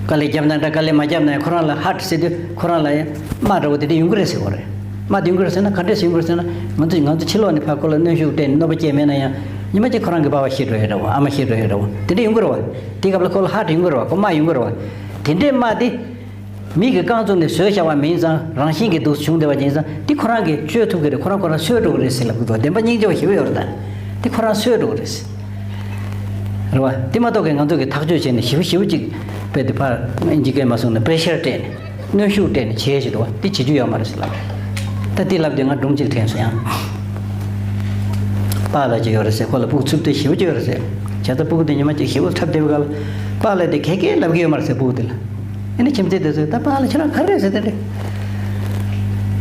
དཀའ་ལས་བརྒྱབ་ན་འདྲ་དཀའ་ལས་མ་བརྒྱབ་ན་ཡང་ཁོ་རང་ལ་hurt ཟེར་དུས་ཁོ་རང་ལ་ཡང་དམའ་འདྲ་བོ་དེ་འདྲ་ཡོང་གི་རེད་ཟེར་བ་རེད། དམའ་དེ་ཡོང་གི་རེད་ཟེར་ན་ག་འདྲས་ཡོང་གི་རེད་ཟེར་ན་ང་ཚོ་ང་ཚོ་ཕྱི་ལོགས་ནས་ཕར་ཁོ་ལ་གནོན་ཤུགས་སྤྲད་ནས་གནོད་པ་སྐྱེལ་མེད་ན་ཡང་ཉི་མ་གཅིག་ཁོ་རང་གི་པ་ཕ་ཤི་འགྲོ་ཡས་འདྲ་བོ། ཨ་མ་ཤི་འགྲོ་ཡས་འདྲ་བོ་དེ་འདྲ་ཡོང་གི་རེད་བ། དེ་སྐབས་ལ་ཁོ་ལ་hurt ཡོང་གི་རེད་བ། ཁོ་དམའ་ཡོང་གི་རེད་བ། དེ་འདྲས་དམའ་དེ། མི་གི་རྐང་བཙུགས་ནས་བཟོས་བཞག་པ་མིན་ཙང་རང་བཞིན་གྱིས་འདུག་བྱུང་བསྡད་པ་ཡིན་ཙང་འདི་ཁོ་རང་གིས་བཅོས་ཐུབ་ཀྱི་རེད། ཁོ་རང་ཁོ་རང་སོས་འགྲོ་གི་རེད་ཟེར་ལབ་ཀྱི་འདུག་བདེན་པ་སྙིང་རྗེ་བ་ཞེ་པོ་ཡོད་རེད་ད། འདི་ཁོ་རང་སོས་འགྲོ་གི་རེད། རེད་བ། འདི་མ་གཏོགས་ཀྱི་ང་ཚོ་གིས་ཐག་གཅོད་བྱས་ནས་ཞེ་པོ་ཞེ་པོ་ཅིག་དཔེ་དེ་ཕར་ཨིན་ཇི་སྐད་མ་གསུངས་ན་pressure སྤྲད་ནས་གནོན་ཤུགས་སྤྲད་ནས་བྱས་ཞེས་འདུག་བ། འདི་བྱེད་རྒྱུ་ཡོད་མ་རེད་ཟེར་ལབ་རེད། ད་འདི་ལབ་དུས་ང་སྒྲུང་གཅིག་དྲན་སོང་ཡང་། པཱ་ལགས་ཅིག་ཡོད་རེད་ཟེར། ཁོ་ལ་སྤུ་གུ་འཚུབ་བསྡད་ཞེ་པོ་ཅིག་ཡོད་རེད་ཟེར། བྱས་ཙང་སྤུ་གུ་དེ་ཉི་མ་གཅིག་ཞེ་པོ་འཁྲབ་བསྡད་པའི་སྐབས་ལ་པཱ་ལགས་དེ་གད་གད་ལབ་ཀྱི་ཡོད་མ་རེད་ཟེར་སྤུ་གུ་དེ་ལ། ཨ་ནི་ཁྱིམ་མཚེས་དེ་ཚོས་ད་པཱ་ལགས་ཁྱེད་རང་ག་རེ་རེད་ཟེར་དེ་འདྲ།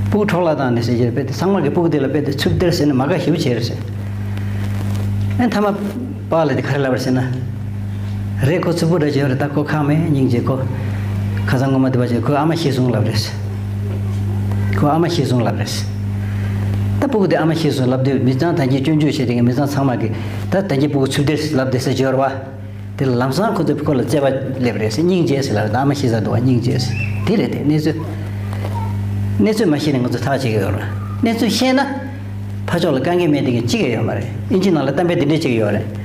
སྤུ་གུ་འཕྲོག་བརླག་བཏང་ནས་ཟེར་གྱི་རེད། དཔེ་དེ་ཚང་མ་གི་སྤུ་གུ་དེ་ལ་དཔེ་དེ་འཚུབ་བསྡད་ཟེར་ནས་མ་དགའ་ཞེ་པོ་བྱས་རེད་ཟེར། ཨ་ནི་མཐའ་མ་པཱ་ལགས་དེ་ག་རེ་ལབ་པ་རེད་ཟེར་ན། རེད་ཁོ་འཚུབ་པོ་འདྲ་ཅིག་ཡོད་རེད། ད་ཁོ་ཁག་མེད་སྙིང་རྗེ། ཁོ་ཁ་སང་སྔོན་མ་དེ་བ་ཅིག་ཁོའི་ཨ་མ་ཤི་སོང་ལབ་རེད་ཟེར། ཁོའི་ཨ་མ་ཤི་སོང་ལབ་རེད་ཟེར། ད་སྤུ་གུ་དེ་ཨ་མ་ཤི་སོང་ལབ་དུས་མི་ཚང་ད་གིན་སྐྱོན་བརྗོད་བྱས་དེ་གིན་མི་ཚང་ཚང་མ་གིས་ད་ད་གིན་སྤུ་གུ་འཚུབ་བསྡད་ལབ་བསྡད་ཟེར་གྱི་ཡོད་རེད་བ། དེ་ལ་ལམ་སང་ཁོ་ཚོས་ཁོ་ལ་བརྩེ་བ་སླེབས་རེད་ཟེར། སྙིང་རྗེ་ཟེར་ལབ་རེད། ཨ་མ་ཤི་ས་འདུག་བ། སྙིང་རྗེ་ཟེར། དེ་རེད་དེ་གནས་ཚུལ། གནས་ཚུལ་མ་ཤེས་ནས་ང་ཚོ་ཐག་བཅད་ཀྱི་ཡོད་རེད། གནས་ཚུལ་ཤེས་ན་ཕར་ཕྱོགས་ལ་དཀའ་ངལ་མེད་དེ་གི་གཅིག་ཡང་ཡོད་མ་རེད། ཨིན་ཇི་ནང་ལ་གཏམ་དཔེ་འདི་འདྲས་གཅིག་ཡོད་རེད།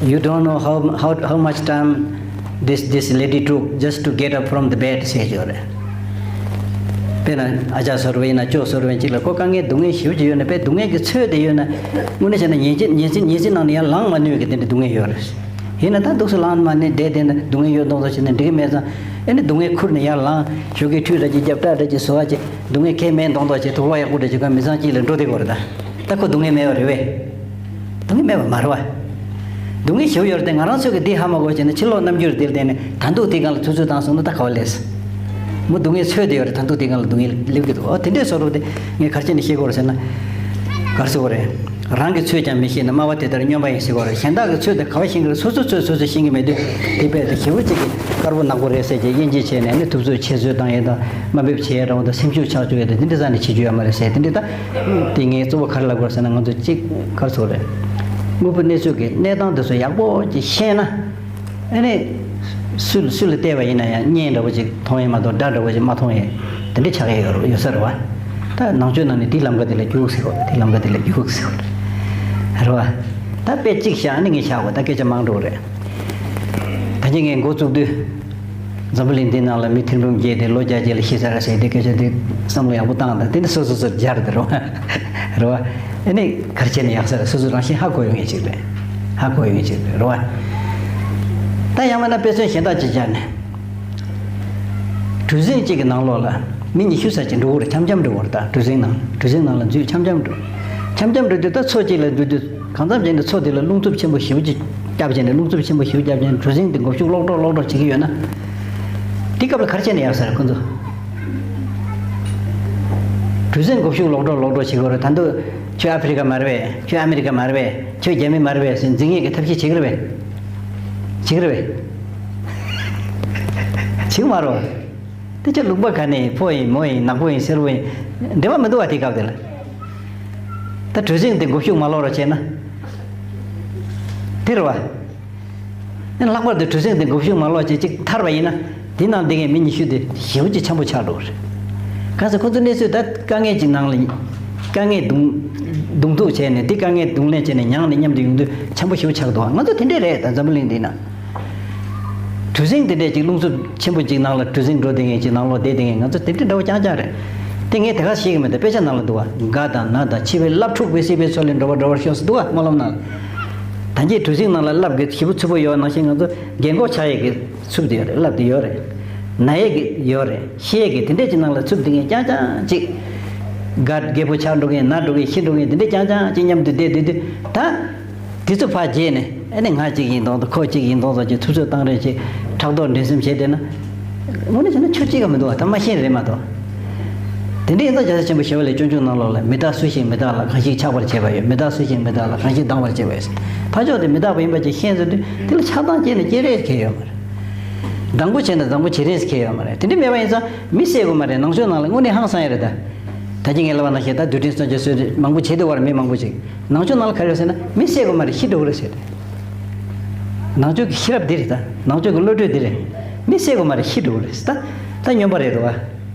You don't know how, how, how much time this, this lady took just to get up from the bed ཟེར་ཡོད་རེད། དཔེར་ན་ཨ་ཅག་བཟོ་འདྲ་ཡིན་ན་ཅོ་བཟོ་འདྲ་ཡིན་གཅིག་ལ་ཁོ་དཀའ་ངལ་སྡུག་བསྔལ་ཞེ་པོ་ཅིག་ཡོད་ན་དཔེ་སྡུག་བསྔལ་གྱི་ཚོད་དེ་ཡོད་ན་དངོས་གནས་བྱས་ན་ཉིན་གཅིག་ཉིན་གཅིག་ཉིན་གཅིག་ནང་ནས་ཡར་ལངས་མ་ནུས་ཀྱི་དེ་འདྲ་སྡུག་བསྔལ་ཡོད་རེད། ཡིན་ན་ད་འདུག་སེ་ལངས་མ་ནས་བསྡད་བསྡད་ན་སྡུག་བསྔལ་ཡོད་མདོག་མདོག་བྱས་ན་འགྲིག་གི་མེད་ཙང་། ཨེ་ནི་སྡུག་བསྔལ་ཁུར་ནས་ཡར་ལངས། ཞོགས་ཀས་ཁྲུས་འདྲ་ཅིག་བརྒྱབ། སྐྲ་འདྲ་ཅིག་བཟོ་བ་བྱས། སྡུག་བསྔལ་གང་ཡང་མེད་མདོག་མདོག་བྱས། དུག་ལོག་ཡག་པོ་འདྲ་ཅིག་གོན། མི་ཚང་གཅིག་ལ་འགྲོ་བསྡད་དགོས་རེད་ད། ད་ཁོ་སྡུག་བསྔལ་མེད་པ་རེད་པས། སྡུག་བསྔལ་མེད་པ་མ་རེད་པ། སྡུག་བསྔལ་ཞེ་པོ་ཡོད་རེད་དེ། ང་རང་ཚོས་ཀྱི་འདི་ཧ་མ་གོ་བྱས་ན་ཕྱི་ལོགས་རྣམ་འགྱུར་འདིར་བལྟས་ནས་ད་འདུག་དེའི་སྒང་ལ་ཐུབ་ཚོད་བཏང་སོང་ན་ད་ག་བ་ལས། མོ་སྡུག་བསྔལ་ཚོད་དེ་ཡོད་རེད། ད་འདུག་དེའི་སྒང་ལ་སྡུག་བསྔལ་སླེབས་ཀྱི་འདུག་ཨོ་དེ་འདྲས་བཟོ་འདྲ་དེ་ངས་ག་རེ་བྱས་ནས་ཤེས་དགོས་རེད་ཟེར་ན། ག་རེ་ཟེར་དགོས་རེད། རང་གི་ཚོད་ཀྱང་མི་ཤེས་ན་སྨྲ་བ་དེ་ལྟར་སྨྱོན་པ་ཡིན་ཟེར་བ་རེད། གཞན་དག་གི་ཚོད་དེ་ག་བ་ཤེས་ཀྱི་རེད། སོ་སོ་ཚོད་སོ་སོས་ཤེས་ཀྱི་མེད་དུས་དེ་དཔེ་དེ་ཞེ་པོ་ཅིག་གི་དཀར་པོ་ནག་པོ་རེད་ཟེར་གྱི་དབྱེ་འབྱེད་བྱས་ནས་ནི་ཐུབ་ཚོད་ཆེད་བཟོས་བཏང་ཡས་དང་དམའ་འབེབས་བྱས་ཡས་འདྲ་བོ་དང་སེམས་ཤུགས་ཆག་བཅུག་ཡས་དང་དེ་འདྲས་ཟེར་ནས་བྱེད་རྒྱུ་ཡོད་མ་རེད་ཟེར། དེ་འདྲས་ད་དེ་ངས་གཙོ་བོ་ག་རེ་ལབ་དགོས་རེད་ཟེར་ན་ང་ཚོ་གཅིག་ག་རེ་ཟེར་དགོས་རེད། དངོས་པོ་གནས་ཚུལ་གྱི་གནས་སྟངས་དེ་ཚོ་ཡག་པོ་ཅིག་ཤེས་ན། ཨ་ནི། སུ་སུ་ལ་བལྟས་པ་ཡིན་ན་ཡང་བརྙན་འདྲ་བོ་ཅིག་མཐོང་ཡས་མ་གཏོགས་སྒྲ་འདྲ་བོ་ཅིག་མ་མཐོང་ཡས་དེ་འདྲ་ཆགས་ཡས་ཡོད་ཡོད་ས་རེད་བ། ད་ནང་ཆོས་ནང་ནས་དེའི་ལམ་ཁ་དེ་ལ་རྒྱུགས་ཟེར་བ། དེའི་ལམ་ཁ་དེ་ལ་རྒྱུགས་ཟེར་བ་རེད་བ། ད་དཔེ་གཅིག་བཞག་ནི་ངས་བཞག་བ་ད་སྐད་ཆ་མང་འགྲོ་གི་རེད། ད་གིན་ངས་འགོ་བཙུགས་དུས། འཛམ་བུ་གླིང་འདི་ནང་ལ་མི་ཐེར་འབུམ་བརྒྱད་དེ་ལོ་བརྒྱ་རྗེས་ལ་ཤི་ཚར་ཟེར་དེ་སྐད་ཆ་དེ་བསམ་བློ་ཡག་པོ་བཏང་དང་དེ་འདྲ་སོ་སོ་སོར་སྦྱར་དེ་རེད་བ། རེད་བ། ཨ་ནི་ག་རེ་བྱས་ནས་ཡག་ས་རེད། སོ་སོ་རང་བཞིན་ཧ་གོ་ཡོང་ངེས་ཅིག་རེད། ཧ་གོ་ཡོང་ངེས་ཅིག་རེད་རེད་བ། ད་ཡང་མིན་ན་དཔེ་མཚོན་གཞན་དག་ཅིག་སྦྱར་ནས། གྲུ་གཟིངས་གཅིག་གི་ནང་ལོགས་ལ་མི་ཉི་ཤུ་ཙམ་ཅིག་འགྲོ་གི་རེད། འཆམ་འཆམ་འགྲོ་གི་རེད། ད་གྲུ་གཟིངས་ནང་གྲུ་གཟིངས་ནང་ལ་འཛུལ་འཆམ་འཆམ་འགྲོ། འཆམ་འཆམ་འགྲོ་དུས་ད་མཚོ་གཅིག་ལ་འཛུལ་དུས་གང་འཚམ་བྱས་ནས་མཚོ་དེ་ལ་རླུང་འཚུབ་ཆེན་པོ་ཞེ་པོ་ཅིག་བརྒྱབ་བྱས་ནས་རླུང་འཚུབ་ཆེན་པོ་ཞེ་པོ་བརྒྱབ་བྱས་ནས་གྲུ་གཟིངས་དེ་མགོ་གཞུག་ལོག་འགྲོ་ལོག་འགྲོ་བྱེད་ཀྱི་ཡོད་ན། དེ་སྐབས་ལ་ག་རེ་བྱས་ནས་ཡག་ས་རེད་ཁོ་ཚོ། གྲུ་གཟིངས་མགོ་གཞུག་ལོག་འགྲོ་ལོག་འགྲོ་བྱེད་ཀྱི་ཡོད་རེད། ད་དུང་ཁྱོད་ཨ་ཧྥེ་རི་ཁ་མ་རེད་པས། ཁྱོད་ཨ་མེ་རི་ཁ་མ་རེད་པས། ཁྱོད་རྒྱ་མི་མ་རེད་པས་ཟེར་འཛིང་ཡས་ཀྱི་ཐབས་ཤེས་བྱེད་ཀྱི་རེད་པས། བྱེད་ཀྱི་རེད་པས། བྱེད་ཀྱི་མ་རེད་པས། དེ་ཚོ་ལུང་པ་ག་ནས་ཕོ་ཡིན་མོ་ཡིན་ནག་པོ་ཡིན་སེར་པོ་ཡིན་འབྲེལ་བ་མི་འདུག་བ། དེ་སྐབས་དེ་ལ་ད་གྲུ་གཟིངས་དེ་མགོ་གཞུག་མ་ལོག་རོགས་བྱས་ན་དེ་རེད་བ། ཨེ་ལྷག་པར་དུ་གྲུ་གཟིངས་དེ་མགོ་གཞུག་མ་ལོག་བྱས་ཅིག་ཐར་བ་ཡིན་ན་དེ་ནང་བསྡད་མཁན་མི་ཉི་ཤུ་དེ་ཞེ་པོ་ཅིག་འཆམ་པོ་ཆགས་འགྲོ་གི་རེད། གང་ཟེར་ཁོ་ཚོ་གནས་ཚུལ་ད་དཀའ་ངལ་ཅིག་ནང་ལ་དཀའ་ངལ་གདོང་གདོང་ཐུག་བྱས་ནས་དེ་དཀའ་ངལ་གདོང་ལེན་བྱས་ནས་མྱངས་ནས་མཉམ་དུ་ཡོང་དུས་འཆམ་པོ་ཞེ་པོ་ཆགས་འདུག་ང་ཚོ་དེ་འདྲས་རེད། ད་འཛམ་བུ་གླིང་འདི་ན། གྲུ་གཟིངས་དེ་འདྲས་ཅིག་རླུང་འཚུབ་ཆེན་པོ་ཅིག་ནང་ལ་གྲུ་གཟིངས་འགྲོ་བསྡད་མཁན་ཅིག་ནང་ལོགས་བསྡད་བསྡད་མཁན་ང་ཚོ་དེ་འདྲས་འདྲ་བོ་རྐྱང་རྐྱང་རེད། དེ་ངས་དེ་ག་ཤེས་ཀྱི་མེད། དེ་དཔེ་ཆ་ནང་ལ་འདུག་བ། དགའ་དང་ན་དང་འཆི་བའི་རླབས་འཁྲུགས་པའི་སྲིད་པའི་མཚོ་ལས་འགྲོ་བ་འགྲོ་བར་ཤོག་ཟེར་འདུག་བ། སྨོན་ལམ་ནང་ལ། ད་གིན་གྲུ་གཟིངས་ནང་ལ་རླབས་ཀྱི་ཞེ་པོ་འཚུབ་པོ་ཡོད་ནང་བཞིན་ང་ཚོ་རྒན་གོག་ཆགས་ཡས་ཀྱི་འཚུབ་དེ་ཡོད་རེད། རླབས་དེ་ཡོད་རེད། ན་ཡས་ཀྱི་ཡོད་རེད། ཤི་ཡས་ཀྱི་དེ་འདྲས་ཀྱི་ནང་ལ་འཚུབ་བསྡད་མཁན་རྐྱང་རྐྱང་ཅིག་དགའ་རྒད་པོ་ཆགས་འགྲོ་མཁན། ན་འགྲོ་མཁན། ཤི་འགྲོ་མཁན། དེ་འདྲས་རྐྱང་རྐྱང་ཅིག་མཉམ་དུ་བསྡད་བསྡད་དུས་ད། དེ་ཚོ་ཕར་བརྗེད་ནས་ཨ་ནི་ང་གཅིག་ཡིན་མདོག་མདོག་ཁོ་གཅིག་ཡིན་མདོག་མདོག་ཅིག་ཐུབ་ཚོད་བཏང་རེས་ཅིག་ཕྲག་དོག་འགྲན་སེམས་བྱས་བསྡད་ན། དངོས་གནས་བྱས་ན་ཆོས་གཅིག་ག་མི་འདུག་བ། ད་མ་ཤེས་རེད་མ་གཏོགས། དེ་འདྲ་ཡིན་ཙང་རྒྱལ་སྲས་ཆེན་པོ་ཞི་བ་ལྷས་སྤྱོད་འཇུག་ནང་ལོགས་ལ་མི་རྟག་སུ་ཞིག་མི་རྟག་ལ། གང་ཞིག་ཆགས་པར་བྱེད་པ་ཡོད། མི་རྟག་སུ་ཞིག་མི་རྟག་ལ། གང་ཞིག་སྡང་བར་བྱེད་པ་ཡོད། ཕར་ཕྱོགས་དེ་མི་རྟག་པ་ཡིན་པ་ཅིག་ཤེས་ཚར་དུས་དེ་ལ་ཆགས་སྡང་སྐྱེས་ནས་སྐྱེ་རེས་ཁེལ་ཡོད་མ་རེད། བཟང་པོ་བྱས་ན་བཟང་པོ་བྱེད་རེས་ཁེལ་ཡོད་མ་རེད། དེ་འདྲ་མེད་པ་ཡིན་ཙང་མི་བསད་དགོས་མ་རེད། ནང་ཆོས་ནང་ལ་དངོས་གནས་ཧང་སང་ཡ་རེད་ད། ད་གིན་ངས་ལབ་པ་ནང་བཞིན་ད་རྡུལ་ཕྲན་སྲོག་ཆགས་གསོད་རེས་མང་པོ་བྱེད་འདུག་བར་མི་མང་པོ་ཅིག་ནང་ཆོས་ནང་ལ་ག་རེ་ཡོད་ཟེར་ན། མི་བསད་དགོས་མ་རེད། ཤི་འགྲོ་གི་རེད་ཟེར་ཏེ། ནང་ཆོས་ཀྱི་ཤེས་རབ་འདི་རེད་ད། ནང་ཆོས་ཀྱི་བློ་གྲོས་འདི་རེད། མི་བསད་དགོས་མ་རེད། ཤི་འགྲོ་གི་རེད་ད། ད་སྨྱོན་པ་རེད་འདུག་བ།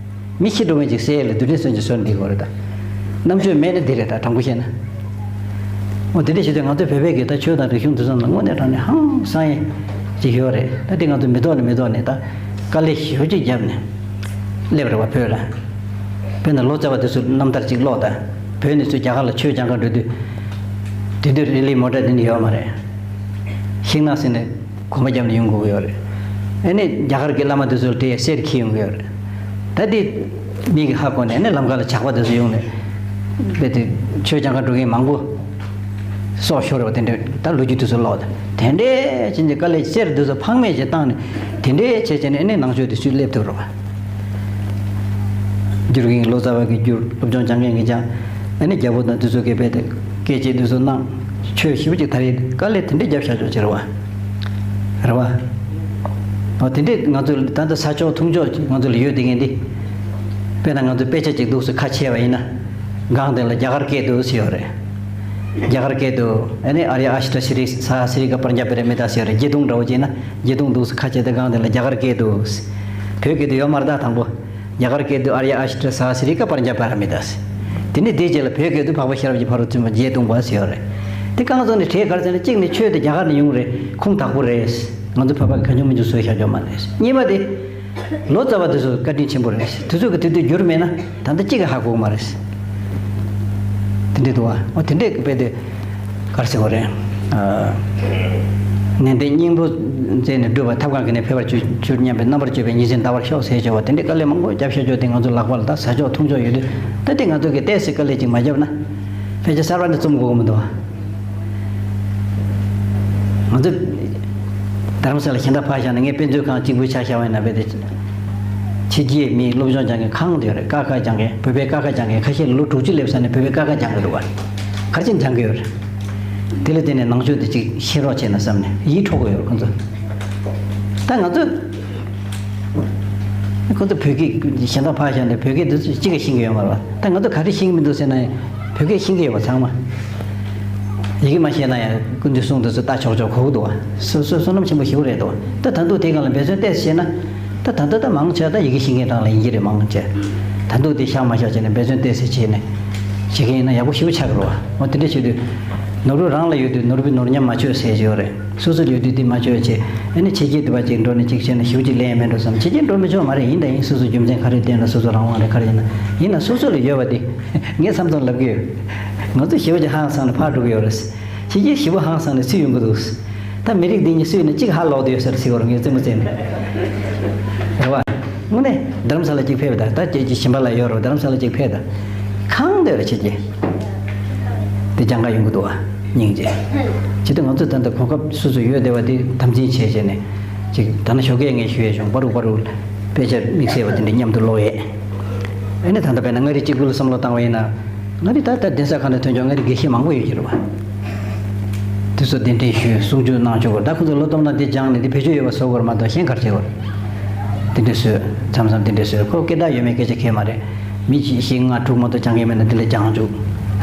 མི་ཤི་འགྲོ་མཁན་ཅིག་བསད་ཡས་ལ་རྡུལ་ཕྲན་སྲོག་ཆགས་གསོད་འདི་དགོས་རེད་ད། རྣམ་དཔྱོད་མེད་ན་འདི་རེད་ད། དྲང་པོ་བཤད་ན། འོ་དེ་འདྲ་བྱེད་དུས་ང་ཚོ་བོད་པའི་གི་ད་ཆོས་དང་རིག་གཞུང་འདི་ཚོ་ནང་དངོས་གནས་དྲང་གནས་ཧང་སང་ཡས་ཅིག་ཡོད་རེད། ད་དེ་ང་ཚོ་མི་ཐོག་ནས་མི་ཐོག་ནས་ད་དཀའ་ལས་ཞེ་པོ་ཅིག་བརྒྱབ་ནས་སླེབས་རེད་བ། བོད་ལ། དཔེར་ན་ལོ་ཙཱ་བ་དེ་ཚོ་རྣམ་ཐར་ཅིག་ཀློག་ད། བོད་ནས་ཚུར་རྒྱ་གར་ལ་ཆོས་སྦྱང་ག་འགྲོ་དུས། དེ་དུས་རི་ལི་མོ་ཊ་དེ་འདྲ་ཡོད་མ་རེད། ཤིང་ནགས་ཟིན་ནས་གོམ་པ་བརྒྱབ་ནས་ཡོང་དགོས་ཀྱི་ཡོད་རེད། ཨ་ནི་རྒྱ་གར་གྱི་བླ་མ་དེ་ཚོ་ལ་དེ་གསེར་འཁྱེར་ཡོང་གི་ཡོད་རེད། ད་དེ་མི་གིས་ཧ་གོ་ནས་ཨ་ནི་ལམ་ཁ་ལ་ཇག་པ་དེ་ཚོ་ཡོང་ནས། རྦད་དེ་ཆོས་སྦྱང་ག་འགྲོ་མཁན་མང་པོ་སྲོག་ཤོར་བ་དེ་འདྲ། ད་ལོ་རྒྱུས་དེ་ཚོ་ཀློག་ད། དེ་འདྲས་བྱས་ནས་དཀའ་ལས། གསེར་དེ་ཚོ་ཕངས་མེད་ཅིག་བཏང་ནས་དེ་འདྲས་བྱས་བྱས་ནས་ཨ་ནི་ནང་ཆོས་དེ་ཚུར་སླེབས་ཐུབ་རེད་བ། འགྱུར་གྱིན་ལོ་ཙཱ་བ་གིས་བསྒྱུར། སློབ་སྦྱོང་སྦྱང་མཁན་གྱིས་སྦྱངས། ཨ་ནི་རྒྱལ་པོ་དང་དེ་ཚོ་གིས་རྦད་དེ་སྐད་ཆ་དེ་ཚོ་གནང་། ཆོས་ཞེ་པོ་ཅིག་དར་ཡས། དཀའ་ལས་དེ་འདྲས་བརྒྱབ་བཞག་ཆོག་ཅིག་རེད་བ། རེད་བ། འོ་དེ་འདྲས་ང་ཚོ་ད་ལྟ་ས་ཕྱོགས་ཐུང་ཕྱོགས་ང་ཚོ་ལ་ཡོད་བསྡད་མཁན་འདི། དཔེར་ན་ང་ཚོ་དཔེ་ཆ་ཅིག་འདུག་སེ་ཁ་ཕྱེ་བ་ཡིན་ན། སྒང་དེ་ལ་རྒྱ་གར་སྐད་འདུག་ཟེར་ཡོད་རེད། རྒྱ་གར་སྐད་དུ་ཨ་ནི་ཨཱརྱ་ཨཥྚ་སཱ་ཧཱ་སི་རི་ཀ་པྲཛྙཱ་པཱ་ར་མི་ཏཱ་ཟེར་ཡོད་རེད། བརྒྱད་སྟོང་འདྲ་བོ་བྱས་ན་བརྒྱད་སྟོང་འདུག་སེ་ཁ་ཕྱེ་སྟེ་སྒང་དེ་ལ་རྒྱ་གར་སྐད་འདུག་བོད་སྐད་དུ་ཡོད་མ་རེད་ད། དང་པོ། རྒྱ་གར་སྐད་དུ་ཨཱརྱ་ཨཥྚ་སཱ་ཧཱ་སི་རི་ཀ་པྲཛྙཱ་པཱ་ར་མི་ཏཱ་ཟེར། དེ་ནས་དེའི་རྗེས་ལ་བོད་སྐད་དུ་འཕགས་པ་ཤེས་རབ་ཀྱི་ཕ་རོལ་ཏུ་ཕྱིན་པ་བརྒྱད་སྟོང་པ་ཟེར་ཡོད་རེད། དེ་རྐང་བཙུགས་ནས་གྲས་ག་རེ་ཟེར་ན། གཅིག་ནས་ཆོས་དེ་རྒྱ་གར་ནས་ཡོང་རེད། ཁུངས་དག་པོ་རེད། ང་ཚོ་བོད་པ་གང་བྱུང་མང་བྱུང་བཟོས་བཞག་ཆོག་མ་རེད། གཉིས་པ་དེ། ལོ་ཙཱ་བ་དེ་ཚོ་བཀའ་དྲིན་ཆེན་པོ་རེད། དེ་ཚོ་གིས་དེ་དུས་བསྒྱུར་མེད་ན་ད་ལྟ་གཅིག་གིས་ཧ་གོ་གི་མ་རེད། དེ་འདྲས་འདུག་བ། འོ་དེ་འདྲས་ཀྱི་དཔེ་དེ་ག་རེ་ཟེར་དགོས་རེད། ཨ། ནན་ཏན་སྙིང་པོ་མཛད་ནས་སྒྲུབ་པ། ཐབས་གང་གིས་ནི་ཕལ་པར་གྱུར་གྱུར་སྙམ་པའི། རྣམ་པར་དཔྱོད་པས་ཉིན་མཚན་འདའ་བར་ཤོག་ཟེར་བྱས་པ་དེ་འདྲས་དཀའ་ལས་མང་པོ་བརྒྱབ་བཞག་ཆོག་དེ་ང་ཚོ་ལག་པ་ལ་ད་ས་ཕྱོགས་ཐུང་ཕྱོགས་ཡོད་དུས། ད་དེ་ང་ཚོ་གིས་ཏོག་ཙམ་དཀའ་ལས་ཅིག་མ་བརྒྱབ་ན་ཕལ་ཆེར་གསར་པ་འདི་རྩོམ་དགོས་ཀྱི་མི་འདུག་བ། ང་ཚོ་རྡ་རམ་ས་ལ་གཞན་དག་ཕར་བཞག་ན། ངས་དཔེ་མཛོད་ཁང་གཅིག་པུ་ཆ་བཞག་པ་ཡིན་ན། རྦད་དེ་ཕྱི་རྒྱལ་མིའི་སློབ་སྦྱོང་སྦྱང་མཁན་གང་དུ་ཡོད་རེད། ཀ་ཁ་སྦྱང་མཁན། བོད་པའི་ཀ་ཁ་སྦྱང་མཁན་ཁ་ཤས་ལོ་དྲུག་ཅུ་སླེབས་ཚར་ནས་བོད་པའི་ཀ་ཁ་སྦྱང་གི་འདུག་བ། ག་རེ་བྱས་ནས་སྦྱང་གི་ཡོད་རེད། དེ་ལ་བརྟེན་ནས་ནང་ཆོས་དེ་ཅིག་ཤེས་རོགས་བྱས་ན་བསམ་ནས་ཡིད་འཕྲོག་གི་ཡོད་རེད་ཁོང་ཚོ། ད་ང་ཚོ། ཁོ་ཚོ་བོད་སྐད་གཞན་དག་ཕར་བཞག་ནས་བོད་སྐད་འདི་ཚོ་གཅིག་ཀྱང་ཤེས་ཀྱི་ཡོད་མ་རེད་བ། ད་ང་ཚོ་ག་རེ་ཤེས་ཀྱི་མི་འདུག་ཟེར་ན། བོད་སྐད་ཤེས་ཀྱི་ཡོད་པ་ཚང་མ། ཡི་གེ་མ་ཤེས་ན་ཡང་སྐུ་མདུན་གསུང་འདི་ཚོ་ལྟ་ཆོག་ཆོག་གོ་གི་འདུག་བ། སོ་སོ་བསོད་ནམས་ཆེན་པོ་ཞེ་པོ་རེད་འདུག་བ། ད་ད་དུང་དེའི་སྒང་ལ་འབད་བརྩོན་ཏོག་ཙམ་བྱས་ན། ད་ད་ལྟ་ད་མང་ཆེ་བ་ད་ཡི་གེ་ཤེས་མཁན་རང་ལ་ཡིན་གྱི་རེད། མང་ཆེ་ད་དུང་དེ་བཞག་མ་བཞག་བྱས་ནས་འབད་བརྩོན་ཏོག་ཙམ་བྱས་ནས་བྱེད་མཁན་ཡིན་ན་ཡག་པོ་ཞེ་པོ་ཆགས་ཀྱི་རེད་བ། འོ་དེ་འདྲ་བྱེད་དུས། ནོར་བུ་རང་ལ་ཡོད་དུས་ནོར་བུས་ནོར་ཉམས་མ་བཅོས་ཟེར་གྱི་ཡོད་རེད། སོ་སོ་ལ་ཡོད་དུས་དེ་མ་བཅོས་བྱས། ཨ་ནི་ཕྱི་རྒྱལ་དུ་བ་ཅིག་འགྲོ་ནས་ཅིག་བྱས་ན་ཞེ་པོ་ཅིག་ལེན་ཡ་མེད་འགྲོ་བསམ། ཕྱི་རྒྱལ་འགྲོ་མི་ཆོག་མ་རེད། ཡིན་དང་ཡིན། སོ་སོ་རྒྱུ་མཚན་ག་རེ་བསྟན་ན། སོ་སོ་རང་དབང་རེད། ག་རེ་ཡིན་ན་ཡིན་ན་སོ་སོ་ལ་ཡོད་པ་དེ་ངས་མཚམས་མཚམས་ལབ་ཀྱི་ཡོད། ང་ཚོ་ཞེ་པོ་ཅིག་ཧང་སངས་ནས་ཕར་འགྲོ་གི་ཡོད་རེད། ཕྱི་རྒྱལ་ཞེ་པོ་ཧང་སངས་ནས་སུ་ཡོང་གི་འདུག་ད་མི་རིགས་འདི་གཉིས་སུ་ཡིན་ན་གཅིག་ཧ་ལོག་བསྡད་ཡོད་ས་རེད་ཟེར་བ་རེད། ངས་རྩེད་མོ་རྩེ་ནས། རེད་བ། དངོས་གནས་རྡ་རམ་ས་ལ་གཅིག་ཕེབས་དང་། ད་ཁྱེད་ཀྱི་ཞིམ་པ་ལ་ཡོད་རོགས། རྡ་རམ་ས་ལ་གཅིག་ཕེབས་དང་། གང་འདོད་རེ་བྱེད་ཀྱི། དེ་སྦྱང་ག་ཡོང་གི་འདུག་བ། སྙིང་རྗེ། བྱེད་དུས་ང་ཚོ་ད་ལྟ་གོ་སྐབས་སོ་སོ་ཡོད་བསྡད་པ་དེ་དམ་འཛིན་བྱས་བྱས་ནས། ཅིག་ད་ནི་ཞོགས་ཀས་ངས་ཞུ་ཡས་བྱུང་། པ་རུག་པ་རུག་དཔེ་ཆ་དམིགས་བསལ་བ་དེ་འདྲ་མཉམ་དུ་ཀློག་ཡས། ཨ་ནི་ད་ལྟ་དཔེར་ན་མངའ་རིས་གཅིག་པུ་ལ་བསམ་བློ་བཏང་བ་ཡིན་ན། མངའ་རིས་ད་ལྟ་གདན་ས་ཁག་ནས་ཐོན་ཆོག་མངའ་རིས་དགེ་བཤེས་མང་པོ་ཡོད་ཀྱི་རེད་བ། དེ་ཚོ་གདན་འདྲེན་ཞུས། གསུང་ཆོས་གནང་ཆོག་གི་རེད། ད་ཁོ་ཚོ་ལོ་སྟོང་ནང་དེ་སྦྱངས་ནས་དེ་བེད་སྤྱོད་ཡོད་པ་བཟོ་དགོས་རེད་མ་གཏོགས་གཞན་ག་རེ་བྱེད་དགོས་རེད། དེ་འདྲ་བཟོས། མཚམས་མཚམས་དེ་འདྲ་བཟོས། ཁོ་སྐད་གྲགས་ཡོད་མེད་སྐད་ཆ་གལ་མ་རེད། མི་གཅིག་བཞི་ལྔ་དྲུག་མ་གཏོགས་སྦྱང་མཁན་མེད་ན་དེ་ལ་སྦྱང་བཅུག་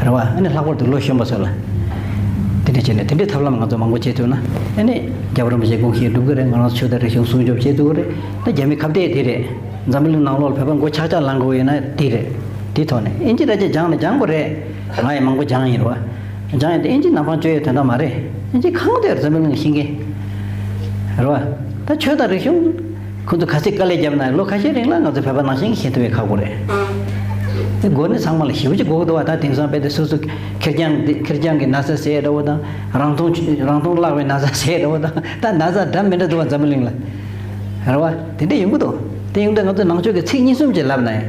རེད་བ། ཨ་ནི་ལྷག་པར་དུ་ལོ་གཞོན་པ་ཚོ་ལ་དེ་འདྲ་བྱས་ནས། དེ་འདྲའི་ཐབས་ལམ་ང་ཚོ་མང་པོ་བྱེད་ཐུབ་ན། ཨ་ནི་རྒྱལ་བ་རིན་པོ་ཆེའི་དགོངས་གཞི་འགྲུབ་ཀྱི་རེད། ང་རང་ཚོ་ཆོས་དང་རིག་གཞུང་སྲུང་སྐྱོབ་བྱེད་ཐུབ་ཀྱི་རེད། ད་རྒྱ་མི་ཁ་གཏད་དེ་རེད། འཛམ་བུ་གླིང་ནང་ལོགས་ལ་བོད་པ་མགོ་ཆག་ཆག་ལངས་དགོས་ཡོད་ན་དེ་རེད། དེ་ཐོག་ནས་ཨིན་ཇི་ར་ཅིག་སྦྱངས་ནས། སྦྱང་དགོས་རེད། ང་ཡང་མང་པོ་སྦྱངས་ཡིན་རེད་བ། སྦྱངས་ཡིན་དེ་ཨིན་ཇི་ནམ་འཕང་གཅོད་ཡས་དོན་དག་མ་རེད། ཨིན་ཇི་གང་དེར་འཛམ་བུ་གླིང་ཤེས་མཁན་རེད་བ། ད་ཆོས་དང་རིག་གཞུང་ཁོ་ཚོ་ག་ཚད་དཀའ་ལས་བརྒྱབ་ན་ལོ་ཁ་ཤས་རིང་ལ་ང་ཚོ་བོད་པ་ནང་བཞིན་ཤེས་ཐུབ་པའི་ཁག་པོ་རེད། དེ་སྒོ་ནས་ཚང་མ་ལ་ཞེ་པོ་ཅིག་དགོས་ཀྱི་འདུག་བ། ད་དེང་སང་དཔེ་དེ་སོ་སོ་ཁེར་རྐྱང་དེ་ཁེར་རྐྱང་གི་ན་ཚ་ཟེར་འདྲ་བོ་དང་། རང་མཐོང་རང་མཐོང་བརླག་པའི་ན་ཚ་ཟེར་འདྲ་བོ་དང་། ད་ན་ཚ་འདྲ་མི་འདྲ་འདུག་བ། འཛམ་བུ་གླིང་ལ་རེད་བ། དེ་འདྲ་ཡོང་གི་འདུག་དེ་ཡོང་དུས་ང་ཚོ་ནང་ཆོས་ཀྱི་ཚིག་གཉིས་གསུམ་ཅིག་ལབ་ན་ཡང་།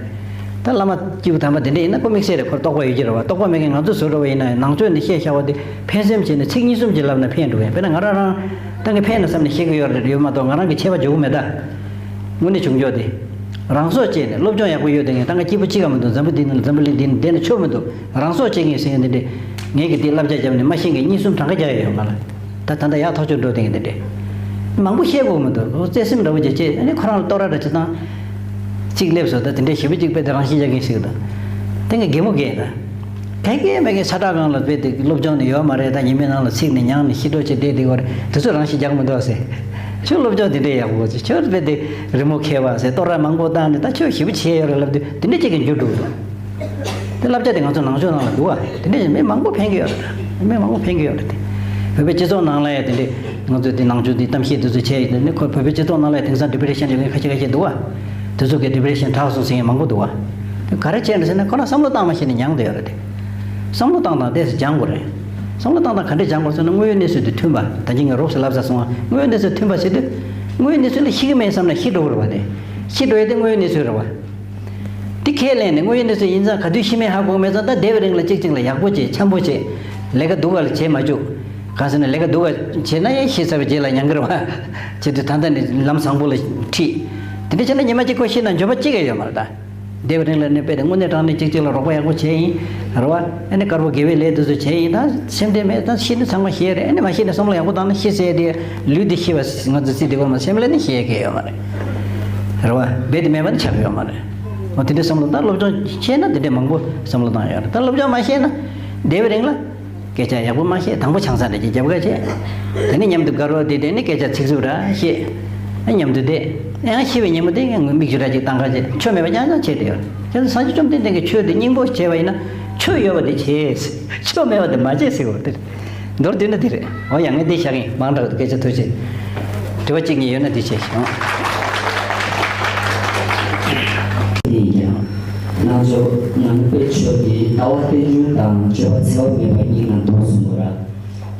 ད་བླ་མ་སྐྱེས་བུ་དམ་པ་དེ་འདྲ་ཡིན་ན་ཁོ་དམིགས་བསལ་རེད། ཁོར་རྟོགས་པ་ཡོད་ཀྱི་རེད་བ། རྟོགས་པ་མེད་མཁན་ང་ཚོ་བཟོ་འདྲ་བ་ཡིན་ན་ཡང་ནང་ཆོས་འདི་བཤད་བཞག་པ་དེ་ཕན་སེམས་བྱས་ནས་ཚིག་གཉིས་གསུམ་ཅིག་ལབ་ན་ཕན་འགྲོ་གི་ཡིན། དཔེར་ན་ང་རང་རང་ད་ངས་ཕན་ན་བསམ་ནས་བཤད་གི་ཡོད་རེད་ཡོད་མ་གཏོགས་ང་རང་གི་ཆད་པ་འཇོག་གི་མེད་ད། དངོས་གནས་བྱུང་ཆོག་དེ། རང་སྲོག་བཅད་ནས་སློབ་སྦྱོང་ཡག་པོ་ཡོད་དེ་ངས་ད་ང་སྐྱིད་པོ་ཅི་ག་མི་འདུག་འཛམ་བུ་འདི་ནང་འཛམ་བུ་གླིང་འདི་ནང་བསྡད་ན་ཆོག་མི་འདུག་རང་སྲོག་བཅད་མཁན་ཟེར་མཁན་དེ་འདྲས་ངས་ཀྱི་དེ་བསླབ་བྱ་བརྒྱབ་ནས་མ་ཤེས་མཁན་གཉིས་གསུམ་གྲངས་ཀ་རྒྱག་ཡ་ཡོད་མ་ལ། ད་ད་ལྟ་ཡག་ཐག་ཆོད་འགྲོ་དེ་ངས་དེ་འདྲས་མང་པོ་བཤད་དགོས་མི་འདུག་བརྩེ་སེམས་འདྲ་བོ་ཅིག་བྱས་ཨ་ནི་ཁོ་རང་ལ་བསྟོད་ར་འདྲ་ཅིག་བཏང་། གཅིག་སླེབས་སོང་། ད་དེ་འདྲས་ཞེ་པོ་གཅིག་དཔེ་དེ་རང་ཤི་རྒྱག་མཁན་ཞིག་དང་། དེ་ངས་གད་མོ་བགད་ད། ག་གེ་མེད་མཁན་ས་ཁྲ་སྒང་ལ་དཔེ་དེ་སློབ་སྦྱོང་ནི་ཡོད་མ་རེད། ད་ཉི་མའི་ནང་ལ་ཚིག་ནི་ཉང་ནི་ཤི་འགྲོ་ཆེ་བསྡད་དེ་བར་དེ་ཚོ་རང་ཤི་རྒྱག་མི་འདུག་ཟེར། ཁྱོད་སློབ་སྦྱོང་དེ་འདྲས་ཡག་པོ་ཅིག་ཁྱོད་དཔེ་དེ་རི་མོ་མཁས་པ་ཟེར་བསྟོད་ར་མང་པོ་བཏང་ནས་ད་ཁྱོད་ཞེ་པོ་བྱས་ཡོད་རེད་ལབ་དུས་དེ་འདྲས་ཅིག་གི་འགྱུར་འགྲོ་གི་འདུག་དེ་བསླབ་བྱ་དེ་ང་ཚོ་ནང་ཆོས་ནང་ལ་འདུག་བ། དེ་འདྲས་མི་མང་པོ་ཕན་གི་ཡོད་རེད། མི་མང་པོ་ཕན་གི་ཡོད་རེད་དེ། བོད་པའི་སྤྱི་ཚོགས་ནང་ལ་ཡང་དེ་འདྲས་ང་ཚོ་དེ་ནང་ཆོས་དེ་གཏམ་བཤད་དེ་ཚོ་བྱས་ཡོད་དེ་ནི་ཁོ་བོད་པའི་སྤྱི་ཚོགས་ནང་ལ་ཡང་དེང་སང་ཌི་པི་རེ་ཤན་ཡོད་མཁན་ཁ་ཤས་ཁ་ཤས་འདུག་བ། དེ་ཚོ་གི་ཌི་པི་རེ་ཤན་དྲག་སོང་ཟེར་མཁན་མང་པོ་འདུག་བ། དེ་ག་རེ་བྱས་ནས་ཟེར་ན་ཁོ་རང་བསམ་བློ་བཏང་མ་ཤེས་ནས་མྱངས་བསྡད་ཡོད་རེད་དེ། བསམ་བློ་བཏང་སྟངས་དེ་སྦྱང་དགོས་རེད། བསམ་བློ་བཏང་སྟངས་ག་འདྲས་སྦྱང་དགོས་ཟེར་ན་དངོས་ཡོད་གནས་ཚུལ་དེ་མཐུན་པ། ད་གིན་ངས་རོབ་ཙམ་ལབ་ཚར་སོང་བ། དངོས་ཡོད་གནས་ཚུལ་མཐུན་པ་ཟེར་དུས། དངོས་ཡོད་གནས་ཚུལ་ལ་ཤི་གི་མེད་བསམ་ན་ཤི་འགྲོ་གི་རེད་བ། དེ་ཤི་འགྲོ་ཡས་དེ་དངོས་ཡོད་གནས་ཚུལ་རེད་བ། དེ་ཁས་ལེན་ནས་དངོས་ཡོད་གནས་ཚུལ་ཡིན་ཙང་ག་དུས་ཤི་མིན་ཧ་གོ་མེད་ཙང་ད་བསྡད་པའི་རིང་ལ་གཅིག་གཅིག་ལ་ཡག་པོ་བྱེད་འཆམ་པོ་བྱེད། ལས་ཀ་སྡུག་ག་ལ་བྱེད་མ་བཅུག་གང་ཟེར་ན་ལས་ཀ་སྡུག་ག་བྱེད་ན་ཡང་ཤི་ཚར་བའི་རྗེས་ལ་མྱང་གི་རེད་བ། བྱེད་དུས་ད་ལྟ་ནས་ལམ་བཟང་པོ་ལ་ཁྲིད། དེ་འདྲ་བྱས་ན་ཉི་མ་གཅིག་ཁོ་ཤི་ན་འགྱོད་པ་གཅིག་ཀྱང་ཡོད་མ་རེད་ད། བསྡད་པའི་རིང་ལ་ནི་དཔེ་དེ་དངོས་གནས་དྲང་གནས་གཅིག་གཅིག་ལ་རོགས་པ་ཡག་པོ་བྱས་ཡིན། རེད་བ། ཨ་ནི་དཀར་པོ་དགེ་བའི་ལས་དེ་ཚོ་བྱས་ཡིན། ད་སེམས་ཁྲལ་མེད། ད་ཤི་ནི་ཚང་མ་ཤེས་རེད། ཨ་ནི་མ་ཤི་ནི་བསམ་བློ་ཡག་པོ་བཏང་ན་ཤི་ཟེར་དེ་ལུས་འདི་ཤི་བ་ང་ཚོ་རྩིས་དེ་བར་མ་སེམས་ལ་ནི་ཤེས་ཀྱི་ཡོད་མ་རེད། རེད་བ། རྦད་དེ་མེད་པ་ནི་ཆགས་ཀྱི་ཡོད་མ་རེད། འོ་དེ་འདྲའི་བསམ་བློ་ད་སློབ་སྦྱོང་ཤེས་ན་དེ་འདྲའི་མང་པོ་བསམ་བློ་བཏང་ཡོད་རེད། ད་སློབ་སྦྱོང་མ་ཤེས་ན་བསྡད་པའི་རིང་ལ། སྐད་ཆ་ཡག་པོ་མ་བཤད། དང་པོ་ཆང་ས་འདྲ་ཅིག་རྒྱབ་ག་བྱས། དེ་ནས་མཉམ་དུ་དགའ་རོགས་དེ་དེ་ནས་སྐད་ཆ་ཚིག་རྩུབ་ར་བཤད། མཉམ་དུ་བསྡད། ཡང་ཤི་བའི་ཉིན་མོ་དེ་ཡང་མིག་ཆུ་འདྲ་ཅིག་བཏང་ག་བྱས། ཆོ་མེད་པ་རྐྱང་རྐྱང་བྱས་བསྡད་ཡོད། བྱས་ཙང་སངས་རྒྱས་བཅོམ་ལྡན་འདས་ཀྱིས་ཆོས་དེ་སྙིང་པོ་བྱས་པ་ཡིན་ན་ཆོས་ཡོད་པ་དེ་བྱས། ཆོས་མེད་པ་དེ་མ་བྱས་ཟེར་བ་དེ་རེད། མདོར་བསྡུས་ན་དེ་རེད། འོ་ཡང་ངས་འདི་བཞག་གིན། མང་དྲགས་འདུག་སྐད་ཆ་ཐུགས་རྗེ་ཆེ། དྲི་བ་གཅིག་གཉིས་ཡོད་ན་འདི་བྱས་ཤོག་ཡིན་ཀྱང་། རྣལ་འབྱོར་ངང་པའི་ཆོས་ཀྱི་ལྟ་བ་རྟེན་འབྱུང་དང་སྤྱོད་པ་འཚེ་བ་མེད་པ་གཉིས་ནང་དོགས་གསུངས་པ་ར།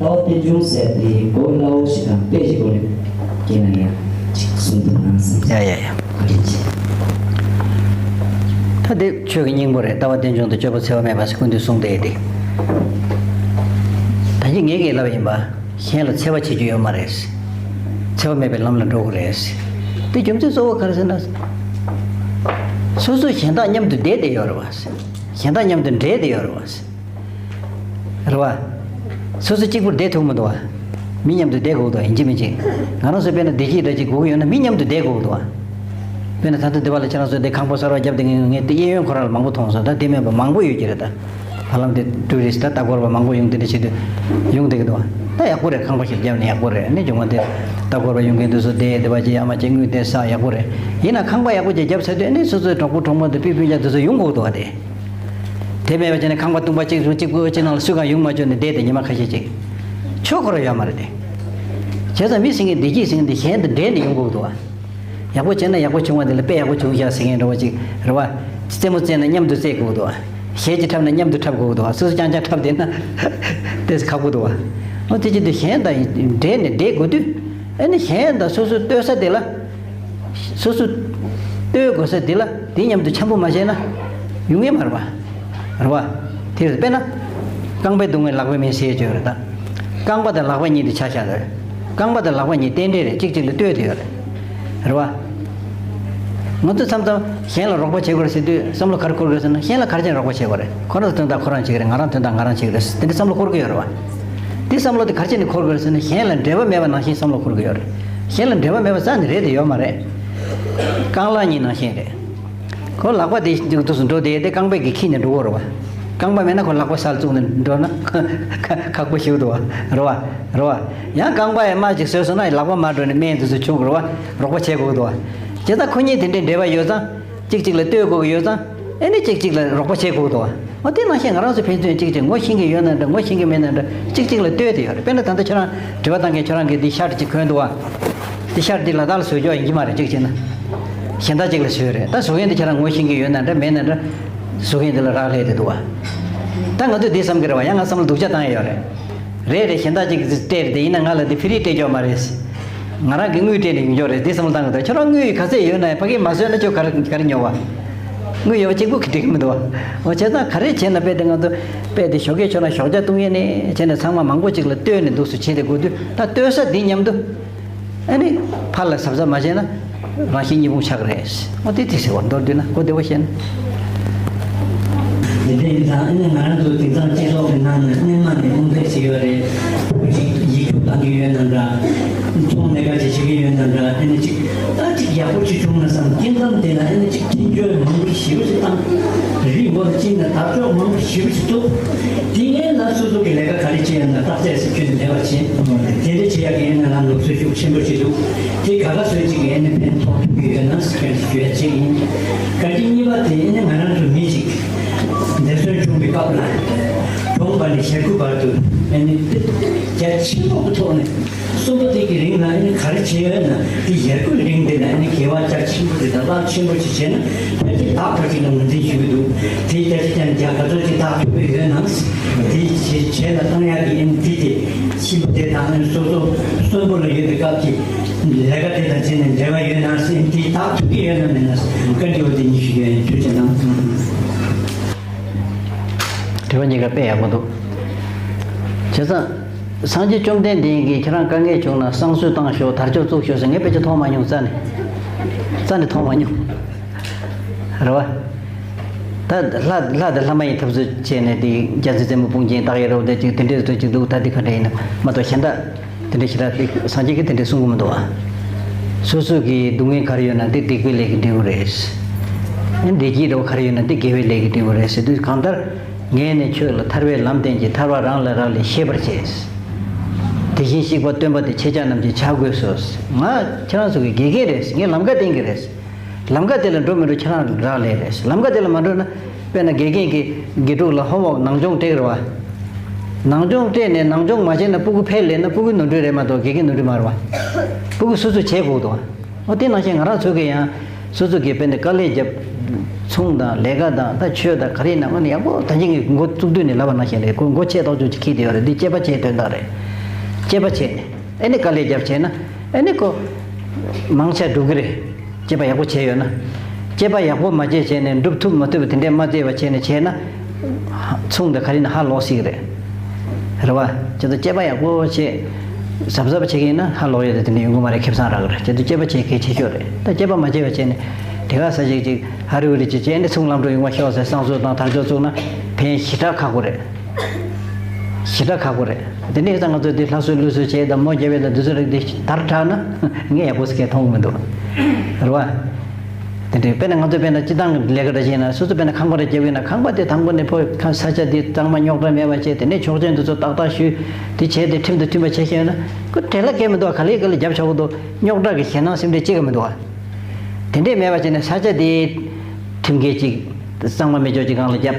ལྟ་བ་རྟེན་འབྱུང་ཟེར་དེ་གོ་སླ་བོ་ཞིག་དང་དཔེ་ཞིག་གོ་ནས་སྐྱེས་ན་ཡང་ཅིག་གསུང་ཐུབ་ན་བསམ། ཡ་ཡ་ཡ། བཀའ་དྲིན་ཆེ། ད་འདི་ཆོས་ཀྱི་སྙིང་པོ་རེད། ལྟ་བ་རྟེན་འབྱུང་དང་སྤྱོད་པ་འཚེ་བ་མེད་པ་ཟེར་ཀུན་ཏུ་གསུངས་བསྡད་དེ། ད་གིན་ངས་ཀྱིས་ལབ་ཡིན་པ། གཞན་ལ་འཚེ་བ་བྱེད་རྒྱུ་ཡོད་མ་རེད། འཚེ་བ་མེད་པའི་ལམ་ལ་འགྲོ་དགོས་རེད། དེ་རྒྱུ་མཚན་གཙོ་བོ་ག་རེ་ཟེར་ན། སོ་སོ་གཞན་དག་མཉམ་དུ་བསྡད་བསྡད་ཡོད་རེད་བ། གཞན་དག་མཉམ་དུ་འདྲེས་བསྡད་ཡོད་རེད་བ། རེད་བ། སོ་སོ་གཅིག་པུར་བསྡད་ཐུབ་མི་འདུག་བ། མི་མཉམ་དུ་བསྡད་དགོས་འདུག་བ། ཡིན་གཅིག་མིན་གཅིག་ང་རང་ཚོ་དཔེར་ན་བདེ་སྐྱིད་འདྲ་ཅིག་དགོས་ཀྱི་ཡོད་ན་མི་མཉམ་དུ་བསྡད་དགོས་འདུག་བ། དཔེར་ན་ད་ལྟ་འདི་བ་ལ་ཁྱེད་རང་ཚོ་འདི་ཁང་པ་གསར་བ་བརྒྱབ་བསྡད་མཁན་ཡོད། ངས་དེ་གཡས་གཡོན་ཁོ་རང་ལ་མང་པོ་མཐོང་སོང་། ད་དེ་མེད་པ་མང་པོ་ཡོད་ཀྱི་རེད་ད། ཧ་ལམ་དེ་ཊུ་རི་སི་ཊི་ད་ལྟ་སྐོར་བ་མང་པོ་ཡོང་དེ་འདྲ་བྱེད་དུས་ཡོང་བསྡད་ཀྱི་འདུག་བ། ད་ཡག་པོ་རེད། ཁང་པ་ཞིག་བརྒྱབ་ནས་ཡག་པོ་རེད། ཨ་ནི་སྦྱོང་བ་དེ་ལྟ་སྐོར་བ་ཡོང་མཁན་དེ་ཚོ་བསྡད་དེ་བ་ཅིག་ཡག་མ་ཅིག་དངུལ་དེ་བསགས་ཡག་པོ་རེད། ཡིན་ན་ཁང་པ་ཡག་པོ་ཅིག་བརྒྱབ་ཚར་དུས་ཨ་ནི་སོ་སོའི་གྲོགས་པོ་གྲོགས་མོ་དེ་སྤུན་སྤུན་ཀྱག་དེ་ཚོ་ཡོང་དགོས་འདུག་བ། དེ་དེ་མེད་པ་བྱས་ནས་ཁང་པ་བཏུང་པ་གཅིག་རུ་གཅིག་པུ་གཅིག་ནང་ལ་སུ་གང་ཡོང་མ་བཅུག་ནས་བསྡད་དེ་ཉི་མ་ཁ་ཤས་ཅིག་ཆོས་འཁོར་ཡོད་མ་རེད་དེ། བྱས་ཙང་མི་ཟེར་མཁན་བདེ་སྐྱིད་ཟེར་མཁན་དེ་གཞན་དང་འདྲེས་ནས་ཡོང་དགོས་འདུག་བ། ཡག་པོ་བྱས་ན་ཡག་པོ་བྱུང་བ་དེ་ལ་དཔེ་ཡག་པོ་བྱུང་ཤག་ཟེར་མཁན་འདྲ་བོ་ཅིག་རེད་བ། རྩེད་མོ་རྩེས་ན་མཉམ་དུ་རྩེད་དགོས་འདུག་བ། གཞས་ཅིག་འཁྲབ་ན་མཉམ་དུ་འཁྲབ་དགོས་འདུག་བ། སོ་སོ་རྐྱང་རྐྱང་འཁྲབ་བསྡད་ན་དེ་ཁག་པོ་འདུག་བ། འོ་དེ་བྱེད་དུས་གཞན་དང་འདྲེས་ནས་བསྡད་དགོས་དུས། ཨ་ནི་གཞན་དང་སོ་སོ་ལྟོས་ས་དེ་ལ། སོ་སོ་ལྟོས་དགོས་ས་དེ་ལ་དེ་མཉམ་དུ་འཆམ་པོ་མ་བྱས་ན་ཡོང་ངེས་མ་རེད་བ། རེད་བ། དེ་རེད། དཔེར་ན། རྐང་པའི་སྡུག་བསྔལ་ལག་པས་མིན་ཟེར་ཡོད་ཀྱི་ཡོད་རེད་ད། རྐང་པ་དང་ལག་པ་གཉིས་དེ་ཆ་བཞག་རེད། རྐང་པ་དང་ལག་པ་གཉིས་རྟེན་འབྲེལ་རེད། གཅིག་གཅིག་ལ་ལྟོས་དེ་ཡོད་རེད། རེད་བ། ང་ཚོ་མཚམས་མཚམས་གཞན་ལ་རོགས་པ་བྱེད་དགོས་རེད་ཟེར་དུས་བསམ་བློ་ག་རེ་འཁོར་དགོས་ཟེར་ན། གཞན་ལ་ག་རེ་བྱས་ནས་རོགས་པ་བྱེད་དགོས་རེད། ཁོ་རང་དོན་དག་ཁོ་རང་བྱེད་ཀྱི་རེད། ང་རང་དོན་དག་ང་རང་བྱེད་ཀྱི་རེད། དེ་འདྲ་བསམ་བློ་འཁོར་གྱི་ཡོད་རེད་བ། དེ་བསམ་བློ་དེ་ག་རེ་བྱས་ནས་འཁོར་དགོས་རེད་ཟེར་ན། གཞན་ལ་འབྲེལ་བ་མེད་པ་ནང་བཞིན་བསམ་བློ་འཁོར་གྱི་ཡོད་རེད། གཞན་ལ་འབྲེལ་བ་མེད་པ་རྩ་ནས་རེད་དེ་ཡོད་མ་རེད། རྐང་ལག་གཉིས་ནང་བཞིན་རེད། ཁོ་ལག་པ་དེ་འདུག་ཏུ་འགྲོ་དེ་དེ་རྐང་པས་ཀྱིས་འཁྱེར་ནས་འགྲོ་གི་རེད་བ། རྐང་པ་མེད་ན་ཁོ་ལག་པ་སར་བཙུགས་ནས་འགྲོ་ན་ཁག་པོ་ཞིག་འདུག་བ། རེད་བ། རེད་བ། ཡང་རྐང་པ་ཡང་རྨ་ཅིག་བཟོས་སོང་ན་ལག་པ་མར་འགྲོ་ནས་སྨན་དེ་ཚོ་བྱུག་གི་རེད་བ། རོགས་པ་བྱེད་དགོས་ཀྱི་འདུག་བ། བྱས་ཙང་ཁོ་གཉིས་དེ་འདྲའི་འབྲེལ་བ་ཡོད་ཙང་། གཅིག་གཅིག་ལ་ལྟོས་དགོས་ཀྱི་ཡོད་ཙང་། ཨེ་ནི་གཅིག་གཅིག་ལ་རོགས་པ་བྱེད་དགོས་ཀྱི་འདུག་བ། འོ་དེ་ནང་བཞིན་ང་རང་ཚོ་ཕན་ཚུན་གཅིག་གཅིག་ངོ་ཤེས་ཀྱི་ཡོད་ན་འདྲ། ངོ་ཤེས་ཀྱི་མེད་ན་འདྲ། གཅིག་གཅིག་ལ་ལྟོས་དེ་ཡོད་རེད། དཔེར་ན་ད་ལྟ་ཁྱོད་རང་དྲི་བ་བཏང་མཁན་ཁྱོད་རང་གིས་འདི་ཤར་གཅིག་གོན་འདུག་བ། ཤར་འདི་ལ་དྭགས་ལ་བཟོ་རྒྱུ་ཡིན་གྱི་མ་རེད། གཅིག་བྱས་ན་གཞན་དག་ཅིག་ལ་བཟོས་རེད། ད་བཟོ་མཁན་དེ་ཁྱེད་རང་ངོ་ཤེས་ཀྱི་ཡོད་ན་འདྲ་མེད་ན་འདྲ། བཟོ་མཁན་དེ་ལ་རག་ལས་དེ་འདུག་བ། ད་ང་ཚོས་འདི་བསམ་གྱི་རེད་བ། ཡང་ང་བསམ་བློ་སྡུག་ཅག་བཏང་ཡ་ཡོད་རེད། རེད་རེད། གཞན་དག་ཅིག་གིས་སྤྲད་རེད། དེ་ཡིན་ན་ང་ལ་དེ་ཕི་རི་སྤྲད་རྒྱུ་མ་རེད། ང་རང་གིས་དངུལ་སྤྲད་ནས་ཡོང་རྒྱུ་རེད། འདི་བསམ་བློ་བཏང་གི་འདུག་ཁྱོད་རང་དངུལ་ག་ཚད་ཡོད་ན་ཡང་ཕ་གིར་མ་བཟོས་ན་ཁྱོད་ག་རེ་ག་རེ་ཉོ་བ། དངུལ་ཡོད་པ་གཅིག་པུ་གིས་འགྲིག་གི་མི་འདུག་བ། འོ་བྱས་ཙང་ག་རེ་བྱས་ན་དཔེ་དེ་ང་ཚོ་དཔེ་དེ་ཞོགས་ཀས་ཆོག་ན་ཞོགས་ཇ་བཏུང་ཡས་ནས་བྱས་ནས་ཚང་མ་མང་པོ་ཅིག་ལ་བསྟོད་ནས་འདུག་སེ་བྱས་ཏེ་དགོས་དུས། ད་བསྟོད་ས་འདི་མཉམ་དུ། ཨ་ནི་ཕར་ལ་གཟབ་གཟབ་མ་བྱས་ན་རང་གཤིས་གཉིད་ཕུང་ཆགས་ཀྱི་རེད། འོ་དེ་དེ་ཟེར་བ་མདོར་བསྡུས་ན་གོ་བདེ་བོ་བཤད་ན། དེ་འདྲ་ཡིན་ཙང་ཨ་ནི་ང་རང་ཚོ་དེང་སང་སྤྱི་ཚོགས་ཀྱི་ནང་ནས་སྔོན་མ་ནས་རྨོངས་དད་ཞིག་ཡོད་རེད། བུ་ཅིག་ཡིག་རྒྱུགས་བཏང་གི་ཡོད་ན་འདྲ། ཚོང་ལས་ཀ་ཅིག་བྱེད་ཀྱི་ཡོད་ན་འདྲ། ཨ་ནི་ཅིག་ད་ཅིག་ཡག་པོ་ཅིག་བྱུང་ན་བསམ། སྐྱེ་ཁམས་དེ་ལ་ཨ་ནི་ཅིག་འཕྲིན་བཅོལ་མང་པོ་ཞེ་པོ་ཅིག་བཏང་། རི་མགོ་ལ་ཅིག་ན་དར་ལྕོག་མང་པོ་ཞེ་པོ་ཅིག་བཙུགས། དེ་ངས་ལ་སོ་སོ་གི་ལས་ཀ་ག་རེ་བྱེད་ཡ་ན་བརྟག་དཔྱད་ཟེར་ཁྱོན་ནས་མེད་པ་བྱེད། དེ་འདྲ་བྱེད་ཡག་གི་ཨ་ནི་ལ་ལུགས་སྲོལ་ཤུགས་ཆེན་པོ་ཞིག་འདུག་དེ་ག་ག་སོས་ཅིག་གི་ཨ་ནི་ཕན་ཐོགས་ཐུབ་ཀྱི་ཡོད་ན་ཟེར་མཁན་ཞུ་ཡ་ཅིག་ཡིན། བཀའ་དྲིན་གཉིས་པ་དེ་ཨ་ནི་ང་རང་ཚོ་མི་ཞིག་འདས་གསོན་བྱུང་བའི་སྐབས་ལ་གྲོངས་པ་ནས་ཞེ་དགུ་བར་དུ་ཨ་ནི་རྒྱ་ཆེན་པོ་གི་ཐོག་ནས། གསུམ་པ་དེ་གི་རིང་ལ་ཨ་ནི་ག་རེ་བྱས་ཡོད་ན། དེ་ཡར་སྐུལ་རིང་དེ་ལ་ཨ་ནི་དགེ་བ་རྒྱ་ཆེན་པོ་དེ་དང་རླབས་ཆེན་པོ་ཅིག་བྱས་ན་ཕལ་ཆེར་བདག་ཕལ་ཆེར་ལ་ངོས་འཛིན་ཞུ་གི་འདུག་དེ་རྒྱ་ཆེ་ཅན་རྒྱ་ག་ཚོད་ཅིག་བདག་ཐུབ་ཀྱི་ཡོད་ན། དེ་བྱས་བྱས་ལ་བཏང་ཡག་གི་ཨ་ནི་དེ་དེ་གཤིན་པོ་དེ་དང་ཨ་ནི་སོ་སོ་གསོན་པོ་ལ་ཡོད་པའི་སྐབས་ཀྱི་ལས་ཀ་དེ་དང་བྱས་ནས་འབྲེལ་བ་ཡོད་ན་ཟེར། ཨ་ནི་དེ་བདག་ཐུབ་ཀྱི་ཡོད་ན་མེད་ན་བཀའ་འདྲི་བ་དེ་གཉིས་ཞུ་གི་ཡོད། ཡིན་ཐུགས་རྗེ་གནང་། དྲི་བ་གཉིས་ཀ་དཔེ་ཡག་པོ་འདུག་བྱས་ཙང་། སངས་རྒྱས་བཅོམ་ལྡན་འདས་ཀྱིས་ཁྱེད་རང་དཀའ་ངལ་བྱུང་ན་བསང་གསོལ་བཏང་ཤོག་དར་ལྕོག་བཙུགས་ཤོག་ཟེར་ངས་དཔེ་ཆ་མཐོང་མ་མྱོང་། རྩ་ནས། རྩ་ནས་མཐོང་མ་མྱོང་། རེད་བ། ད་ལྷ་ལྷ་དང་ལྷ་མ་ཡིན་འཐབ་རྩོད་བྱས་ནས་དེ་རྒྱལ་སྲས་རྩེ་མོ་དཔུང་ཆེན་བཏགས་ཡས་རེད་བ། དེ་ཅིག་དེ་འདྲས་རེད་ཅིག་འདུག་ད་དེ་ག་འདྲས་ཡིན་ན་མ་གཏོགས་གཞན་དག་དེ་འདྲས་ཞེ་དྲག་དེ་སངས་རྒྱས་ཀྱིས་དེ་འདྲས་གསུང་གི་མི་འདུག་ཨ། སོ་སོ་གི་སྡུག་བསྔལ་ག་རེ་ཡོད་ན་དེ་སྡིག་པའི་ལས་ཀྱིས་འགྲིག་གི་རེད། ཨ་བདེ་སྐྱིད་འདྲ་བོ་ག་རེ་ཡོད་ན་དེ་དགེ་བའི་ལས་ཀྱིས་འགྲིག་གི་རེད་ཟེར་དུས། གང་ལྟར། ངས་ནི་ཁྱོད་ལ་ཐར་པའི་ལམ་བསྟན་གྱི། ཐར་པ་རང་ལས་རག་ལས་ཤེས་པར་བྱས། དེ་བཞིན་གཤེགས་པ་སྟོན་པ་དེ་ཁྱེད་ཅག་རྣམས་ཀྱི་ཕྱག་དགོས་སོ། ང་ཁྱེད་རང་ཚོ་གི་དགེ་རྒན་རེད། ངས་ལམ་ཁ་བསྟན་གྱི་རེད། ལམ་ཁ་དེ་ལ་འགྲོ་མི་འགྲོ་ཁྱེད་རང་རག་ལས་རེད། ལམ་ཁ་དེ་ལ་མ་འགྲོ་ན། དཔེར་ན་དགེ་རྒན་གྱིས་དགེ་ཕྲུག་ལ་ཧོམ་ཝོག་ནང་སྦྱོང་སྤྲད་རེད་བ། ནང་སྦྱོང་སྤྲད་ནས་ནང་སྦྱོང་མ་བྱས་ན་སྤུ་གུ་ཕར་ལེན་ན་སྤུ་གུའི་ནོར་འཁྲུལ་རེད་མ་གཏོགས་དགེ་རྒན་ནོར་འཁྲུལ་མ་རེད་བ། སྤུ་གུ་སོ་སོས་བྱེད་དགོས་འདུག་བ། འོ་དེ་ནང་བཞིན་ང་རང་ཚོ་གིས་ཡང་སོ་སོ་གིས་དཔེར་ན་དཀའ་ལས་བརྒྱབ། ཚོང་དང་ལས་ཀ་དང་ད་ཆོས་དང་ག་རེ་ཡིན་ན་ཨ་ནི་ཡག་པོ་ད་གིན་གྱི་འགོ་བཙུགས་དུས་ནས་ལབ་པ་ནང་བཞིན་རེད། ཁོ་མགོ་ཆེ་ཏོག་ཙམ་ཅིག་འཁྱེར་བསྡད་ཡོད་རེད། འདི་དཔྱད་པ་བྱེད་དོན་དག་རེད། དཔྱད་པ་བྱས་ནས་ཨ་ནི་དཀའ་ལས་བརྒྱབ་བྱས་ན་ཨ་ནི་ཁོ་མང་ཆེ་འགྲུབ་ཀྱི་རེད། དཔྱད་པ་ཡག་པོ་བྱས་ཡོད་ན། དཔྱད་པ་ཡག་པོ་མ་བྱས་བྱས་ནས་འགྲུབ་ཐུབ་མ་ཐུབ་དེ་འདྲས་མ་བལྟས་པ་བྱས་ནས་བྱས་ན། ཚོང་དང་ག་རེ་ཡིན་ན་ཧ་ལོག་སྲིད་ཀྱི་རེད། རེད་བ། ཁྱེད་ཚོ་དཔྱད་པ་ཡག་པོ་བྱེད། གཟབ་གཟབ་བྱེད་ཀྱི་ཡིན་ན་ཧ་ལོག་ཡོད་དེ་དེ་འདྲ་ཡོང་གི་མ་རེད། ཁེ་བཟང་རག་གི་རེད། ཁྱེད་ཚོ་དཔྱད་པ་བྱེད་གལ་ཆེ་ཤོས་རེད། ད་དཔྱད་པ་མ་བྱས་པ་བྱས་ནས་དེ་ག་ས་ཞིག་ཅིག་ཧ་རི་ཧུ་རི་ཅིག་བྱས་ནས་ཚོང་ལམ་འགྲོ་ཡོང་བ་ཤོག་ཟེར་བསང་གསོལ་དང་དར་ལྕོག་བཙུགས་ན་ཕན་ཞེ་དྲག་ཁག་པོ་རེད། ཞེ་དྲག་ཁག་པོ་རེད། དེ་འདྲ་ཡིན་ཙང་ང་ཚོ་འདི་ལྷ་གསོལ་ལུས་གསོལ་བྱས་དང་མོ་རྒྱབ་ཡས་དང་འདི་ཚོ་རིགས་འདི་དར་དྲགས་ན་ངས་ཡག་པོ་ཟེར་མཁན་མཐོང་གི་མི་འདུག་རེད་བ། དེ་འདྲའི་དཔེར་ན་ང་ཚོ་དཔེར་ན་སྤྱི་བཏང་གི་ལས་ཀ་འདྲ་བྱས་ན་སོ་སོ་དཔེར་ན་ཁང་པ་རེ་རྒྱབ་ཡོད་ན་ཁང་པ་དེ་དང་པོ་ནས་ཕོ་ཁ་ས་ཆ་དེ་གཙང་མ་རྙོག་དྲ་མེད་པ་བྱས། དེ་ནས་ཆོག་མཆན་འདི་ཚོ་ཏག་ཏག་ཞུས། དེ་བྱས་ཏེ་ཁྲིམས་དང་མཐུན་པ་བྱས་ཤེས་ཡོད་ན་ཁོ་བྲེལ་བ་གང་མི་འདུག་ག་ལེ་ག་ལེ་རྒྱབ་ཆོག་གི་འདུག་རྙོག་དྲ་གི་ཞེད་སྣང་སེམས་ཁྲལ་ཅི་ག་མི་འདུག་ག་དེ་འདྲས་མེད་པ་བྱས་ནས་ས་ཆ་དེ་ཁྲིམས་འགལ་ཅིག་གཙང་མ་མེད་ཅོག་ཅིག་སྒང་ལ་བརྒྱབ།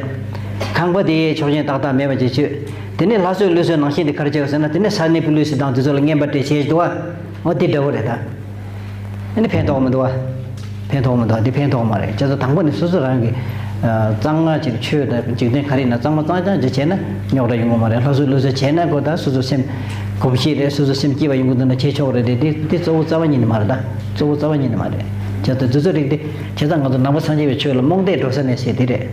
ཁང་པ་དེ་ཆོག་མཆན་ཏག་ཏག་མེད་པ་ཅིག་བྱོས། དེ་ནས་ལྷ་གསོལ་ལུས་གསོལ་ནང་བཞིན་དེ་ག་རེ་བྱས་ཟེར་ན། དེ་ནས་ས་གནས་པུ་ལི་སི་དང་དེ་ཚོ་ལ་རྔན་པ་སྤྲད་བྱས་འདུག་བ། འོ་དེ་འདྲ་བོ་རེད་ད། ཨ་ནི་ཕན་ཐོགས་མི་འདུག་བ། ཕན་ཐོགས་མི་འདུག་བ། འདི་ཕན་ཐོགས་མ་རེད། བྱས་ཙང་དང་པོ་ནས་སོ་སོ་རང་གི་གཙང་མ་ཅིག་ཆོས་དང་འཇིག་རྟེན་ག་རེ་ཡིན་ན་གཙང་མ་གཙང་རྐྱང་ཅིག་བྱས་ན་རྙོག་དྲ་ཡོང་གི་མ་རེད། ལྷ་གསོལ་ལུས་གསོལ་བྱས་ན་ཁོ་ད་སོ་སོ་སེམས་གོམས་གཤིས་རེད། སོ་སོ་སེམས་སྐྱིད་པ་ཡོང་གི་འདུག་ན་བྱེད་ཆོག་རེད་དེ། འདི་འདི་གཙོ་བོ་རྩ་བ་ཉིད་ནས་མ་རེད་ད། གཙོ་བོ་རྩ་བ་ཉིད་ནས་མ་རེད། བྱས་ཙང་འདི་ཚོ་རིགས་འདི་བྱས་ཙང་ང་ཚོ་ནང་པ་སངས་རྒྱས་པའི་ཆོས་ལ་རྨོངས་དད་འགྲོ་ས་མེད་ཟེར་འདི་རེད།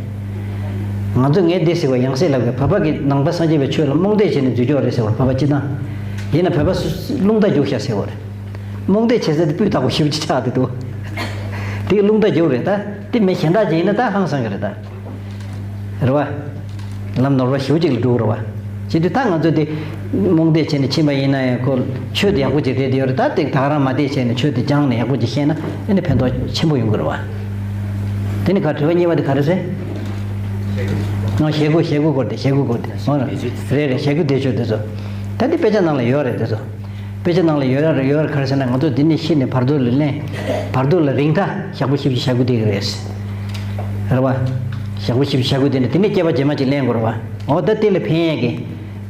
ང་ཚོ་ངས་འདི་ཟེར་བ་ཡང་སེ་ལབ་དགོས། བོད་པ་གིས་ནང་པ་སངས་རྒྱས་པའི་ཆོས་ལ་རྨོངས་དད་བྱས་ནས་འཛུལ་ཀྱོག་རེད་ཟེར་བ་རེད། བོད་པ་སྤྱི་བཏང་། ཡིན་ན་བོད་པ་སུ་རླུང་རྟ་རྒྱུག་ཤག་ཟེར་བ་རེད། རྨོངས་དད་བྱེད་ས་དེ་སྤུས་དག་པོ་ཞེ་པོ་ཅིག་ཆགས་བསྡད་འདུག་དེ་རླུང་རྟ་རྒྱུག་རེད་ད། དེ་མི་གཞན་དག་ཅིག་ཡིན་ན་ད་ཧང་སང་གི་རེད་ད། རེད་བ། ལམ་ནོར་བ་ཞེ་པོ་ཅིག་ལ་འགྲོ་གི་རེད་བ། བྱེད་དུས་ད་ང་ཚོ་དེ་རྨོངས་དད་བྱས་ནས་ཕྱིན་པ་ཡིན་ན་ཡང་ཁོ་ཆོས་དེ་ཡག་པོ་ཅིག་རེད་དེ་ཡོད་རེད་ད། དེ་ད་ག་རང་མ་བསྡད་བྱས་ནས་ཆོས་དེ་སྦྱངས་ནས་ཡག་པོ་ཅིག་ཤེས་ན་ཨ་ནི་ཕན་ཐོགས་ཆེན་པོ་ཡོང་གི་རེད་བ། དེ་ནི་ག་དྲི་བ་གཉིས་པ་དེ་ག་རེ་ཟེར། ང་ཞེ་དགུ་ཞེ་དགུ་སྐོར་དེ་ཞེ་དགུ་སྐོར་དེ་ཨོ་རེད་རེད། ཞེ་དགུ་དེ་ཆོས་དེ་ཚོ་ད་དེ་དཔེ་ཆ་ནང་ལ་ཡོད་རེད་དེ་ཚོ། དཔེ་ཆ་ནང་ལ་ཡོད་ར་ཡོད་ར་ག་རེ་ཟེར་ན་ང་ཚོ་འདི་ནས་ཤི་ནས་བར་དོ་ལ་གླེང་། བར་དོ་ལ་རིང་ཐག་ཞག་པོ་བཞི་བཅུ་ཞེ་དགུ་དེ་གི་རེད། རེད་བ། ཞག་པོ་བཞི་བཅུ་ཞེ་དགུ་དེ་ནས་དེ་ནས་སྐྱེ་བ་རྗེས་མ་ཅིག་གླེང་དགོས་རེད་བ། འོ་ད་དེ་ལ་ཕན་ཡས་ཀྱི་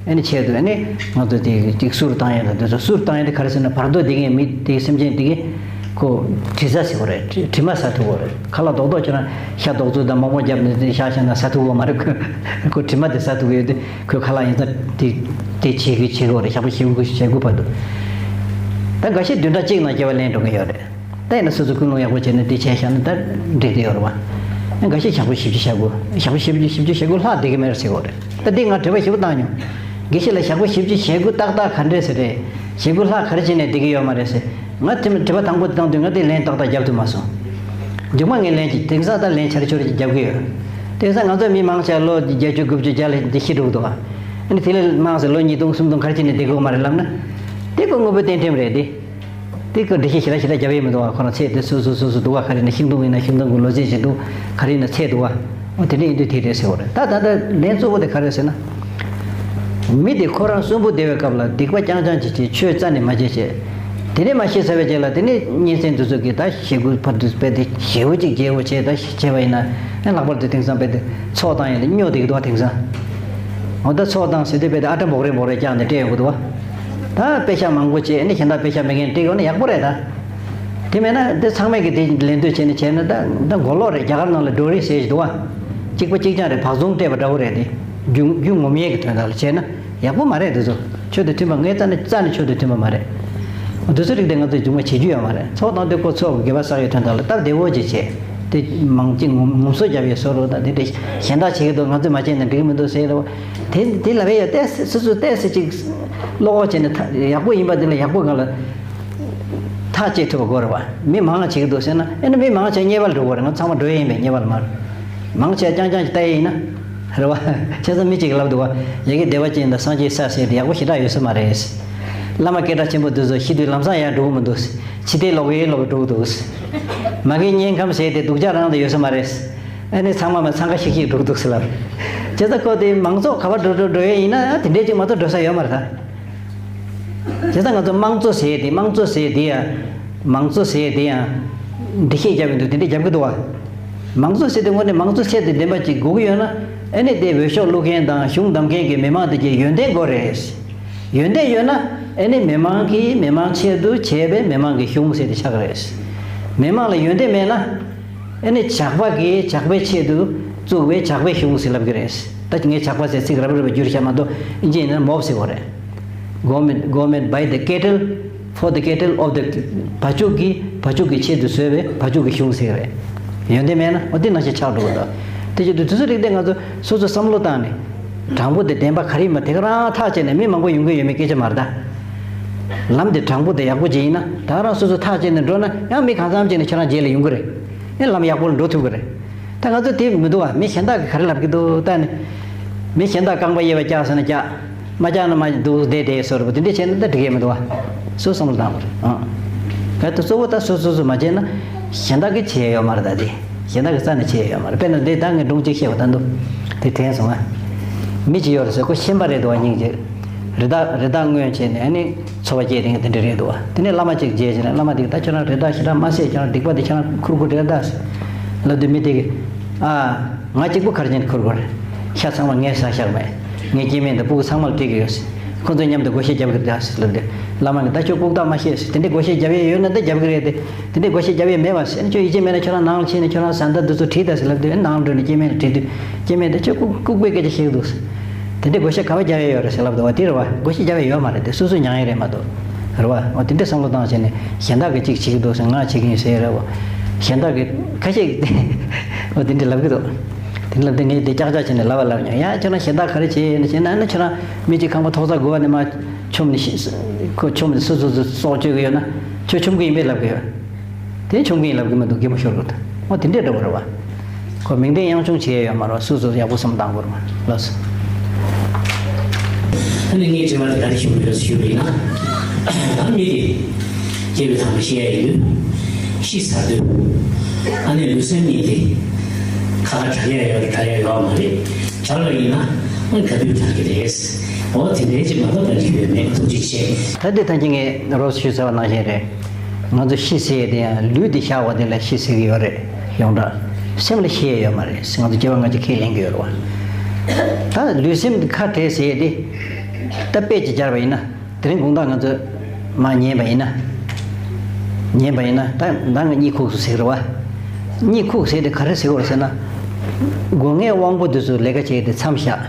ཨ་ནི་ཆེད་དུ་ཨ་ནི་ང་ཚོ་དེ་ཅིག་གསུར་བཏང་ཡས་དང་དེ་ཚོ་གསུར་བཏང་ཡས་དེ་ག་རེ་ཟེར་ན། བར་དོ་དེ་གའི་མི་དེ་སེམས་ཅན་དེ་གའི་ཁོ་དྲི་ཟ་ཟེར་གོ་རེད། དྲི་དྲི་མ་ཟ་ཐུབ་གོ་རེད། ཁ་ལག་རྡོག་རྡོག་ཁྱེད་རང་ཤ་རྡོག་བཙུགས་དང་མོག་མོག་བརྒྱབ་ནས་དེ་བཞག་བཞག་ན་ཟ་ཐུབ་གོ་མ་རེད། ཁོ་ཁོ་དྲི་མ་དེ་ཟ་ཐུབ་གི་ཡོད་དུས་ཁོས་ཁ་ལག་ཡིན་ཙང་དེ་དེ་བྱེད་གི་བྱེད་གོ་རེད། ཞག་པོ་བཞི་དགུ་ཞེ་དགུ་བར་དུ། ད་འགའ་ཤས་བདུན་ཕྲག་གཅིག་ནང་སྐྱེ་བ་ལེན་འགྲོ་གི་ཡོད་རེད། ད་ཡིན་ན་སོ་སོ་ཀུན་སློང་ཡག་པོ་བྱས་ནས་དེ་བྱས་བཞག་ན་ད་འགྲིག་གི་ཡོད་རེད་བ། ཨ་འགའ་ཤས་ཞག་པོ་བཞི་བཅུ་ཞེ་དགུ། ཞག་པོ་བཞི་བཅུ་བཞི་བཅུ་ཞེ་དགུ་ལྷག་བསྡད་ཀྱི་མེད་རེད་ཟེར་གོ་རེད། ད་འདི་ང་དྲི་བ་ཞིབ་པོ་བཏང་མྱོང་། དགེ་བཤེས་ལགས་ཞག་པོ་བཞི་བཅུ་ཞེ་དགུ་ཏག་ཏག་ག་འདྲས་ཟེར་རེད། ཞེ་དགུ་ལྷག་ག་རེ་བྱས་ནས་བསྡད་ཀྱི་ཡོད་མ་རེད་ཟེར། ང་དེ་དྲི་བ་དང་པོ་དེ་བཏང་དུས་ང་དེ་ལན་ཏག་ཏག་རྒྱབ་ཐུབ་མ་སོང་། མཇུག་མ་ངས་ལན་ཅིག་དེང་སང་ད་ལན་ཆ་རེ་ཆོ་རེ་ཅིག་རྒྱབ་ཀྱི་ཡོད། དེང་སང་ང་ཚོ་མི་མང་ཆེ་བ་ལོ་བརྒྱད་ཅུ་དགུ་བཅུ་བརྒྱ་ལ་འདི་ཤི་འགྲོ་གི་འདུག་ཨ། ཨ་ནི་དེ་ལས་མང་ཟེར་ལོ་ཉིས་སྟོང་སུམ་སྟོང་ག་རེ་བྱས་ནས་བསྡད་ཀྱི་ཡོད་མ་རེད་ལབ་ན། དེ་ཁོ་དངོས་པོའི་རྟེན་ཁྲིམས་རེད་དེ། དེ་ཀ་འགྲེལ་བཤད་ཞེ་དྲག་ཞེ་དྲག་རྒྱབ་ཡས་མི་འདུག་བ། ཁོ་རང་ཚད་དེ་སོ་སོ་སོ་སོ་འདུག་བ། ག་རེ་ན་ཤིང་སྡོང་ཡིན་ན་ཤིང་སྡོང་གི་ལོ་ཚད་ཅིག་འདུག་ག་རེ་ན་ཚད་འདུག་བ། འོ་དེ་འདྲ་ཡིན་དུས་དེ་རེད་ཟེར་བ་རེད། ད་ད་ལྟ་ལན་གཙོ་བོ་དེ་ག་རེ་ཟེར་ན། མི་དེ་ཁོ་རང་གསོན་པོ་བསྡད་པའི་སྐབས་ལ་སྡིག་པ་རྐྱང་རྐྱང་ཅིག་བྱས། ཆོས་རྩ་ནས་མ་བྱས་བྱས། དེ་ནས་མ་ཤི་ཚར་བའི་རྗེས་ལ་དེ་ནས་གཉེན་ཚན་དེ་ཚོ་གིས་ད་ཞེ་དགུ་བར་དུ་སྤེལ་ཏེ་ཞེ་པོ་ཅིག་རྒྱས་པོ་བྱས། ད་བྱས་པ་ཡིན་ན་ཡང་ལྷག་པར་དུ་དེང་སང་སྤེལ་ཏེ་ཚོགས་བཏང་ཡས་ལ་སྨྱོ་བསྡད་ཀྱི་འདུག་བ། དེང་སང་འོ་ད་ཚོགས་བཏང་ཟེར་དུས་སྤེལ་ཏེ་ཨ་ཏྲ་འབོག་རེ་འབོག་རེ་བཀྱགས་ནས་སྤྲད་ཡོང་གི་འདུག་བ། ད་པེ་ཤག་མང་པོ་བྱས་ནས་གཞན་དག་པེ་ཤག་མེད་མཁན་སྤྲད་ཡོང་ན་ཡག་པོ་རེད་ད། དེ་མེད་ན་དེ་ཚང་མས་ཀྱི་དེ་ལེན་འདོད་བྱས་ནས་བྱས་ན་ད་ད་མགོ་ལོག་རེད། རྒྱ་གར་ནང་ལ་འགྲོ་རེས་ཟེར་ཞིག་འདུག་བ། གཅིག་པ་གཅིག་རྐྱང་རེད། བག་ཟུང་སྤྲད་པ་འདྲ་བོ་རེད་དེ། རྒྱུ་རྒྱུ་ངོམ་ཡས་ཀྱི་དོན་དག་ལ་བྱས་ན་ཡག་པོ་མ་རེད། དེ་ཚོ་ཆོས་དང་མཐུན་པ་ངའི་རྩ་ནས་རྩ་ནས་ཆོས་དང་མཐུན་པ་མ་རེད། དེ་ཚོ་རིགས་དེ་ང་ཚོས་རྒྱུན་མ་བྱེད་རྒྱུ་ཡོད་མ་རེད། ཚོགས་དང་དེ་ཁོ་ཚོགས་ཀྱི་དགེ་བ་བསགས་ཡོད་དོན་དག་ལ་སྟབས་བདེ་བོ་ཅིག་བྱས་ཏེ་མང་གཅིག་ངོམ་ངོམ་སོ་རྒྱབ་ཡས་བཟོ་རོགས་དང་། དེ་འདྲ་གཞན་དག་བྱེད་ཀྱི་འདུག་ང་ཚོས་མ་བྱས་ན་འགྲིག་གི་མི་འདུག་ཟེར་རོགས། དེ་དེ་ལབ་ཡས་ཡོད། ཏོག་ཙམ་སོ་སོས་ཏོག་ཙམ་ཅིག་བློ་ཁོག་བྱས་ནས་ད་ཡག་པོ་ཡིན་པ་དེ་ལ་ཡག་པོ་སྒང་ལ་ཐག་བཅད་ཐུབ་པ་དགོས་རེད་བ། མི་མང་བ་བྱེད་ཀྱི་འདུག་ཟེར་ན་ཨེ་ན་མི་མང་བ་བྱས་ཉེས་པ་ལ་འགྲོ་དགོས་རེད། ང་ཚང་མ་འགྲོ་ཡས་ཡིན་པས་ཉེས་པ་ལ་མ་རེད། མང་ཆེ་རྐྱང་རྐྱང་ཅིག་ལྟ་ཡས་ཡིན་ན་རེད་བ། བྱས་ཙང་མི་གཅིག་གིས་ལབ་འདུག་བ། ཡ་གི་བདེ་བ་ཅན་དང་སངས་རྒྱས་ས་ཟེར་དེ་ཡག་པོ་ཞེ་དྲག་ཡོད་ས་མ་རེད། བླ་མ་སྐད་གྲགས་ཆེན་པོ་འདི་ཚོ་ཤི་དུས་ལམ་སང་ཡར་འགྲོ་གི་མི་འདུག་ཕྱི་བལྟས་ལོག་གི་ལོག་གི་འགྲོ་གི་འདུག་མ་གི་དམྱལ་ཁམས་ཟེར་དེ་སྡུག་ཅག་རང་དུ་ཡོད་ས་མ་རེད། ཨ་ནི་ཚང་མ་མ་འཚང་ཁ་ཤིག་ཤིག་འགྲོ་གི་འདུག་ཟེར་ལབ། བྱས་ཙང་ཁོ་དེ་མང་ཚོགས་ག་པར་འགྲོ་འགྲོ་འགྲོ་ཡས་ཡིན་ན་དེ་འདྲས་ཅིག་མ་གཏོགས་འགྲོ་ས་ཡོད་མ་རེད་ད། བྱས་ཙང་ང་ཚོ་དམངས་གཙོ་ཟེར་དེ་དམངས་གཙོ་ཟེར་དེ་ཡང་། མང་གཙོ་ཟེར་དེ་ཡང་། འགྲེལ་བཤད་རྒྱབ་ཡོང་དུས་དེ་འདྲས་རྒྱབ་གི་འདུག་བ། མང་གཙོ་ཟེར་དེ་དངོས་གནས་མང་གཙོ་ཚད་དེ་ལྡན་པ་ཅིག་དགོས་ཀྱི་ཡོད་ན། ཨ་ནི་དེ་འོས་ཤོག་བླུག་མཁན་དང་གཞུང་བདམས་མཁན་གྱི་མི་མང་དེ་གྱི་ཡོན་ཏན་དགོས་རེད། ཡོན་ཏན་ཡོད་ན་ཨ་ནི་མི་མང་གིས་མི་མང་ཆེད་དུ་བྱས་པའི་མི་མང་གི་གཞུང་ཟེར་དེ་ཆགས་ཀྱི་རེད། མི་མང་ལ་ཡོན་ཏན་མེད་ན། ཨ་ནི་ཇག་པ་གིས་ཇག་པའི་ཆེད་དུ་བཙུགས་པའི་ཇག་པའི་གཞུང་ཟེར་ལབ་ཀྱི་རེད། ད་ངས་ཇག་པ་ཟེར་ཚིག་རབ་རིབ་བསྒྱུར་བཞག་མ་གཏོགས་ཨིན་ཇི་ཡིན་ན་མོབ་ཟེར་བ་རེད། Government, government by the cattle, for the cattle of the བ་ཕྱུགས་ཀྱི་བ་ཕྱུགས་ཀྱི་ཆེད་དུ་བཟོས་པའི་བ་ཕྱུགས་ཀྱི་གཞུང་ཟེར་བ་རེད། ཡོན་ཏན་མེད་ན་འོ་དེ་ནང་བཞིན་ཆགས་འགྲོ་གི་འདུག་དེ་བྱེད་དུས་དེ་ཚོ་རིགས་དེ་ང་ཚོ་སོ་སོ་བསམ་བློ་བཏང་ནས། དྲང་པོ་དེ་བདེན་པ་ག་རེ་ཡིན་པ་དེ་ག་རང་ཐག་བཅད་ནས། མི་མང་པོ་ཡོང་གི་ཡོད་མེད་སྐད་ཆ་མ་རེད་ད། ལམ་དེ་དྲང་པོ་དེ་ཡག་པོ་ཅིག་ཡིན་ན་ད་ག་རང་སོ་སོ་ཐག་བཅད་ནས་འགྲོ་ན་ཡང་མི་གང་འཚམ་ཅིག་ནས་ཁྱེད་རང་རྗེས་ལ་ཡོང་གི་རེད། ཡང་ལམ་ཡག་པོ་ལ་འགྲོ་ཐུབ་ཀྱི་རེད། ད་ང་ཚོ་དེ་མི་འདུག་བ། མི་གཞན་དག་གིས་ག་རེ་ལབ་ཀྱི་འདུག་ལྟ་ནས། མི་གཞན་དག་རྐང་པ་གཡས་པ་བཀྱགས་ཟེར་ན་བཀྱགས། མ་བཀྱགས་ན་མ་འདུག་བསྡད་བསྡད་བཟོ་འདྲ་པོ་དེ་འདྲས་བྱས་ན་ད་འགྲིག་གི་མི་འདུག་བ། སུ་བསམ་བློ་བཏང་དགོས་རེད་ཨང་། གལ་ཏེ་གཙོ་བོ་ད་སོ་སོ་སོ་མ་བྱས་ན་གཞན་དག་གིས་བྱས་ཡོད་མ་རེད། ད་དེ་གཞན་དག་གིས་རྩ་ནས་བྱས་ཡོད་མ་རེད། དཔེར་ན་འདི་ད་ངས་སྒྲུང་གཅིག་བཤད་པ་ད་འདུག་དེ་དྲན་སོང་ང་། མི་གཅིག་ཡོད་རེད་ཟེར། ཁོ་ཤན་པ་རེད་འདུག་བ། སྙིང་རྗེ། རི་དྭགས་རི་དྭགས་རྔོན་བྱས་ནས་ཨ་ནི། འཚོ་བ་སྐྱེལ་དེ་འདྲ་རེད་འདུག་བ། དེ་ནས་བླ་མ་གཅིག་མཇལ་བྱས་ནས་བླ་མ་དེ་གིས་ད་ཁྱོད་རང་རི་དྭགས་ཞེ་དྲག་མ་བསད། ཁྱོད་རང་སྡིག་པ་དེ་ཁྱོད་རང་ཁུར་དགོས་རེད་ད་ཟེར་ལབ་དུས་མི་དེ་གིས་ཨ། ང་གཅིག་པུ་ག་རེ་བྱས་ནས་ཁུར་དགོས་རེད། ཤ་ཚང་མ་ངས་ཟ་བཞག་མེད། ངའི་སྐྱེ་དམན་དང་སྤུ་གུ་ཚང་མ་ལ་སྤྲད་ཀྱི་ཡོད་ཟེར། ཁོ་ཚོ་མཉམ་དུ་བགོ་བཤའ་རྒྱབ་ཀྱི་རེད་ད་ཟེར་ལབ་དུས་བླ་མ་གིས་ད་ཁྱོད་ལྐུགས་རྟགས་མ་བཤད་ཟེར། དེ་འདྲའི་བགོ་བཤའ་རྒྱབ་ཡས་ཡོད་ན་ད་རྒྱབ་ཀྱི་རེད་དེ། དེ་འདྲའི་བགོ་བཤའ་རྒྱབ་ཡས་མེད་པ་ཟེར་ན་ཁྱོད་ཡིད་ཆེས་མེད་ན་ཁྱོད་རང་ནང་ལ་ཕྱིན་ནས་ཁྱོད་རང་བཟའ་ཟླ་འདི་ཚོ་དྲིས་དང་ཟེར་ལབ་དུས་ནང་ལ་འགྲོ་ནས་སྐྱེ་དམན་ལ་དྲིས་དུས་སྐྱེ་དམན་དེ་ཁྱོད་ལྐུགས་ལྐུགས་པའི་སྐད་ཆ་བཤད་ཀྱི་འདུག་ཟེར། དེ་འདྲའི་བགོ་བཤའ་ག་པར་རྒྱག་ཡས་ཡོད་རེད་ཟེར་ལབ་འདུག་བ། དེ་རེད་བ། བགོ་བཤའ་རྒྱག་ཡས་ཡོད་མ་རེད་དེ། སོ་སོས་མྱངས་ཡས་རེད་མ་གཏོགས། རེད་བ། འོ་དེ་འདྲའི་བསམ་བློ་བཏང་བྱས་ནས་གཞན་དག་གིས་གཅིག་བྱེད་ཀྱི་འདུག་ཟེར་ང་བྱེད་ཀྱི་ཡིན་ཟེར་ཡས་རེད་བ། གཞན་དག་གིས་ཁ་ཤས་ཀྱིས་འོ་དེ་འདྲ་ལབ་ཀྱི་འདུག་དེ་ལབ་དུས་ངས་དེ་ཀྱག་ཀྱག་བྱས་ནས་ལབ་པ་ལབ་མྱོང་། ཡ་ཁྱོད་རང་གཞན་དག་ག་རེ་བྱེད་ཡས་ཡིན་ན་བྱས་ན་ཨ་ནི་ཁྱོད་རང་མི་གཅིག་ཁང་པ་ཐོག་ས་དགུ་པ་ནས་མར་མཆོངས་ནས་ཤི་ཁོ་མཆོངས་ནས་སོ་སོ་སོ་སྲོག་གཅོད་ཀྱི་ཡོད་ན་ཁྱོད་མཆོང་གི་ཡིན་པས་ལབ་ཀྱི་ཡོད། དེ་མཆོང་གི་ཡིན་ལབ་ཀྱི་མི་འདུག་རྒན་མོ་ཤོར་དགོས་འདུག་འོ་དེ་འདྲས་འདྲ་བོ་རེད་བ། ཁོ་མིང་དོན་གཡེང་བཅུག་བྱེད་ཡས་ཡོད་མ་རེད་བ། སོ་སོ་ཡག་པོ་བསམ་བཏང་དགོས་རེད་བ། ལགས་སོ། ཨ་ནི་ངའི་དྲི་བ་དེ་ག་རེ་ཞུ་གི་ཡོད་ཞུས་པ་ཡིན་ན། ད་མི་དེ་སྐྱེ་བའི་དང་པོ་ཤི་ཡ་ཡིན་དུས། ཤི་ཚར་དུས། ཨ་ནི་ལུས་སེམས་གཉིས་དེ་ཁ་ཁ་བྲལ་ཡ་ཡོད་རེད་བྲལ་ཡ་ཡོད་མ་རེད། བྲལ་བ་ཡིན་ན་ཨ་ནི་ག་དུས་བྲལ་གི་རེད། འོ་དེ་འདྲའི་ཅིག་མ་གཏོགས་ག་རེ་ཞུ་ཡ་མེད། ཐུགས་རྗེ་ཆེ། ད་འདི་ཐམས་ཅད་ངས་རོབ་ཞུས་ཚར་བ་ནང་བཞིན་རེད། ང་ཚོ་ཤི་ཟེར་ཡས་དེ་ཡང་ལུས་དེ་བཞག་པ་དེ་ལ་ཤི་ཟེར་གི་ཡོད་རེད། ཡོངས་གྲགས་སེམས་ལ་ཤི་ཡས་ཡོད་མ་རེད། ང་ཚོ་སྐྱེ་བ་སྔ་ཕྱི་ཁས་ལེན་གི་ཡོད་རེད་བ། ད་ལུས་སེམས་ཁ་བྲལ་ཟེར་ཡས་དེ། ད་དཔེ་ཅིག་སྦྱར་བ་ཡིན་ན། དེ་རིང་དགོང་དག་ང་ཚོས་མར་ཉན་པ་ཡིན་ན། ཉན་པ་ཡིན་ན་ད་ད་ང་གཉིད་ཁུག་སོང་ཟེར་གི་རེད་བ། གཉིད་ཁུག་ཟེར་དེ་ག་རེ་ཟེར་གི་རེད་ཟེར་ན། སྒོ་ལྔའི་དབང་པོ་དེ་ཚོ་ལས་ཀ་བྱེད་དེ་མཚམས་བཞག་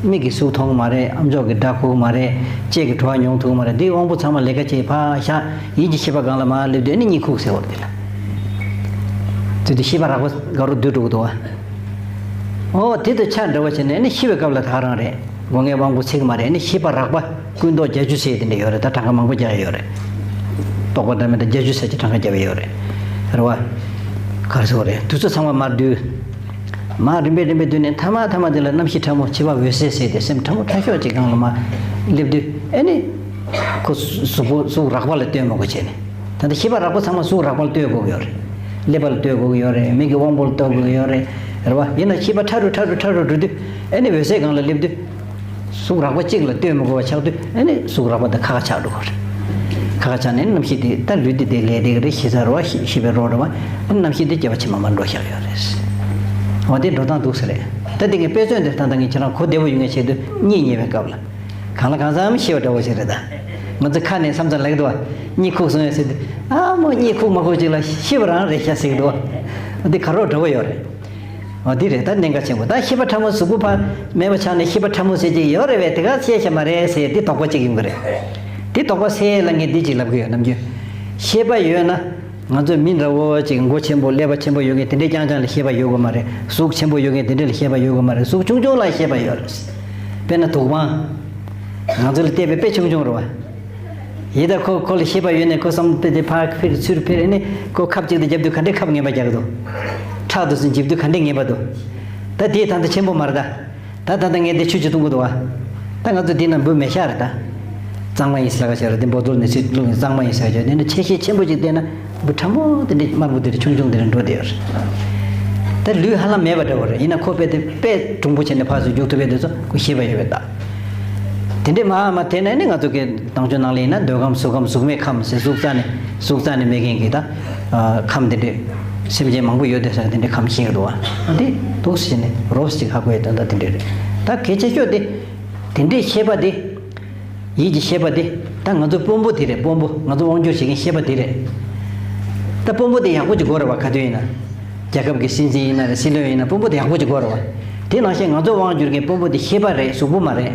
མིག་གིས་གཟུགས་མཐོང་གི་མ་རེད། ཨམ་ཅོག་གིས་སྒྲ་གོ་གི་མ་རེད། ལྕེ་གིས་བྲོ་བ་མྱོང་ཐུབ་ཀྱི་མ་རེད། འདིའི་དབང་པོ་ཚང་མ་ལས་ཀ་བྱེད་ཕར་བཞག་ཡིད་ཀྱི་ཤེས་པ་སྒང་ལ་མར་སླེབས་དུས་ཨ་ནི་གཉིད་ཁུག་ཟེར་བ་རེད། དེ་ལ་དེ་དུས་ཤེས་པ་རགས་པ་དགའ་རོགས་སྡུད་འགྲོ་གི་འདུག་བ། ཨོ་དེ་དང་ཆ་འདྲ་བ་བྱས་ནས་ཨ་ནི་ཤི་བའི་སྐབས་ལ་ད་ག་རང་རེད། སྒོ་ལྔའི་དབང་པོ་ཚིག་མ་རེད། ཨ་ནི་ཤེས་པ་རགས་པ་ཀུན་རྟོག་བརྒྱད་ཅུ་ཟེར་དེ་འདྲ་ཡོད་རེད། ད་གྲངས་ཀ་མང་པོ་རྒྱག་ཡ་ཡོད་རེད། རྟོག་པ་འདྲ་མིན་དང་བརྒྱད་ཅུ་ཟེར་གྱི་གྲངས་ཀ་རྒྱབ་ཡ་ཡོད་རེད། རེད་བ། ག་རེ་ཟེར་བ་རེད། དུས་ཚོད་ཚང་མ་མར་བསྡུས། མར་རིམ་པས་རིམ་པས་བསྡུས་ནས་མཐའ་མ་མཐའ་མ་དེ་ལ་རྣམ་ཤེས་ཕྲ་མོ་འཆི་བ་འོད་གསལ་ཟེར་ཏེ་སེམས་ཕྲ་མོ་ཕྲ་ཤོས་ཅིག་སྒང་ལ་མར་སླེབས་དུས་ཨ་ནི། ཁོ་གཟུགས་པོ་གཟུགས་རགས་པ་ལ་ལྟོས་མི་དགོས་བྱས་ནས། ད་ལྟ་ཤེས་པ་རགས་པ་ཚང་མ་གཟུགས་རགས་པ་ལ་ལྟོས་དགོས་ཀྱི་ཡོད་རེད། ཀླད་པ་ལ་ལྟོས་དགོས་ཀྱི་ཡོད་རེད། མིག་གི་དབང་པོ་ལ་ལྟོས་དགོས་ཀྱི་ཡོད་རེད། རེད་བ། ཡིན་ན་ཤེས་པ་ཕྲ་རུ་ཕྲ་རུ་ཕྲ་རུ་འགྲོ་དུས་ཨ་ནི་འོད་གསལ་སྒང་ལ་སླེབས་དུས། གཟུགས་རགས་པ་གཅིག་ལ་ལྟོས་མི་དགོས་པ་ཆགས་དུས་ཨ་ནི་གཟུགས་རགས་པ་དང་ཁ་ཁ་ཆགས་འགྲོ་གི་རེད། ཁ་ཁ་ཆགས་ནས་རྣམ་ཤེས་དེ་ད་ལུས་དེ་དེ་ལས་དེ་ག་རེ་ཤེས་ཚར་བ་ཤེས་ཤེས་པའི་རོ་རེད་བ། རྣམ་ཤེས་དེ་སྐྱེ་བ་ཕྱི་མ་མར་འགྲོ་བཞག་ཡོད་རེད། འོ་དེ་འགྲོ་སྟངས་འདུག་ཟེར་རེད། ད་དེ་ངས་དཔེ་མཚོན་དེ་ད་ལྟ་ངས་ཁྱེད་རང་གོ་བདེ་བོ་ཡོང་ངེས་ཆེད་དུ་གཉིད་ཉལ་བའི་སྐབས་ལ། གང་ལ་གང་འཚམ་ཤེས་པ་འདྲ་བོ་ཞིག་རེད་ད། ང་ཚོ་ཁ་ནས་མཚམས་མཚམས་ལེགས་འདུག་བ། གཉིད་ཁུག་སོང་ཡོད་ཟེར་དུས། ཨ་མོ་གཉིད་ཁུག་མ་ཁུག་ཅིག་ལ་ཤེས་པ་རང་རེད་ཤག་ཟེར་གི་འདུག་བ། འདི་ག་རོ་འདྲ་བོ་ཡོད་རེད། འོ་འདི་རེད་ད་གནད་འགག་ཆེན་པོ། ད་ཤེས་པ་ཕྲ་མོ་གཟུགས་པོ་ཕར་མེད་པ་ཆགས་ནས་ཤེས་པ་ཕྲ་མོ་ཟེར་གྱི་ཡོད་རེད་བས། དེ་ག་ཤེས་ཤེས་མ་རེད་ཟེར་འདི་དོགས་པ་གཅིག་ཡོང་གི་རེད། འདི་དོགས་པ་སེལ་ཡས་ལ་ངས་འདི་གཅིག་ལབ་གི་ཡོད། ནམ་རྒྱུན་ཤེས་པ་ཡོད་ན། ང་ཚོ་མི་འདྲ་བོ་ཅིག་མགོ་ཆེན་པོ་ཀླད་པ་ཆེན་པོ་ཡོད་མཁན་དེ་འདྲའི་རྐྱང་རྐྱང་ལ་ཤེས་པ་ཡོད་དགོས་མ་རེད། གཟུགས་ཆེན་པོ་ཡོད་མཁན་དེ་འདྲ་ལ་ཤེས་པ་ཡོད་དགོས་མ་རེད། གཟུགས་ཆུང་ཆུང་ལ་ཤེས་པ་ཡོད་རེད། དཔེར་ན་དུག་པང་། ང་ཚོ་ལ་བལྟས་པའི་དཔེ་ཆུང་ཆུང་རེད་བ། ཡིན་ད་ཁོ་ཁོ་ལ་ཤེས་པ་ཡོད་ནས་ཁོ་བསམ་པའི་དེ་ཕར་འཕེར་ཚུར་འཕེར་ནས་ཁོ་ཁབ་ཅིག་ཏུ་བརྒྱབ་དུས་ག་འདྲའི་ཁབ་ངན་པ་རྒྱག་གི་འདུག་ཁྲག་དུ་སུ་འཇིབ་དུས་ག་འདྲའི་ངན་པ་འདུག་ད་དེའི་ད་ལྟ་ཆེན་པོ་མ་རེད་ད། ད་ད་ལྟ་ངས་འདི་ཆུ་ཅིག་བཏུང་གི་འདུག་བ། ད་ང་ཚོ་འདི་ན་འབུ་མེ་ཤ་རེད་ད། གཙང་མ་ཡིན་ཟེར་ག་བྱ་རེད། འདི་འབོ་ཏོལ་ནས་ཚུར་བླུགས་ནས་གཙང་མ་ཡིན་ཟེར་ག་བྱ། འདི་ན་ཆེ་ཤེལ་ཆེན་པོ་ཅིག་བལྟས་ན་འབུ་ཕྲ་མོ་དེ་འདྲ་དམར་པོ་དེ་འདྲ་ཆུང་ཆུང་དེ་འདྲ་འགྲོ་བསྡད་ཡོད་རེད། ད་ལུས་ཧ་ལམ་མེད་པ་འདྲ་བོ་རེད། ཡིན་ན་ཁོ་དཔེ་དེ་དཔེ་གྲུང་པོ་བྱས་ནས་ཕར་ཚུར་རྒྱུག་ཐུབ་པའི་དེ་ཚོ་ཁོ་ཤེས་པ་ཡོད་པའི་རྟགས། དེ་འདྲས་མ་མ་དེ་ན་ནི་ང་ཚོ་གི་དྭངས་ཆུ་ནང་ལ་ཡིན་ན་འདོད་ཁམས་གཟུགས་ཁམས་གཟུགས་མེད་ཁམས་ཟེར་གཟུགས་རྩ་ནས་གཟུགས་རྩ་ནས་མེད་མཁན་གྱི་ད་ཁམས་དེ་འདྲས་སེམས་ཅན་མང་པོ་ཡོད་དེ་ས་དེ་འདྲས་ཁམས་ཤེས་ཀྱི་འདུག་བ། འདི་འདུག་ཟེར་ནས་རོབ་ཅིག་ཧ་གོ་ཡའི་དོན་དག་དེ་འདྲས་རེད། ད་གལ་ཆེ་ཤོས་དེ་དེ་འདྲས་ཤེས་པ་དེ། ཡིད་ཀྱི་ཤེས་པ་དེ་ད་ང་ཚོ་དཔོན་པོ་དེ་རེད། དཔོན་པོ་ང་ཚོ་དབང་སྒྱུར་བྱེད་མཁན་ཤེས་པ་དེ་རེད། ད་དཔོན་པོ་དེ་ཡག་པོ་ཅིག་དགོས་རེད་བ། ག་དུས་ཡིན་ན། རྒྱལ་ཁབ་ཀྱི་སྲིད་འཛིན་ཡིན་ན་རེད། སྲིད་བློན་ཡིན་ན་དཔོན་པོ་དེ་ཡག་པོ་ཅིག་དགོས་རེད་བ། དེ་ནང་བཞིན་ང་ཚོ་དབང་སྒྱུར་མཁན་དཔོན་པོ་དེ་ཤེས་པ་རེད། གཟུགས་པོ་མ་རེད།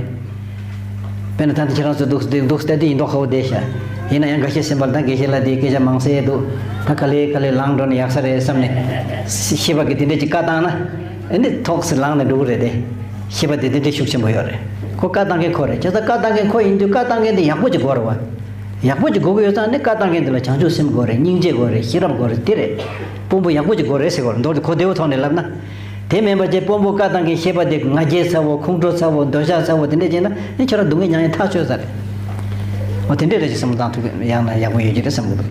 དཔེར་ན་ད་ལྟ་ཁྱེད་རང་ཚོ་འདུག་འདུག་འདུག་ལྟ་དུས་ཡིན་མདོག་ཁ་པོ་བསྡད་ཤག་ཡིན་ན་ཡང་འགའ་ཤས་སེམས་པ་ལ་ད་དགེ་བཤེས་ལགས་དེའི་སྐད་ཆ་མང་ཟེར་འདུག་ད་ག་ལེ་ག་ལེ་ལངས་འགྲོ་ན་ཡག་ས་རེད་བསམ་ནས། ཤེས་པ་གི་དེ་འདྲས་ཅིག་བཀའ་བཏང་ན། ཨ་ནི་ཐོག་སེ་ལངས་ནས་འགྲོ་གི་རེད་དེ། ཤེས་པ་དེ་དེ་འདྲས་ཤུགས་ཆེན་པོ་ཡོད་རེད། ཁོ་བཀའ་བཏང་མཁན་ཁོ་རེད། བྱས་ཙང་བཀའ་བཏང་མཁན་ཁོ་ཡིན་དུས་བཀའ་བཏང་མཁན་དེ་ཡག་པོ་ཅིག་དགོས་རེད་བ། ཡག་པོ་ཅིག་དགོས་ཀྱི་ཡོད་ཙང་ནི་བཀའ་བཏང་མཁན་དེ་ལ་བྱང་ཆུབ་སེམས་དགོས་རེད། སྙིང་རྗེ་དགོས་རེད། ཤེས་རབ་དགོས་རེད། དེ་རེད། དཔོན་པོ་ཡག་པོ་ཅིག་དགོས་རེད་ཟེར་གོ་རེད། མདོར་དེ་གོ་བདེ་བོ་ཐོག་ནས་ལབ་ན། དེ་མིན་པ་ཅིག་དཔོན་པོ་བཀའ་བཏང་མཁན་ཤེས་པ་དེ་ང་རྒྱལ་ཚ་བོ། ཁོང་ཁྲོ་ཚ་བོ། འདོད་ཆགས་ཚ་བོ། དེ་འདྲས་བྱས་ན་ནི་ཁྱོད་རང་སྡུག་བསྔལ་མྱངས་ཡ་ཐག་ཆོད་ས་རེད། འོ་དེ་འདྲས་རེད་ཅེས་བསམ་བློ་བཏང་ཐུབ་ཡང་ན་ཡག་པོ་ཡོད་ཀྱི་རེད་བསམ་གི་འདུག